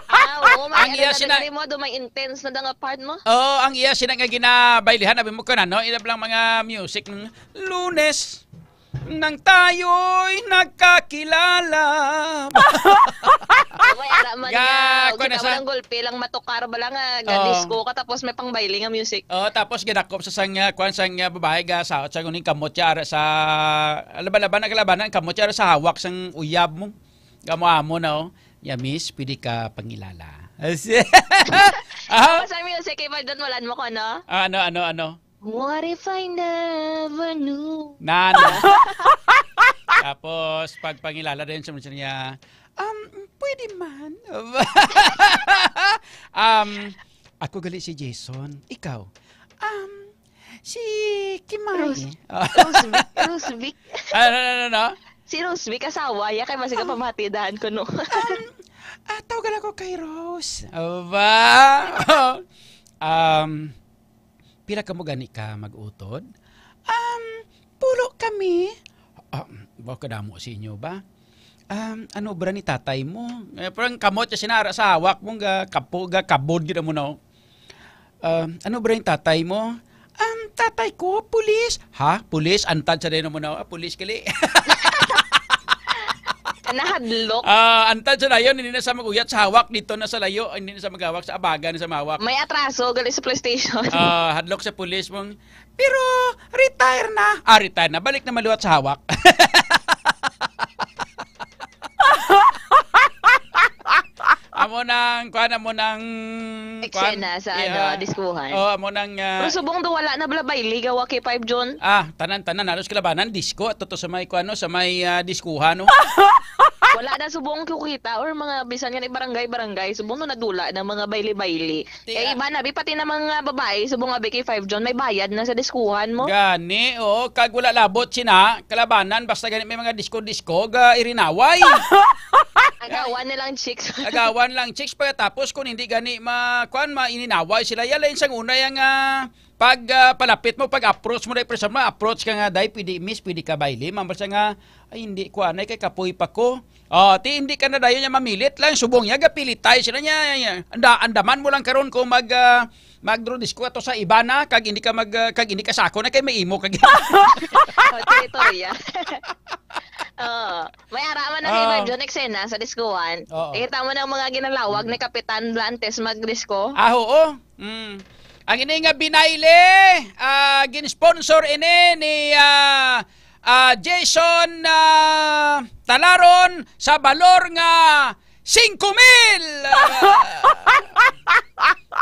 Ah, oo, may Ang ano iya na sina- dali mo, do may intense na nga part mo. Oo, ang iya sina nga ginabaylihan, abi mo ko na, no? Ila lang mga music ng Lunes nang tayo'y nagkakilala. Oh, may ara man Ga, nga, kuwan kita na mo sa ng gulpi lang matukar ba lang, ah, ga Oo. Disco ka, tapos may pang baile nga music. Oh, tapos gidakop sa sang, ah, kuwan, sang, ah, babae ga saot sa kuning kamot siya ara sa laban-laban, naglabanan kamot siya ara sa hawak sang uyab mo. Gamo-amo na, oh. "Ya, miss, pwede ka pangilala." Ah? Tapos ang music, iba doon, walaan mo ko, no? Ah, ano, ano, ano? What if I never knew? Nan. Tapos, pag pangilala din sa niya, um, pwede man. Um, ako gali si Jason. Ikaw? Um, si Kimay. Rose, Rose Vic, Rose Vic. Ano, ano, ano, ano? Si Rose Vic, asawa, ya kay masig ka Ah. Pamatidahan ko, no? Um, ah, tawagan ako kay Rose. Aba. Um, pila ka mo gani ka mag-utod? Um, pulo kami. Ah, ba kadamo sa inyo ba? Um, ano bra ni tatay mo? Eh, parang kamot siya sinara sa hawak mo, ga kapo, ga kabod gid mo, no? Um, ano bra yung tatay mo? Um, tatay ko, pulis. Ha? Pulis? Antad sa deno mo na, ah, pulis kali. Nahadlok. Ah, antad sa dayon, hindi na sa mag-uyat sa hawak, dito na sa layo, hindi na sa maghawak sa abaga, na sa mahawak. May atraso, gali sa police station. Ah, hadlok sa pulis mong, "Pero retire na." Ah, retire na. Balik na maluwat sa hawak. Amo nang, kuan, amo nang, Eksena kuan, sa, yeah. Ano, diskuhan. Oh, amo nang, ah, Pero subong do wala na bala baili gawa kay Five John. Ah, tanan-tanan, halos kalabanan, disco, ato to sa may, kuan, no, sa may, ah, diskuhan, no? Wala na subong ko kita or mga bisan nga ni barangay-barangay, subong no nadula na mga bayli-bayli. Ti-, Eh, ah, iba na, bi, pati na mga babae, subong nga, bi, kay Five John, may bayad na sa diskuhan mo. Gani, oo, kag wala labot sina, kalabanan, basta gani may mga disco-disco, ga irinaway. Agawan nilang chicks. Agawan lang chicks, pagkatapos kung hindi gani ma-, kuan, maininaway sila, yala yun sang una yung, ah, pag, ah, palapit mo, pag-approach mo, dahil, for example, approach ka nga, "Day, pwede, miss, pwede ka baile?" Mambal siya nga, "Ay, hindi ko, anay, kay kapoy pa ko." Oh, ti, hindi ka na dayon niya mamilit lang, subong niya, gapilitay sila niya, niya. Anda, andaman mo lang karon kung mag, ah, magdrodisco ato sa iba na, kag hindi ka mag, ah, kag hindi ka sako na kay may imo kag Oh, teritorya. Oo. May ara man na kay Ah. Ma'am John eksena sa diskuhan. Oo. Kita mo na ang mga ginalawag ni Kapitan Blantes magdisko. Ah, oo. Mm. Ang ini nga binayle, ah, gin-sponsor ini ni, ah, ah, Jason, ah, Talaron sa balor nga singko mil. Ah.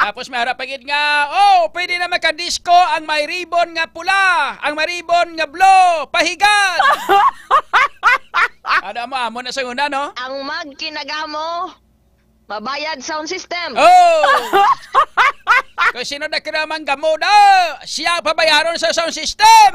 Tapos may harap pa gid nga, "Oh, pwede na makadisko ang may ribbon nga pula, ang may ribbon nga blue, pahigan." Ano mo, amo na sa una, no? Ang magkinagamo, mabayad sound system. Oh! Kung sino na kinamang gamo na, siya pabayaron sa sound system.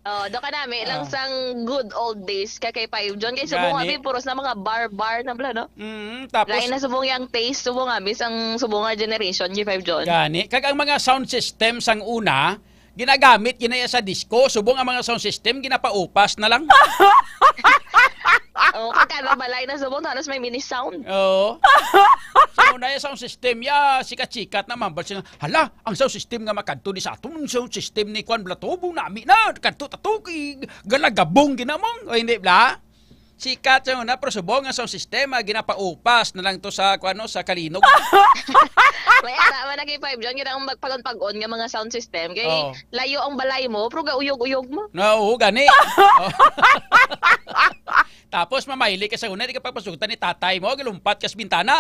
Oh, do ka nami lang Ah. sang good old days ka kay Five John. Kay subong Gani. Abi, puros na mga bar-bar na bala, no? Mm, tapos Lain na subong yang taste, subong abi, sang subong nga generation, G Five John. Gani. Kag ang mga sound system sang una, ginagamit, ginaya sa disco, subong ang mga sound system, ginapaupas na lang. Oh, kag kada balay na subong, halos may mini sound. Oo. Sa una yung sound system, ya, sikat-sikat naman. Bal siya, "Hala, ang sound system nga makadto di sa aton, ang sound system ni Kwan Blatobo, nami na, kadto tato, kay galagabong ginamong." O, hindi, bla? Sikat sa una, pero subong ang sound system, ah, ginapaupas na lang to sa, kwan, no, sa kalinog. May ara man na kay Five John, yun ang magpagon-pagon nga mga sound system. Kay Oo. layo ang balay mo, pero gauyog-uyog mo. Na, oo, gani. Oh. Tapos, mamayli ka sa una, di ka papasutan ni tatay mo, galumpat ka sa bintana.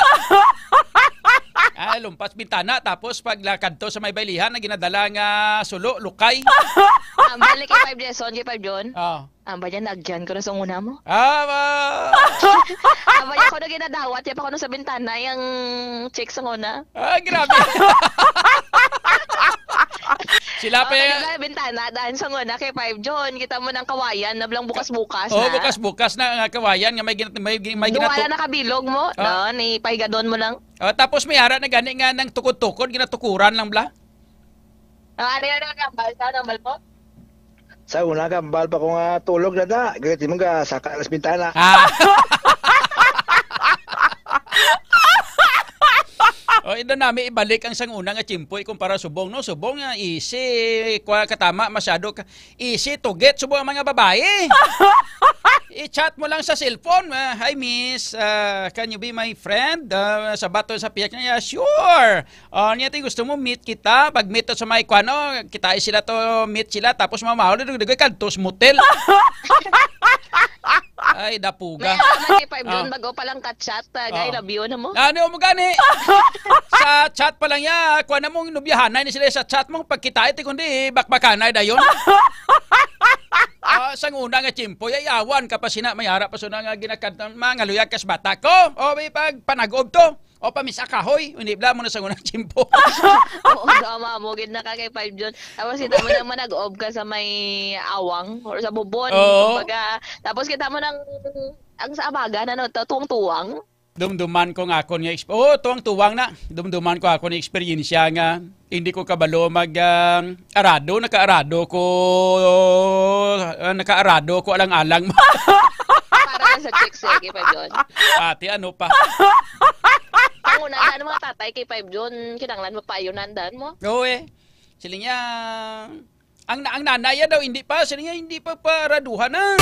Ah, lumpat sa bintana, tapos paglakad to sa may baylihan, na ginadala nga sulo, lukay. Ang balik kay Five Jason, kay Five John. Oh. Ang ba niya, nagyan ko na sa una mo? Ah, ma- Ang ba niya, ako na ginadawat, yap ako na sa bintana, yung chick sa una. Ah, grabe. Sila pa Oh, yung naging bintana, daan sa una kay Five John, kita mo ng kawayan, na blang bukas-bukas Oh, na. bukas-bukas na nga kawayan nga may gin-, may gin-, may Duwala ginato- na kabilog mo, Ah. no? Ni pahigadon mo lang. Oh, tapos may ara na gani nga nang tukod-tukod, ginatukuran lang bla. Ah, ano yun, ano yun, hambal? Saan ang hambal mo? Sa una, hambal pa ko nga tulog na da. Gagati mo ga, saka alas bintana. Ah. Oh, ito nami ibalik ang sang una nga tiyempo, ikumpara subong, no? Subong nga easy, kwa katama, masyado ka, easy to get, subong ang mga babae. I-chat mo lang sa cellphone, ah, "Hi, miss, ah, can you be my friend?" Ah, sa bato sa piyak niya, "Sure." Oh, niya, "Ti, gusto mo meet kita?" Pag meet to sa may, kuano, kita sila to, meet sila, tapos mamahaw, dugay, dugay, kadto sa motel. Ay, dapuga. May alam na si Five John, Ah. bago pa lang ka-chat, ah, Oh. "I love you" na mo. Ano mo gani? Sa chat pa lang ya, kuha na mong nubyahanay ni sila sa chat mo, pagkita iti kundi bakbakanay dayon. Ah, sang una nga tiyempo, yayawan ka pa sina, may ara pa suna nga ginakat-, mga luyag kas bata ko. O, may pag panag-ob to. O, pamisa kahoy, hindi bla mo na sa unang tiyempo. Oo, tama mo, gid na ka kay Five John. Tapos kita mo nang manag-ob ka sa may awang or sa bubon, Oo. kumbaga. Tapos kita mo nang, ang sa abaga na, no, to, tuwang-tuwang. Dumduman ko nga akon nga exp-, oh, tuwang-tuwang na. Dumduman ko akon nga eksperyensya nga hindi ko kabalo mag, ah, arado, nakaarado ko, ah, nakaarado ko alang-alang. Para sa chicks, eh, kay Five John. Ate, ano pa? Ang una, ano, mga tatay kay Five John, kinahanglan mo pa yun, nandan mo? Oo, eh. Siling niya, ang, ang nanay niya daw, hindi pa. Siling niya, hindi pa paraduhan na.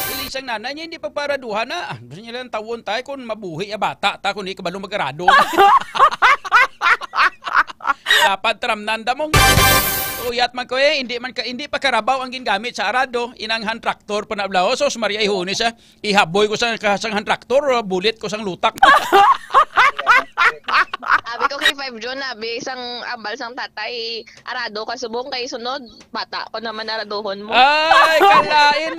Siling sang nanay niya, hindi pa paraduhan na. Ah, gusto niya lang tawon tayo kung mabuhi ya bata ta, kung di kabalo mag-arado. Dapat tramnan da mong. Uyat man ko eh, hindi man ka, hindi pa karabaw ang gingamit sa arado, inang hand tractor pa na blaho. Sos, Maria, ihuni siya. Ihaboy ko sa, ka-, sang hand tractor, bulit ko sang lutak. Abi ko kay Five John, abi, sang ambal sang tatay, arado ka subong kay sunod, bata ko naman araduhon mo. Ay, kalain.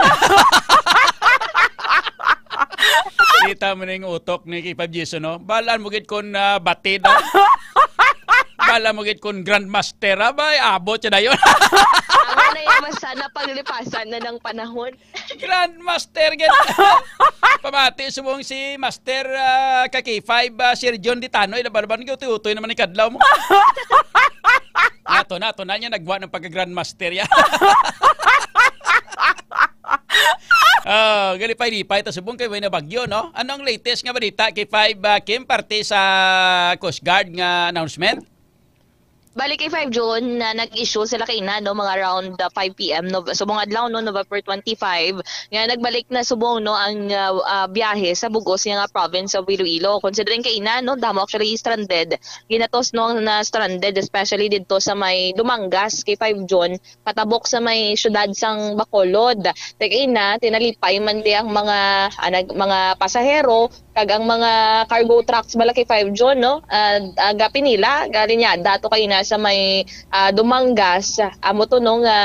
Kita mo ning utok ni K five Jason, no? Balaan mo gid kun, ah, batid, ah. Balaan mo gid kun grandmaster, ah. Bay, abot siya dayon. Ang na yung mas sana paglipasan na ng panahon. Grandmaster gid. Pamati subong si Master, ah, ka K five, ah, Sir John Ditano, ilaban-laban, utoy-utoy naman ni kadlaw mo. Ato na, ato na niya, nagwa ng pagka-grandmaster ya. Ah, galipay-lipay ta subong kay way na bagyo, no? Anong latest nga balita, K five, ah, Kim, parte sa Coast Guard nga announcement? Bali, K five John, na nag-issue sila kay na, no, mga around, ah, five P M, no, subong adlaw, no, November twenty-five, nga nagbalik na subong, no, ang, ah, ah, biyahe sa bugos nga, nga province of Iloilo. Considering kay na, no, damo actually stranded. Ginatos, no, na stranded, especially didto sa may Dumangas, K five John, patabok sa may siyudad sang Bacolod. Kay na, tinalipay man di ang mga, ah, nag-, mga pasahero, kag ang mga cargo trucks bala, K five John, no? Ah, ah, gapin nila, galing niya, dato kay na sa may, ah, Dumangas, amo to, no, nga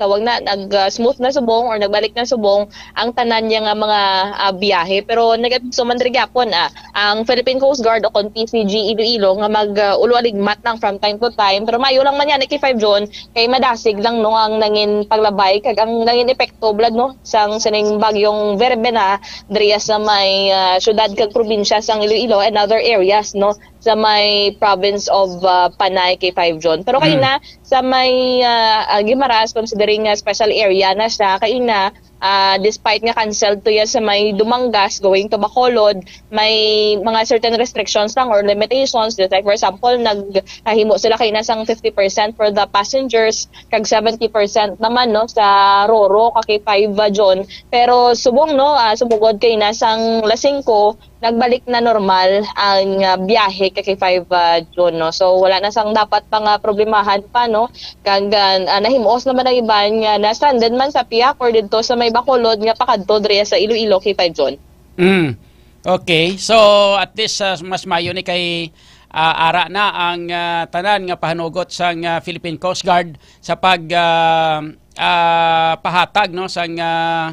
tawag na, nag, ah, smooth na subong or nagbalik na subong ang tanan niya nga mga, ah, biyahe. Pero nag-, so man diri gyapon, ah, ang Philippine Coast Guard o kon P C G Iloilo nga mag, ah, ulo-aligmat lang from time to time. Pero mayo lang man yan, K five John, kay madasig lang, no, ang nangin paglabay kag ang nangin epekto blad, no, sang sining bagyong Verbena diriya sa may, ah, syudad kag probinsya sang Iloilo and other areas, no, sa may province of, ah, Panay, K five John. Pero kay Mm. na sa may, ah, ah, Guimaras, considering nga special area na siya, kay na, ah, despite nga canceled to yan sa may Dumangas going to Bacolod, may mga certain restrictions lang or limitations. Just like, for example, naghahimo sila kay na sang fifty percent for the passengers, kag seventy percent naman, no, sa Roro, ka K five, ah, John. Pero subong, no, ah, sumugod kay na sang Las Cinco, nagbalik na normal ang, ah, biyahe ka K five, ah, John, no. So, wala na sang dapat pa nga problemahan pa, no. Kag, ah, ah, nahimuos naman ang iban nga na-stranded man sa Piak or didto sa may Bacolod nga pakadto diri sa Iloilo, K five John. Mm. Okay. So, at least, ah, mas mayo ni kay, ah, ara na ang, ah, tanan nga pahanugot sang, ah, Philippine Coast Guard sa pag, ah, ah, pahatag, no, sang, ah,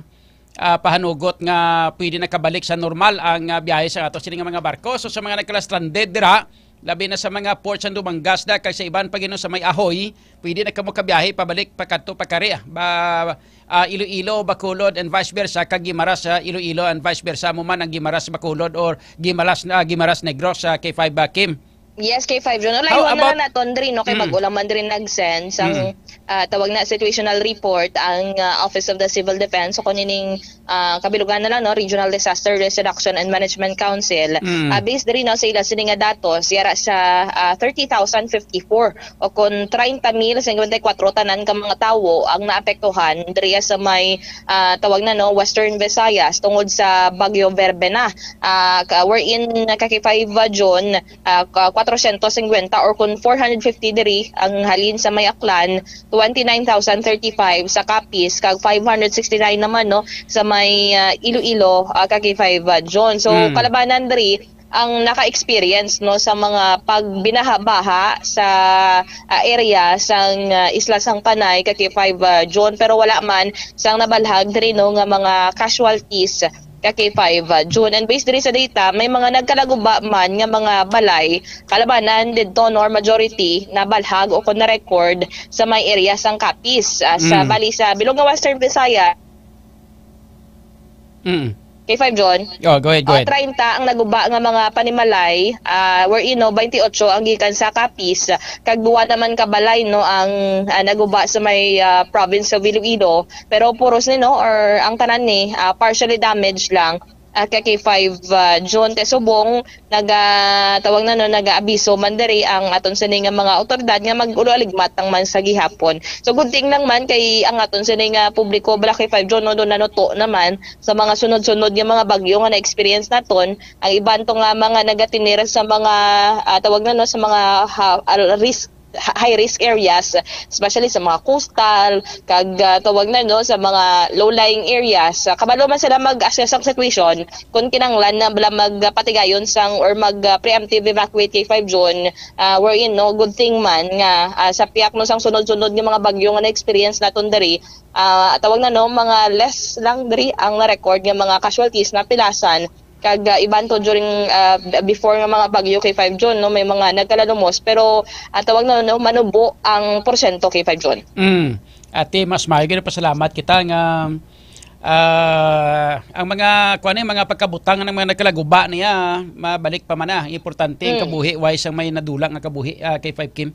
ah, pahanugot nga pwede nakabalik sa normal ang, ah, biyahe sa ato sini nga mga barko. So, sa mga nagkala-stranded dira, labi na sa mga port sa Dumangas da, kag sa iban pa gid, no, sa may Ahoy, pwede na kamo kabiyahe pabalik pa kadto pa kari, ah, ba, ah, Iloilo, Bacolod, and vice versa, kag Guimaras, ah, Iloilo, and vice versa, mo man ang Guimaras, Bacolod, or Guimaras, ah, Guimaras Negros, ah, K five, ah, Kim. Yes, K five John. How Ulaywan na about lang naton diri, no, kay Mm. bag-o lang man diri nag-send sang, Mm. ah, tawag na situational report ang, ah, Office of the Civil Defense o kung ining, ah, kabilugan na lang, no, Regional Disaster Risk Reduction and Management Council. Mm. Ah, based diri, no, sa ila sini nga datos, yara sa, ah, thirty thousand fifty-four o kon treinta mil cincuenta y cuatro tanan ka mga tawo ang naapektuhan diriya sa may, ah, tawag na, no, Western Visayas tungod sa Bagyo Verbena. Ah, ka, wherein ka K five, ah, John, ah, ka, kwatrocientos cincuenta or kon four hundred fifty diri ang halin sa may Aklan, twenty-nine thousand thirty-five sa Capiz, kag five hundred sixty-nine naman, no, sa may, ah, Iloilo, ah, ka K five, ah, John. So, Mm. kalabanan diri ang naka-experience, no, sa mga pagbinaha-baha sa, ah, area sang, ah, Isla sang Panay, ka K five, ah, John, pero wala man sang nabalhag diri, no, nga mga casualties ka K five, ah, John. And based diri sa data, may mga nagkalaguba man nga mga balay, kalabanan didto, no, or majority nabalhag o kon na-record sa may area sang Capiz, ah, sa Mm. bali sa bilog nga Western Visayas. Mm. K five, John? Oh, go ahead, go Ah, ahead. treinta ang naguba nga mga panimalay, ah, wherein, no, twenty-eight ang gikan sa Capiz, kag duwa naman ka balay, no, ang, ah, naguba sa may, ah, province of Iloilo. Pero puros ni, no, or ang tanan ni, ah, partially damaged lang, ah, ka K five, ah, John. Kay subong, naga-, tawag na, no, nagaabiso man diri ang aton sini nga mga awtoridad nga mag-ulo-aligmat lang man sa gihapon. So, good thing lang man kay ang aton sini nga publiko, bala, K five John, no, do nanuto naman sa mga sunod-sunod nga mga bagyo nga na-experience naton. Ang iban to nga mga nagatinir sa mga, ah, tawag na, no, sa mga ha-, al-, risk ha-, high risk areas, especially sa mga coastal, kag, ah, tawag na, no, sa mga low-lying areas. Ah, kabalo man sila mag-assess ang situation kung kinahanglan na bala magpatigayon sang or mag, ah, preemptive evacuate kay five June, ah, wherein, no, good thing man nga, ah, sa piyak, no, sang sunod-sunod nga mga bagyo nga na-experience naton diri, ah, tawag na, no, mga less lang diri ang na-record nga mga casualties, napilasan, kag, ah, iban to during, ah, b-, before nga mga bagyo kay five June, no, may mga nagkalalumos, pero, ah, tawag na, no, manubo ang porsyento kay five June. Mm. Ate, mas maayo gid, pasalamat kita nga, ah, ang mga, kuwan, eh, mga pagkabutang ng mga nagkalaguba niya, mabalik pa man, ah. Importante ang Mm. kabuhi, why sang may nadula nga kabuhi, ah, kay five Kim?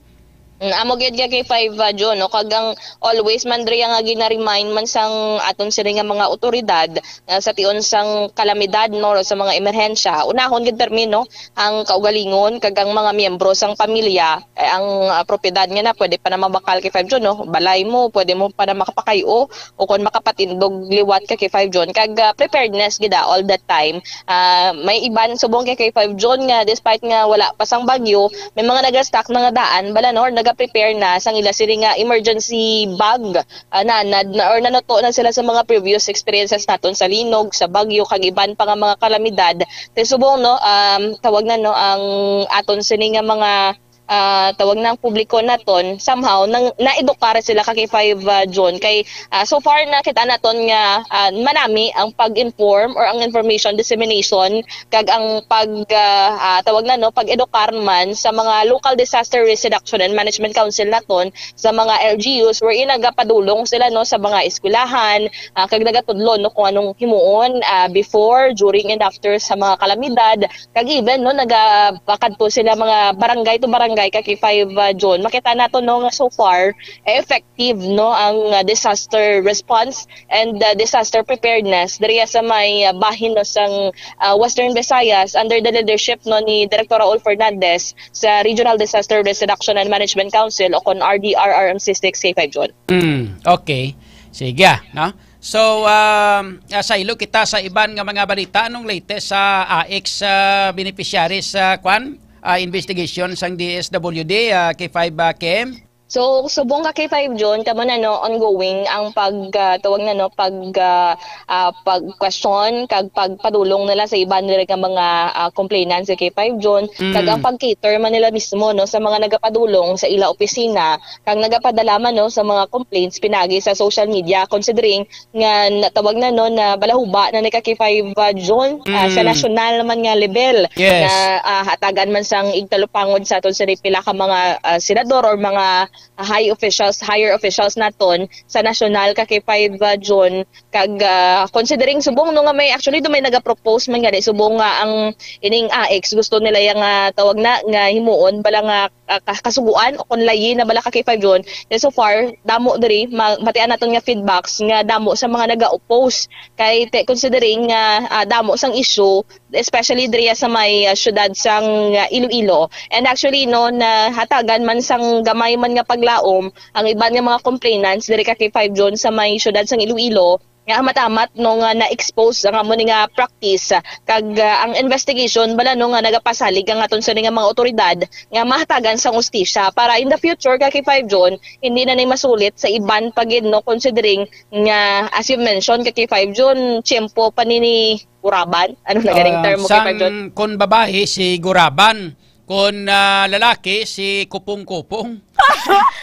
Mm, amo gyud nga kay five, ah, June, no? Kag ang always man diri nga gina-remind man sang aton sini nga mga awtoridad, ah, sa tion sang kalamidad, no, sa mga emerhensya, unahon gid permi, no, ang kaugalingon kag ang mga miyembro sang pamilya, eh, ang, ah, propiedad nga na pwede pa na mabakal kay five June, no? Balay mo, pwede mo pa na makapakayo o kon makapatindog liwat ka kay five June. Kag, ah, preparedness gid, ah, all the time. Ah, may iban subong kay, kay five June nga despite nga wala pa sang bagyo, may mga nagastock na nga daan bala, no, or nagaprepare na sang ila sini nga emergency bag, ah, nanad na or nanuto na sila sa mga previous experiences naton sa linog, sa bagyo, kag iban pa nga mga kalamidad. Kay subong, no, um, tawag na, no, ang aton sini nga mga, ah, tawag na ang publiko naton, somehow nang naedukar sila ka kay five, ah, June. Kay, ah, so far nakita naton nga, ah, manami ang pag-inform or ang information dissemination kag ang pag, ah, ah, tawag na, no, pag-edukar man sa mga local disaster risk reduction and management council naton, sa mga L G Us wherein nagapadulong sila, no, sa mga eskwelahan, ah, kag nagatudlo, no, kung anong himuon, ah, before, during, and after sa mga kalamidad. Kag even, no, nagapakadto sila mga barangay to barangay ka kay five, ah, June. Makita nato, no, nga so far, eh, effective, no, ang, ah, disaster response and, ah, disaster preparedness diriya sa may, ah, bahin, no, sang, ah, Western Visayas under the leadership, no, ni Director Raul Fernandez sa Regional Disaster Risk Reduction and Management Council o kon R D R R M C six kay five June. Mm, okay. Sige, ah, no? So, um, ah, saylo kita sa iban nga mga balita. Anong latest sa A I C S, ah, beneficiaries, ah, kwan? Ah, investigation sang D S W D, ah, kay five, ah, Kim? So, subong ka kay five June, kamo na, no, ongoing ang pag, ah, tawag na, no, pag, ah, ah, pag-question kag pagpadulong nila sa iban diri nga mga, ah, complainants sa kay five June, kag ang Mm. pag-cater man nila mismo, no, sa mga nagapadulong sa ila opisina, kag nagapadala man, no, sa mga complaints pinagi sa social media, considering nga natawag na, no, na balahuba na ni ka kay five, ah, June, ah, sa Mm. nasyonal naman nga level Yes. na, ah, hatagan man sang igtalupangod sa aton sa pila ka mga, ah, senador or mga high officials, higher officials naton sa nasyonal ka kay five, ah, June. Kag, ah, considering subong, no, nga may, actually, do may nagapropose man gani, subong nga ang ining A I C S gusto nila yang, ah, tawag na, nga himuon bala nga, ah, ka-, kasuguan o kon layi na bala ka kay five June. Then so far, damo diri, ma-, matian naton nga feedbacks nga damo sa mga naga-oppose. Kay te-, considering nga, ah, damo sang issue, especially diriya sa may, ah, syudad sang, ah, Iloilo. And actually, no, nahatagan man sang gamay man nga paglaom ang iban nga mga complainants diri ka kay five June sa may syudad sang Iloilo, nga hamat-hamat, no, nga na-expose ang amo ni nga practice, ah, kag, ah, ang investigation bala, no, nga nagapasalig ang aton sini nga mga otoridad nga mahatagan sang hustisya para in the future ka kay five June hindi na ni masulit sa iban pa gid, no, considering nga, as you mentioned, ka kay five June, tiyempo pa ni, ni Guraban. Ano na ganing Ah, termo kay sang five June? Kon babayi, si Guraban. Kon, ah, lalaki, si Kupong-kupong.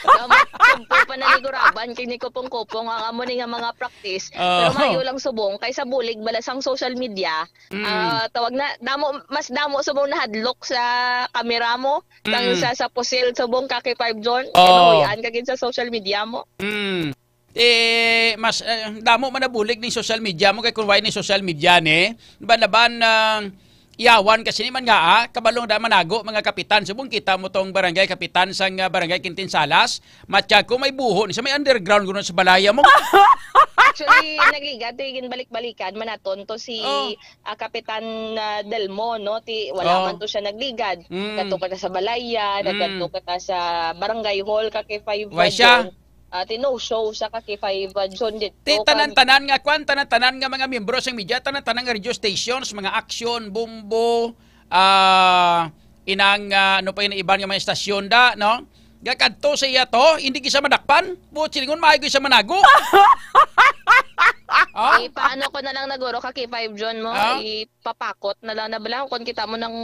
Gamot, tiyempo pa na ni Guraban kay ni Kupong-kupong ang amo ni nga mga practice. Pero Oh. maayo lang subong kay sa bulig bala sang social media, Mm. ah, tawag na, damo, mas damo subong nahadlok sa kamera mo kang Mm. sa, sa pusil subong ka kay five June. Kay Oh. mahuy-an ka gid sa social media mo. Mm. Eh, mas, eh, damo man nabulig ning social media mo, kay kung wala ni social media ni, laban-laban, ah, yawan kasi ni man nga, ah, kabalong da manago, mga kapitan. Subong kita mo tong barangay kapitan sang, ah, barangay Quintin Salas, matya ko may buho ni sa may underground kuno sa balaya mo. Actually, nagligad, eh, ginbalik-balikan man naton to si, Oh. ah, Kapitan, ah, Delmo, no? Ti, wala Oh. man to siya nagligad. Mm. Kadto ka na sa balaya, Mm. nagkadto ka na sa barangay hall, ka kay five Why siya? June. Ah, ti no show sa ka kay five, ah, June dito. Ti tanan-tanan nga kwan, tanan-tanan nga mga miyembro sang media, tanan-tanan nga radio stations, mga Aksyon, Bombo, ah, inang, ah, ano pa yun, iban nga mga estasyon da, no? Gakadto sa iya to, hindi gid siya madakpan. Buot silingon, maayo gid siya manago. Oh? Ipaano ko na lang na guro ka kay Five John mo? Ah? Ipapakot na lang na bala kung kita mo ng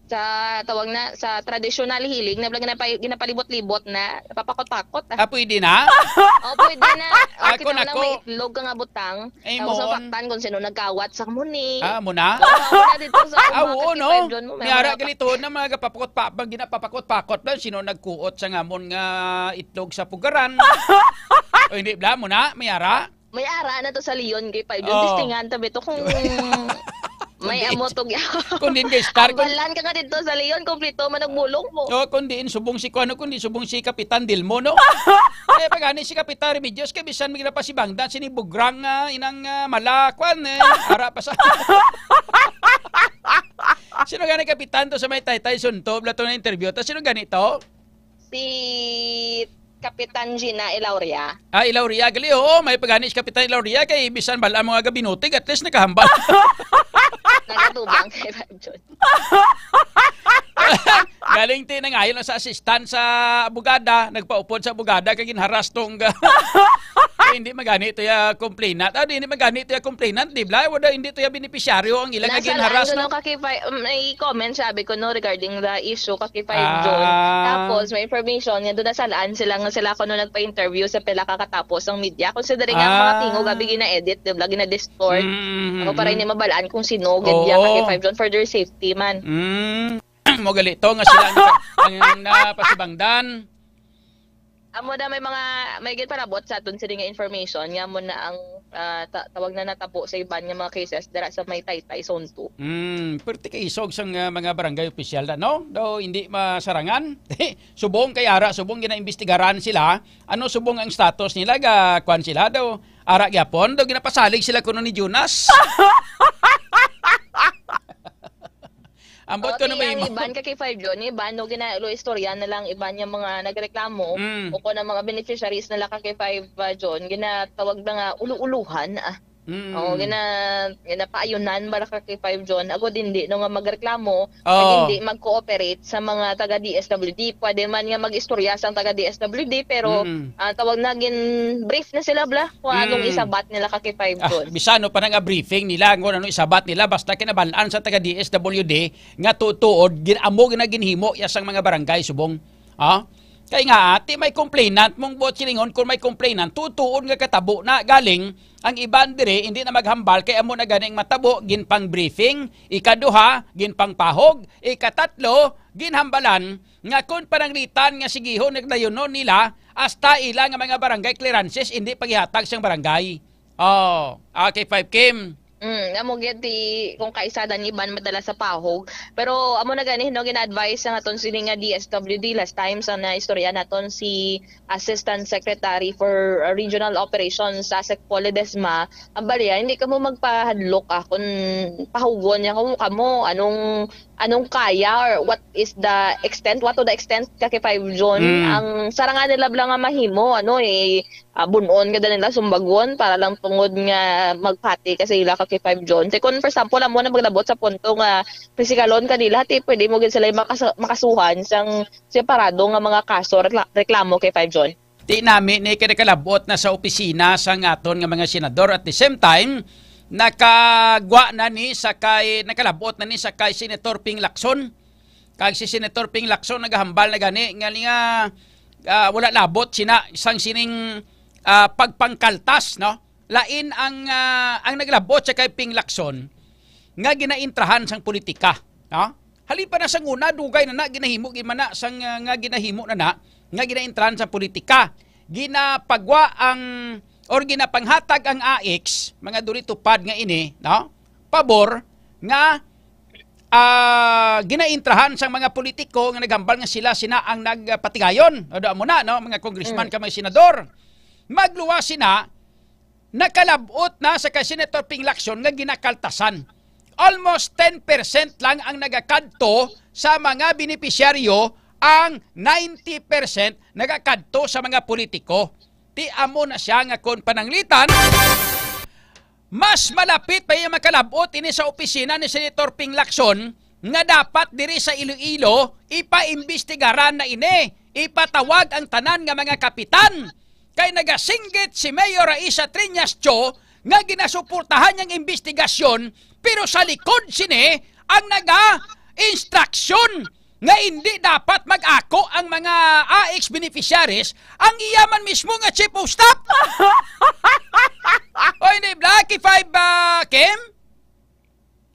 sa tawag na sa traditional healing na bala ginapa- ginapalibot-libot na papakot-pakot, ah. Ah, pwede na? Oh, pwede na. Oh, Ako kita mo na lang ko. May itlog ka nga butang. Ay, Tapos mo. Mapaktan kung sino nagkawat sa muni. Ah, mo na? Oo, mo na dito sa Ah, akong mga oo, no? Kakipay John mo, may May ara mga galito na mga gapapakot pa, pag ginapapakot-pakot lang, sino nagkuot sa ngamon nga itlog sa pugaran? O hindi, bla mo na, may ara? May ara na to sa Leon kay Five John. Oo. Testingan tabi to kung may Kundi amo to gyapon. Kundi kay Star, kun- Balan ka nga dito sa Leon, kompleto man ang bulong mo. Oh, kundi in subong si kuano, kundi subong si Kapitan Dilmo, no? Eh, pag ani si Kapitan Remedios, kay bisan may ginapasibangdan, sini bugrang, ah, inang, ah, mala, kwan, eh. Ara pa sa Sino gani kapitan to sa may Taytay Sunto? Bla to na interview. Ta sino gani to? Si Kapitan Gina Ilauria. Ah, Ilauria, gali, oo, may pagani si Kapitan Ilauria kay bisan bala mo nga gabinutig, at least nakahambal. Nagatubang kay Five John. Galing ti nangayo lang sa assistant sa abogada, nagpaupod sa abogada kay ginharas tong ga- Eh, hindi magani to ya complainant. Ah, di, hindi magani to ya complainant, di ba? Wala, hindi to ya beneficiaryo ang ilang Nasa naging line harass ko na. Nung kaki-, um, may comment sabi ko, no, regarding the issue kaki Five John. Ah. Tapos, may information nga doon nasalaan sila nga sila kuno nagpa-interview sa pila ka katapos ang media. Considering ang mga Ah. tingog, abi gina-edit, di ba? Gina-distort. Mm, mm, Ako para mm. hindi mabalaan kung sino, Oo. Gidya kaki Five John for their safety man. Mm. Mo gali to nga sila ang, ang napasibangdan. Amo na may mga, may ginparabot sa aton sini nga information nga amo na ang, ah, ta-, tawag na natabo sa iban nga mga cases dira sa may Taytay Zone two. Mm, perti kay isog sang, ah, mga barangay opisyal na, no? Daw hindi masarangan. Subong kay ara, subong ginaimbestigaran sila. Ano subong ang status nila? Ga, kwan sila daw. Ara gyapon, daw ginapasalig sila kuno ni Jonas. Ambot Oh, ko na ti may ang imo. Iban ka kay Five John, iban no, gina-, lo istorya na lang iban nga mga nagreklamo Mm. o kon ang mga beneficiaries na lang ka kay Five, ah, John, ginatawag na nga ulu-uluhan, ah. Mm. Oh, gina-, ginapaayunan ba ka kay Five John? Agod hindi no nga magreklamo, Oh. ag hindi mag-cooperate sa mga taga D S W D. Pwede man nga mag-istorya sang taga D S W D, pero, Mm. ah, tawag na, gin-brief na sila, bla, kung anong Mm. isabat nila ka kay Five Ah, John. Bisan no pa nga briefing nila kung ano isabat nila, basta kinabal-an sa taga D S W D nga tuod-tuod gin-, amo na ginhimo ya sang mga barangay subong. Ha? Kay nga, ti may complainant mong buot silingon, kung may complainant, tuod-tuod nga katabo na galing ang iban diri, hindi na maghambal kay amo na ganing matabo, ginpang-briefing, ikaduha, ginpangpahog, ikatatlo, ginhambalan nga kung pananglitan nga sigihon nagdayunon nila hasta ila nga mga barangay clearances, hindi pagihatag sang barangay. Oh, okay, Five Kim. Mm, amo gyud ti kung kaisa dan iban madala sa pahog. Pero amo na gani no gina-advise sa aton sini nga D S W D last time sa naistorya naton si Assistant Secretary for, uh, Regional Operations, Asek Paul Ledesma, ang baliya, hindi kamo magpahadlok, ah, kung pahugon niya kamo, kamo, anong, anong kaya or what is the extent, what to the extent ka kay Five John, Mm. ang sarangan nila bala nga mahimo, ano, eh, ah, bunon ka nila, sumbagon, para lang tungod nga magpati ka sa ila ka kay Five John. Kay kung, for example, amo na maglabot sa punto nga pisikalon ka nila, ti pwede mo gid sila makasa-, makasuhan sang separado nga mga kaso, rekla-, reklamo kay Five John. Ti nami ni kay nakalabot na sa opisina sang aton nga mga senador. At the same time, nakagwa na ni sa kay, nakalabot na ni sa kay Senator Ping Lacson. Kag si Senator Ping Lacson nagahambal na gani nga, nga, ah, wala labot sina sang sining, ah, pagpangkaltas, no? Lain ang, ah, ang naglabot sa kay Ping Lacson nga ginaintrahan sang politika, no? Halin pa na sang una, dugay na na, ginahimo gid man na sang, ah, nga ginahimo na na, nga ginaintrahan sang politika. Ginapagwa ang, or ginapanghatag ang A I C, mga duli tupad nga ini, no? Pabor nga, ah, ginaintrahan sang mga politiko nga naghambal nga sila sina ang nagpatigayon. O, do mo na, no? Mga congressman Mm. ka, mga senador. Magluwas sina, nakalabot na sa kay Senator Ping Lacson nga ginakaltasan. Almost ten percent lang ang nagakadto sa mga benepisyaryo, ang ninety percent nagakadto sa mga politiko. Ti amo na siya nga kon pananglitan, mas malapit pa iya makalabot ini sa opisina ni Senator Ping Lacson nga dapat diri sa Iloilo ipaimbestigaran na ini. ipatawag ang tanan nga mga kapitan, kay nagasinggit si Mayor Raisa Triñas Cho nga ginasuportahan niyang imbestigasyon, pero sa likod sini ang naga-instruction nga hindi dapat mag-ako ang mga A X beneficiaries, ang iya man mismo nga chief of staff. O hindi, Blacky Five, ah, Kim?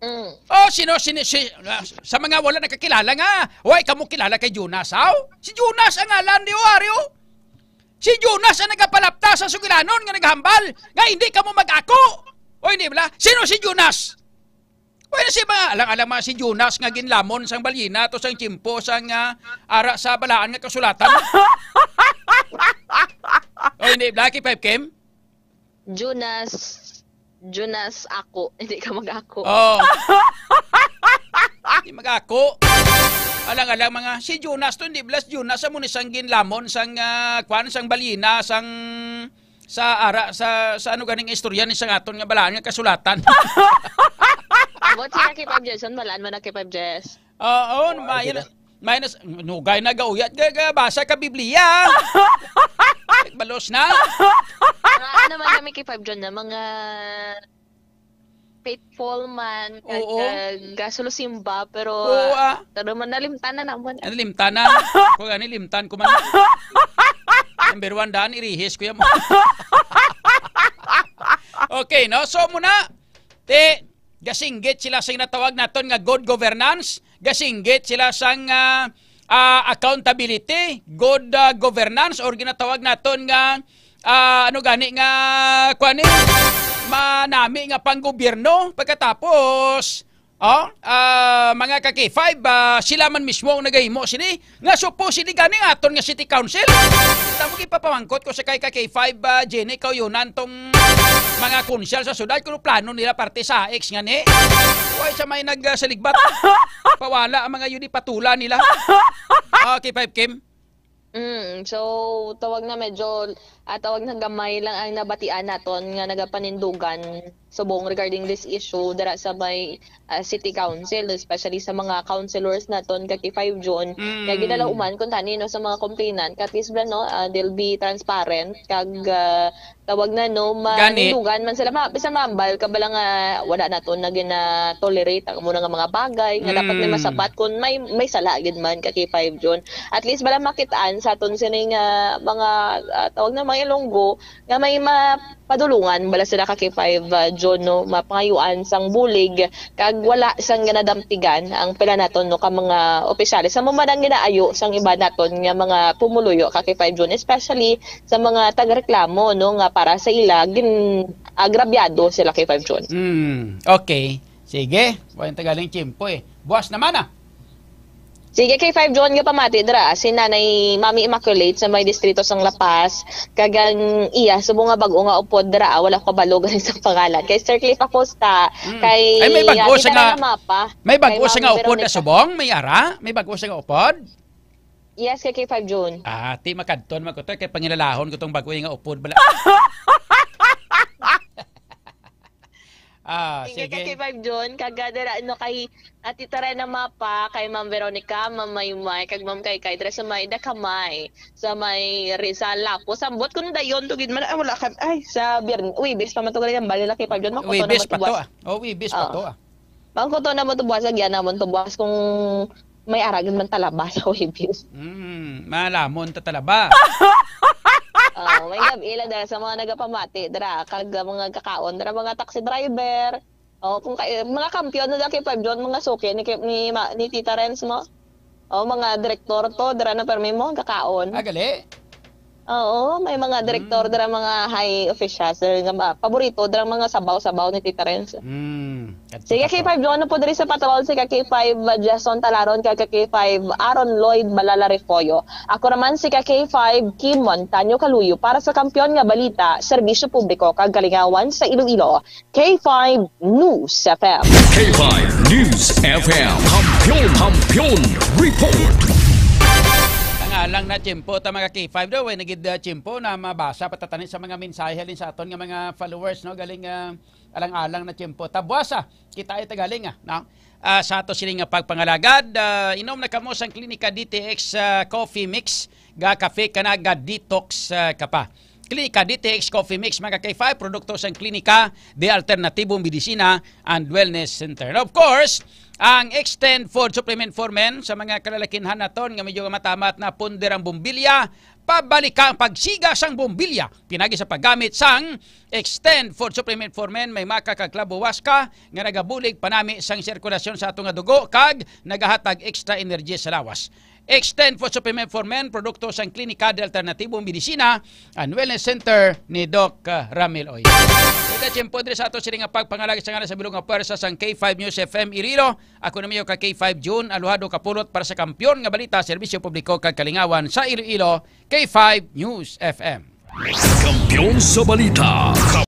Mm. Oh, sino, sino, si, ah, sa mga wala nakakilala nga, why kamo kilala kay Jonas, aw? Si Jonas ang ngalan, di, Wario. Si Jonas ang nagapalapta sa sugilanon nga naghambal nga hindi kamo mag-ako. O hindi bala? Sino si Jonas? Wala si mga alang-alang mga si Jonas nga ginlamon sang balyina to sang tiyempo sang, ah, ara sa balaan nga kasulatan. O hindi, Blacky Five, Kim? Jonas, Jonas ako. Hindi ka mag-ako. Oh. Di mag-ako. Alang-alang mga, si Jonas to, hindi bala si Jonas, amo ni sang ginlamon, sang, ah, kwan, sang balyina, sang, sa ara, sa, sa ano ganing istorya ni sang aton nga balaan nga kasulatan. Ambot sila kay Pab Jason, balaan mo na kay Pab Jess. Oo, may, may nas, nugay na gauyat, ga, ga, basa ka Biblia. Balos na. Mga ano man kami kay Five John na mga faithful man, kag, Oo. uh, gasulo simba, pero Oo, ah. Pero man nalimtan na naman. Ano, limtan na? Ko gani, limtan ko man. Number one, daan, irihis ko yan. Okay, no? So, muna, ti, gasinggit sila sa ginatawag naton nga good governance, gasinggit sila sang, ah, ah, accountability, good, ah, governance, or ginatawag naton nga, ah, ano gani nga, kuan ni, manami nga panggobyerno. Pagkatapos, oh, ah, mga ka-K five, ah, sila man mismo ang nagahimo sini, nga supposedly gani nga aton nga city council. Tamo gipapamangkot ko sa kay ka-K five, ah, Jenny Kauyunan, tong mga konsehal sa syudad, kung plano nila parte sa A X nga ni. Why sa may nagsaligbat? Pawala ang mga yun, ipatula nila. Ah, K five, Kim? Mm, so tawag na medyo, ah, tawag na gamay lang ang nabatian naton nga nagapanindugan subong regarding this issue dira sa may, ah, city council, especially sa mga councilors naton kag kay five June. Mm. Kaya ginalauman kung tani, no, sa mga complainant, at least ba, no, ah, they'll be transparent kag, ah, tawag na, no, Gani. manindugan man sila, ma bisan maambal ka bala nga wala naton na gina-tolerate ang muna nga mga bagay nga dapat may Mm. masabat kung may may sala gid man ka kay five June. At least bala makitaan sa aton sini nga mga, ah, tawag na, mga Ilonggo nga may mapadulungan bala sila ka kay five, ah, June, no, mapangayuan sang bulig kag wala sang ginadampigan ang pila naton, no, ka mga opisyales. Sa mo man ang ginaayo sang iba naton nga mga pumuluyo ka kay five June, especially sa mga tagareklamo, no, nga para sa ila gin agrabyado sila kay five June. Hmm, okay. Sige, walang tagaling tiyempo eh. Buwas naman ah. Sige, kay five June nga pamati dira, si Nanay Mami Immaculate sa may distrito sang La Paz, kag ang iya subong nga bag-o nga upod dira, ah, wala ko kabalo gani sa pangalan. Kay Sir Cliff Acosta, Mm. kay Ay, may bag-o Ate siya Tara nga, Mapa, may kay bag-o siya Ma'am nga upod na Veronica. Subong? May ara? May bag-o siya nga upod? Yes, kay, kay five June. Ah, ti makadton man ko to, kay pangilalahon ko tong bag-o nga upod bala. Ah, Sige, sige. kay five June, kag dira, ano, kay Ate Tara na Mapa, kay Ma'am Veronica, Ma'am Maymay, kag Ma'am Kaykay, dira sa may Dakamay, sa may Rizal, Lapu. Sambot ko na dayon, tugid man, ah, wala ka, ay, sa Biyernes, Webes pa man to, kay ang bali na kay five June, makuto Webes naman pa to, to buwas. ah. Oh, Webes pa Oo. to ah. Makuto naman to, buwas, agyan naman to, buwas, kung may ara gid man talaba sa Webes. Mm, malamon ta talaba. Oh, may gabi lang dira sa mga nagapamati dira, kag mga kakaon dira, mga taxi driver. Oh, kung kay, mga kampiyon na dira kay five June, mga suki ni, ni, ma- ni Tita Renz mo. Oh, mga direktor to dira na permi mo kakaon. Ah, gali? Oo, may mga direktor Mm. dira, mga high officials dira nga ma- paborito dira, mga sabaw-sabaw ni Tita Renz. Mm. Sige, K five John, po diri sa patrol, si ka K five Jason Talaron, kag ka K five Aaron Lloyd Balala Refollo. Ako naman si ka K five Kim Montaño Kaluyo para sa Kampiyon nga Balita, Serbisyo Publiko, kag Kalingawan sa Iloilo. K five News F M. K five News F M. Kampiyon, Kampiyon Report. Ang Alang na tiyempo ta, mga K five, do, way na gid, ah, tiyempo na mabasa pa ta tani sa mga mensahe halin sa aton nga mga followers, no, galing, ah, alang-alang na tiyempo. Tabuasa, kita ay tagaling, ah, no? Ah, sa ato sini nga pagpangalagad, ah, inom na kamo sang Klinika D T X, ah, Coffee Mix, ga kafe ka na, ga detox, ah, ka pa. Klinika D T X Coffee Mix, mga K five, produkto sang Klinika de Alternatibo Medicina and Wellness Center. And of course, ang Extend Food Supplement for Men sa mga kalalakinhan naton nga medyo matamat na punder ang bombilya, pabalika ang pagsiga sang bombilya. Pinagi sa paggamit sang Extend Food Supplement for Men, may maka kag clavo huasca nga nagabulig panami sang sirkulasyon sa ato nga dugo kag nagahatag extra energy sa lawas. Extend Food Supplement for Men, produkto sang Klinika de Alternatibo Medicina and Wellness Center ni Doc, ah, Ramil Oy. Ita tiyempo diri sa ato sini nga pagpangalagad sa ngalan sa bilog nga pwersa sang K five News F M Iloilo. Ako na miyo ka K five June, aluhado kapulot para sa kampiyon nga balita, serbisyo publiko kag kalingawan sa Iloilo, K five News F M. Kampiyon sa balita.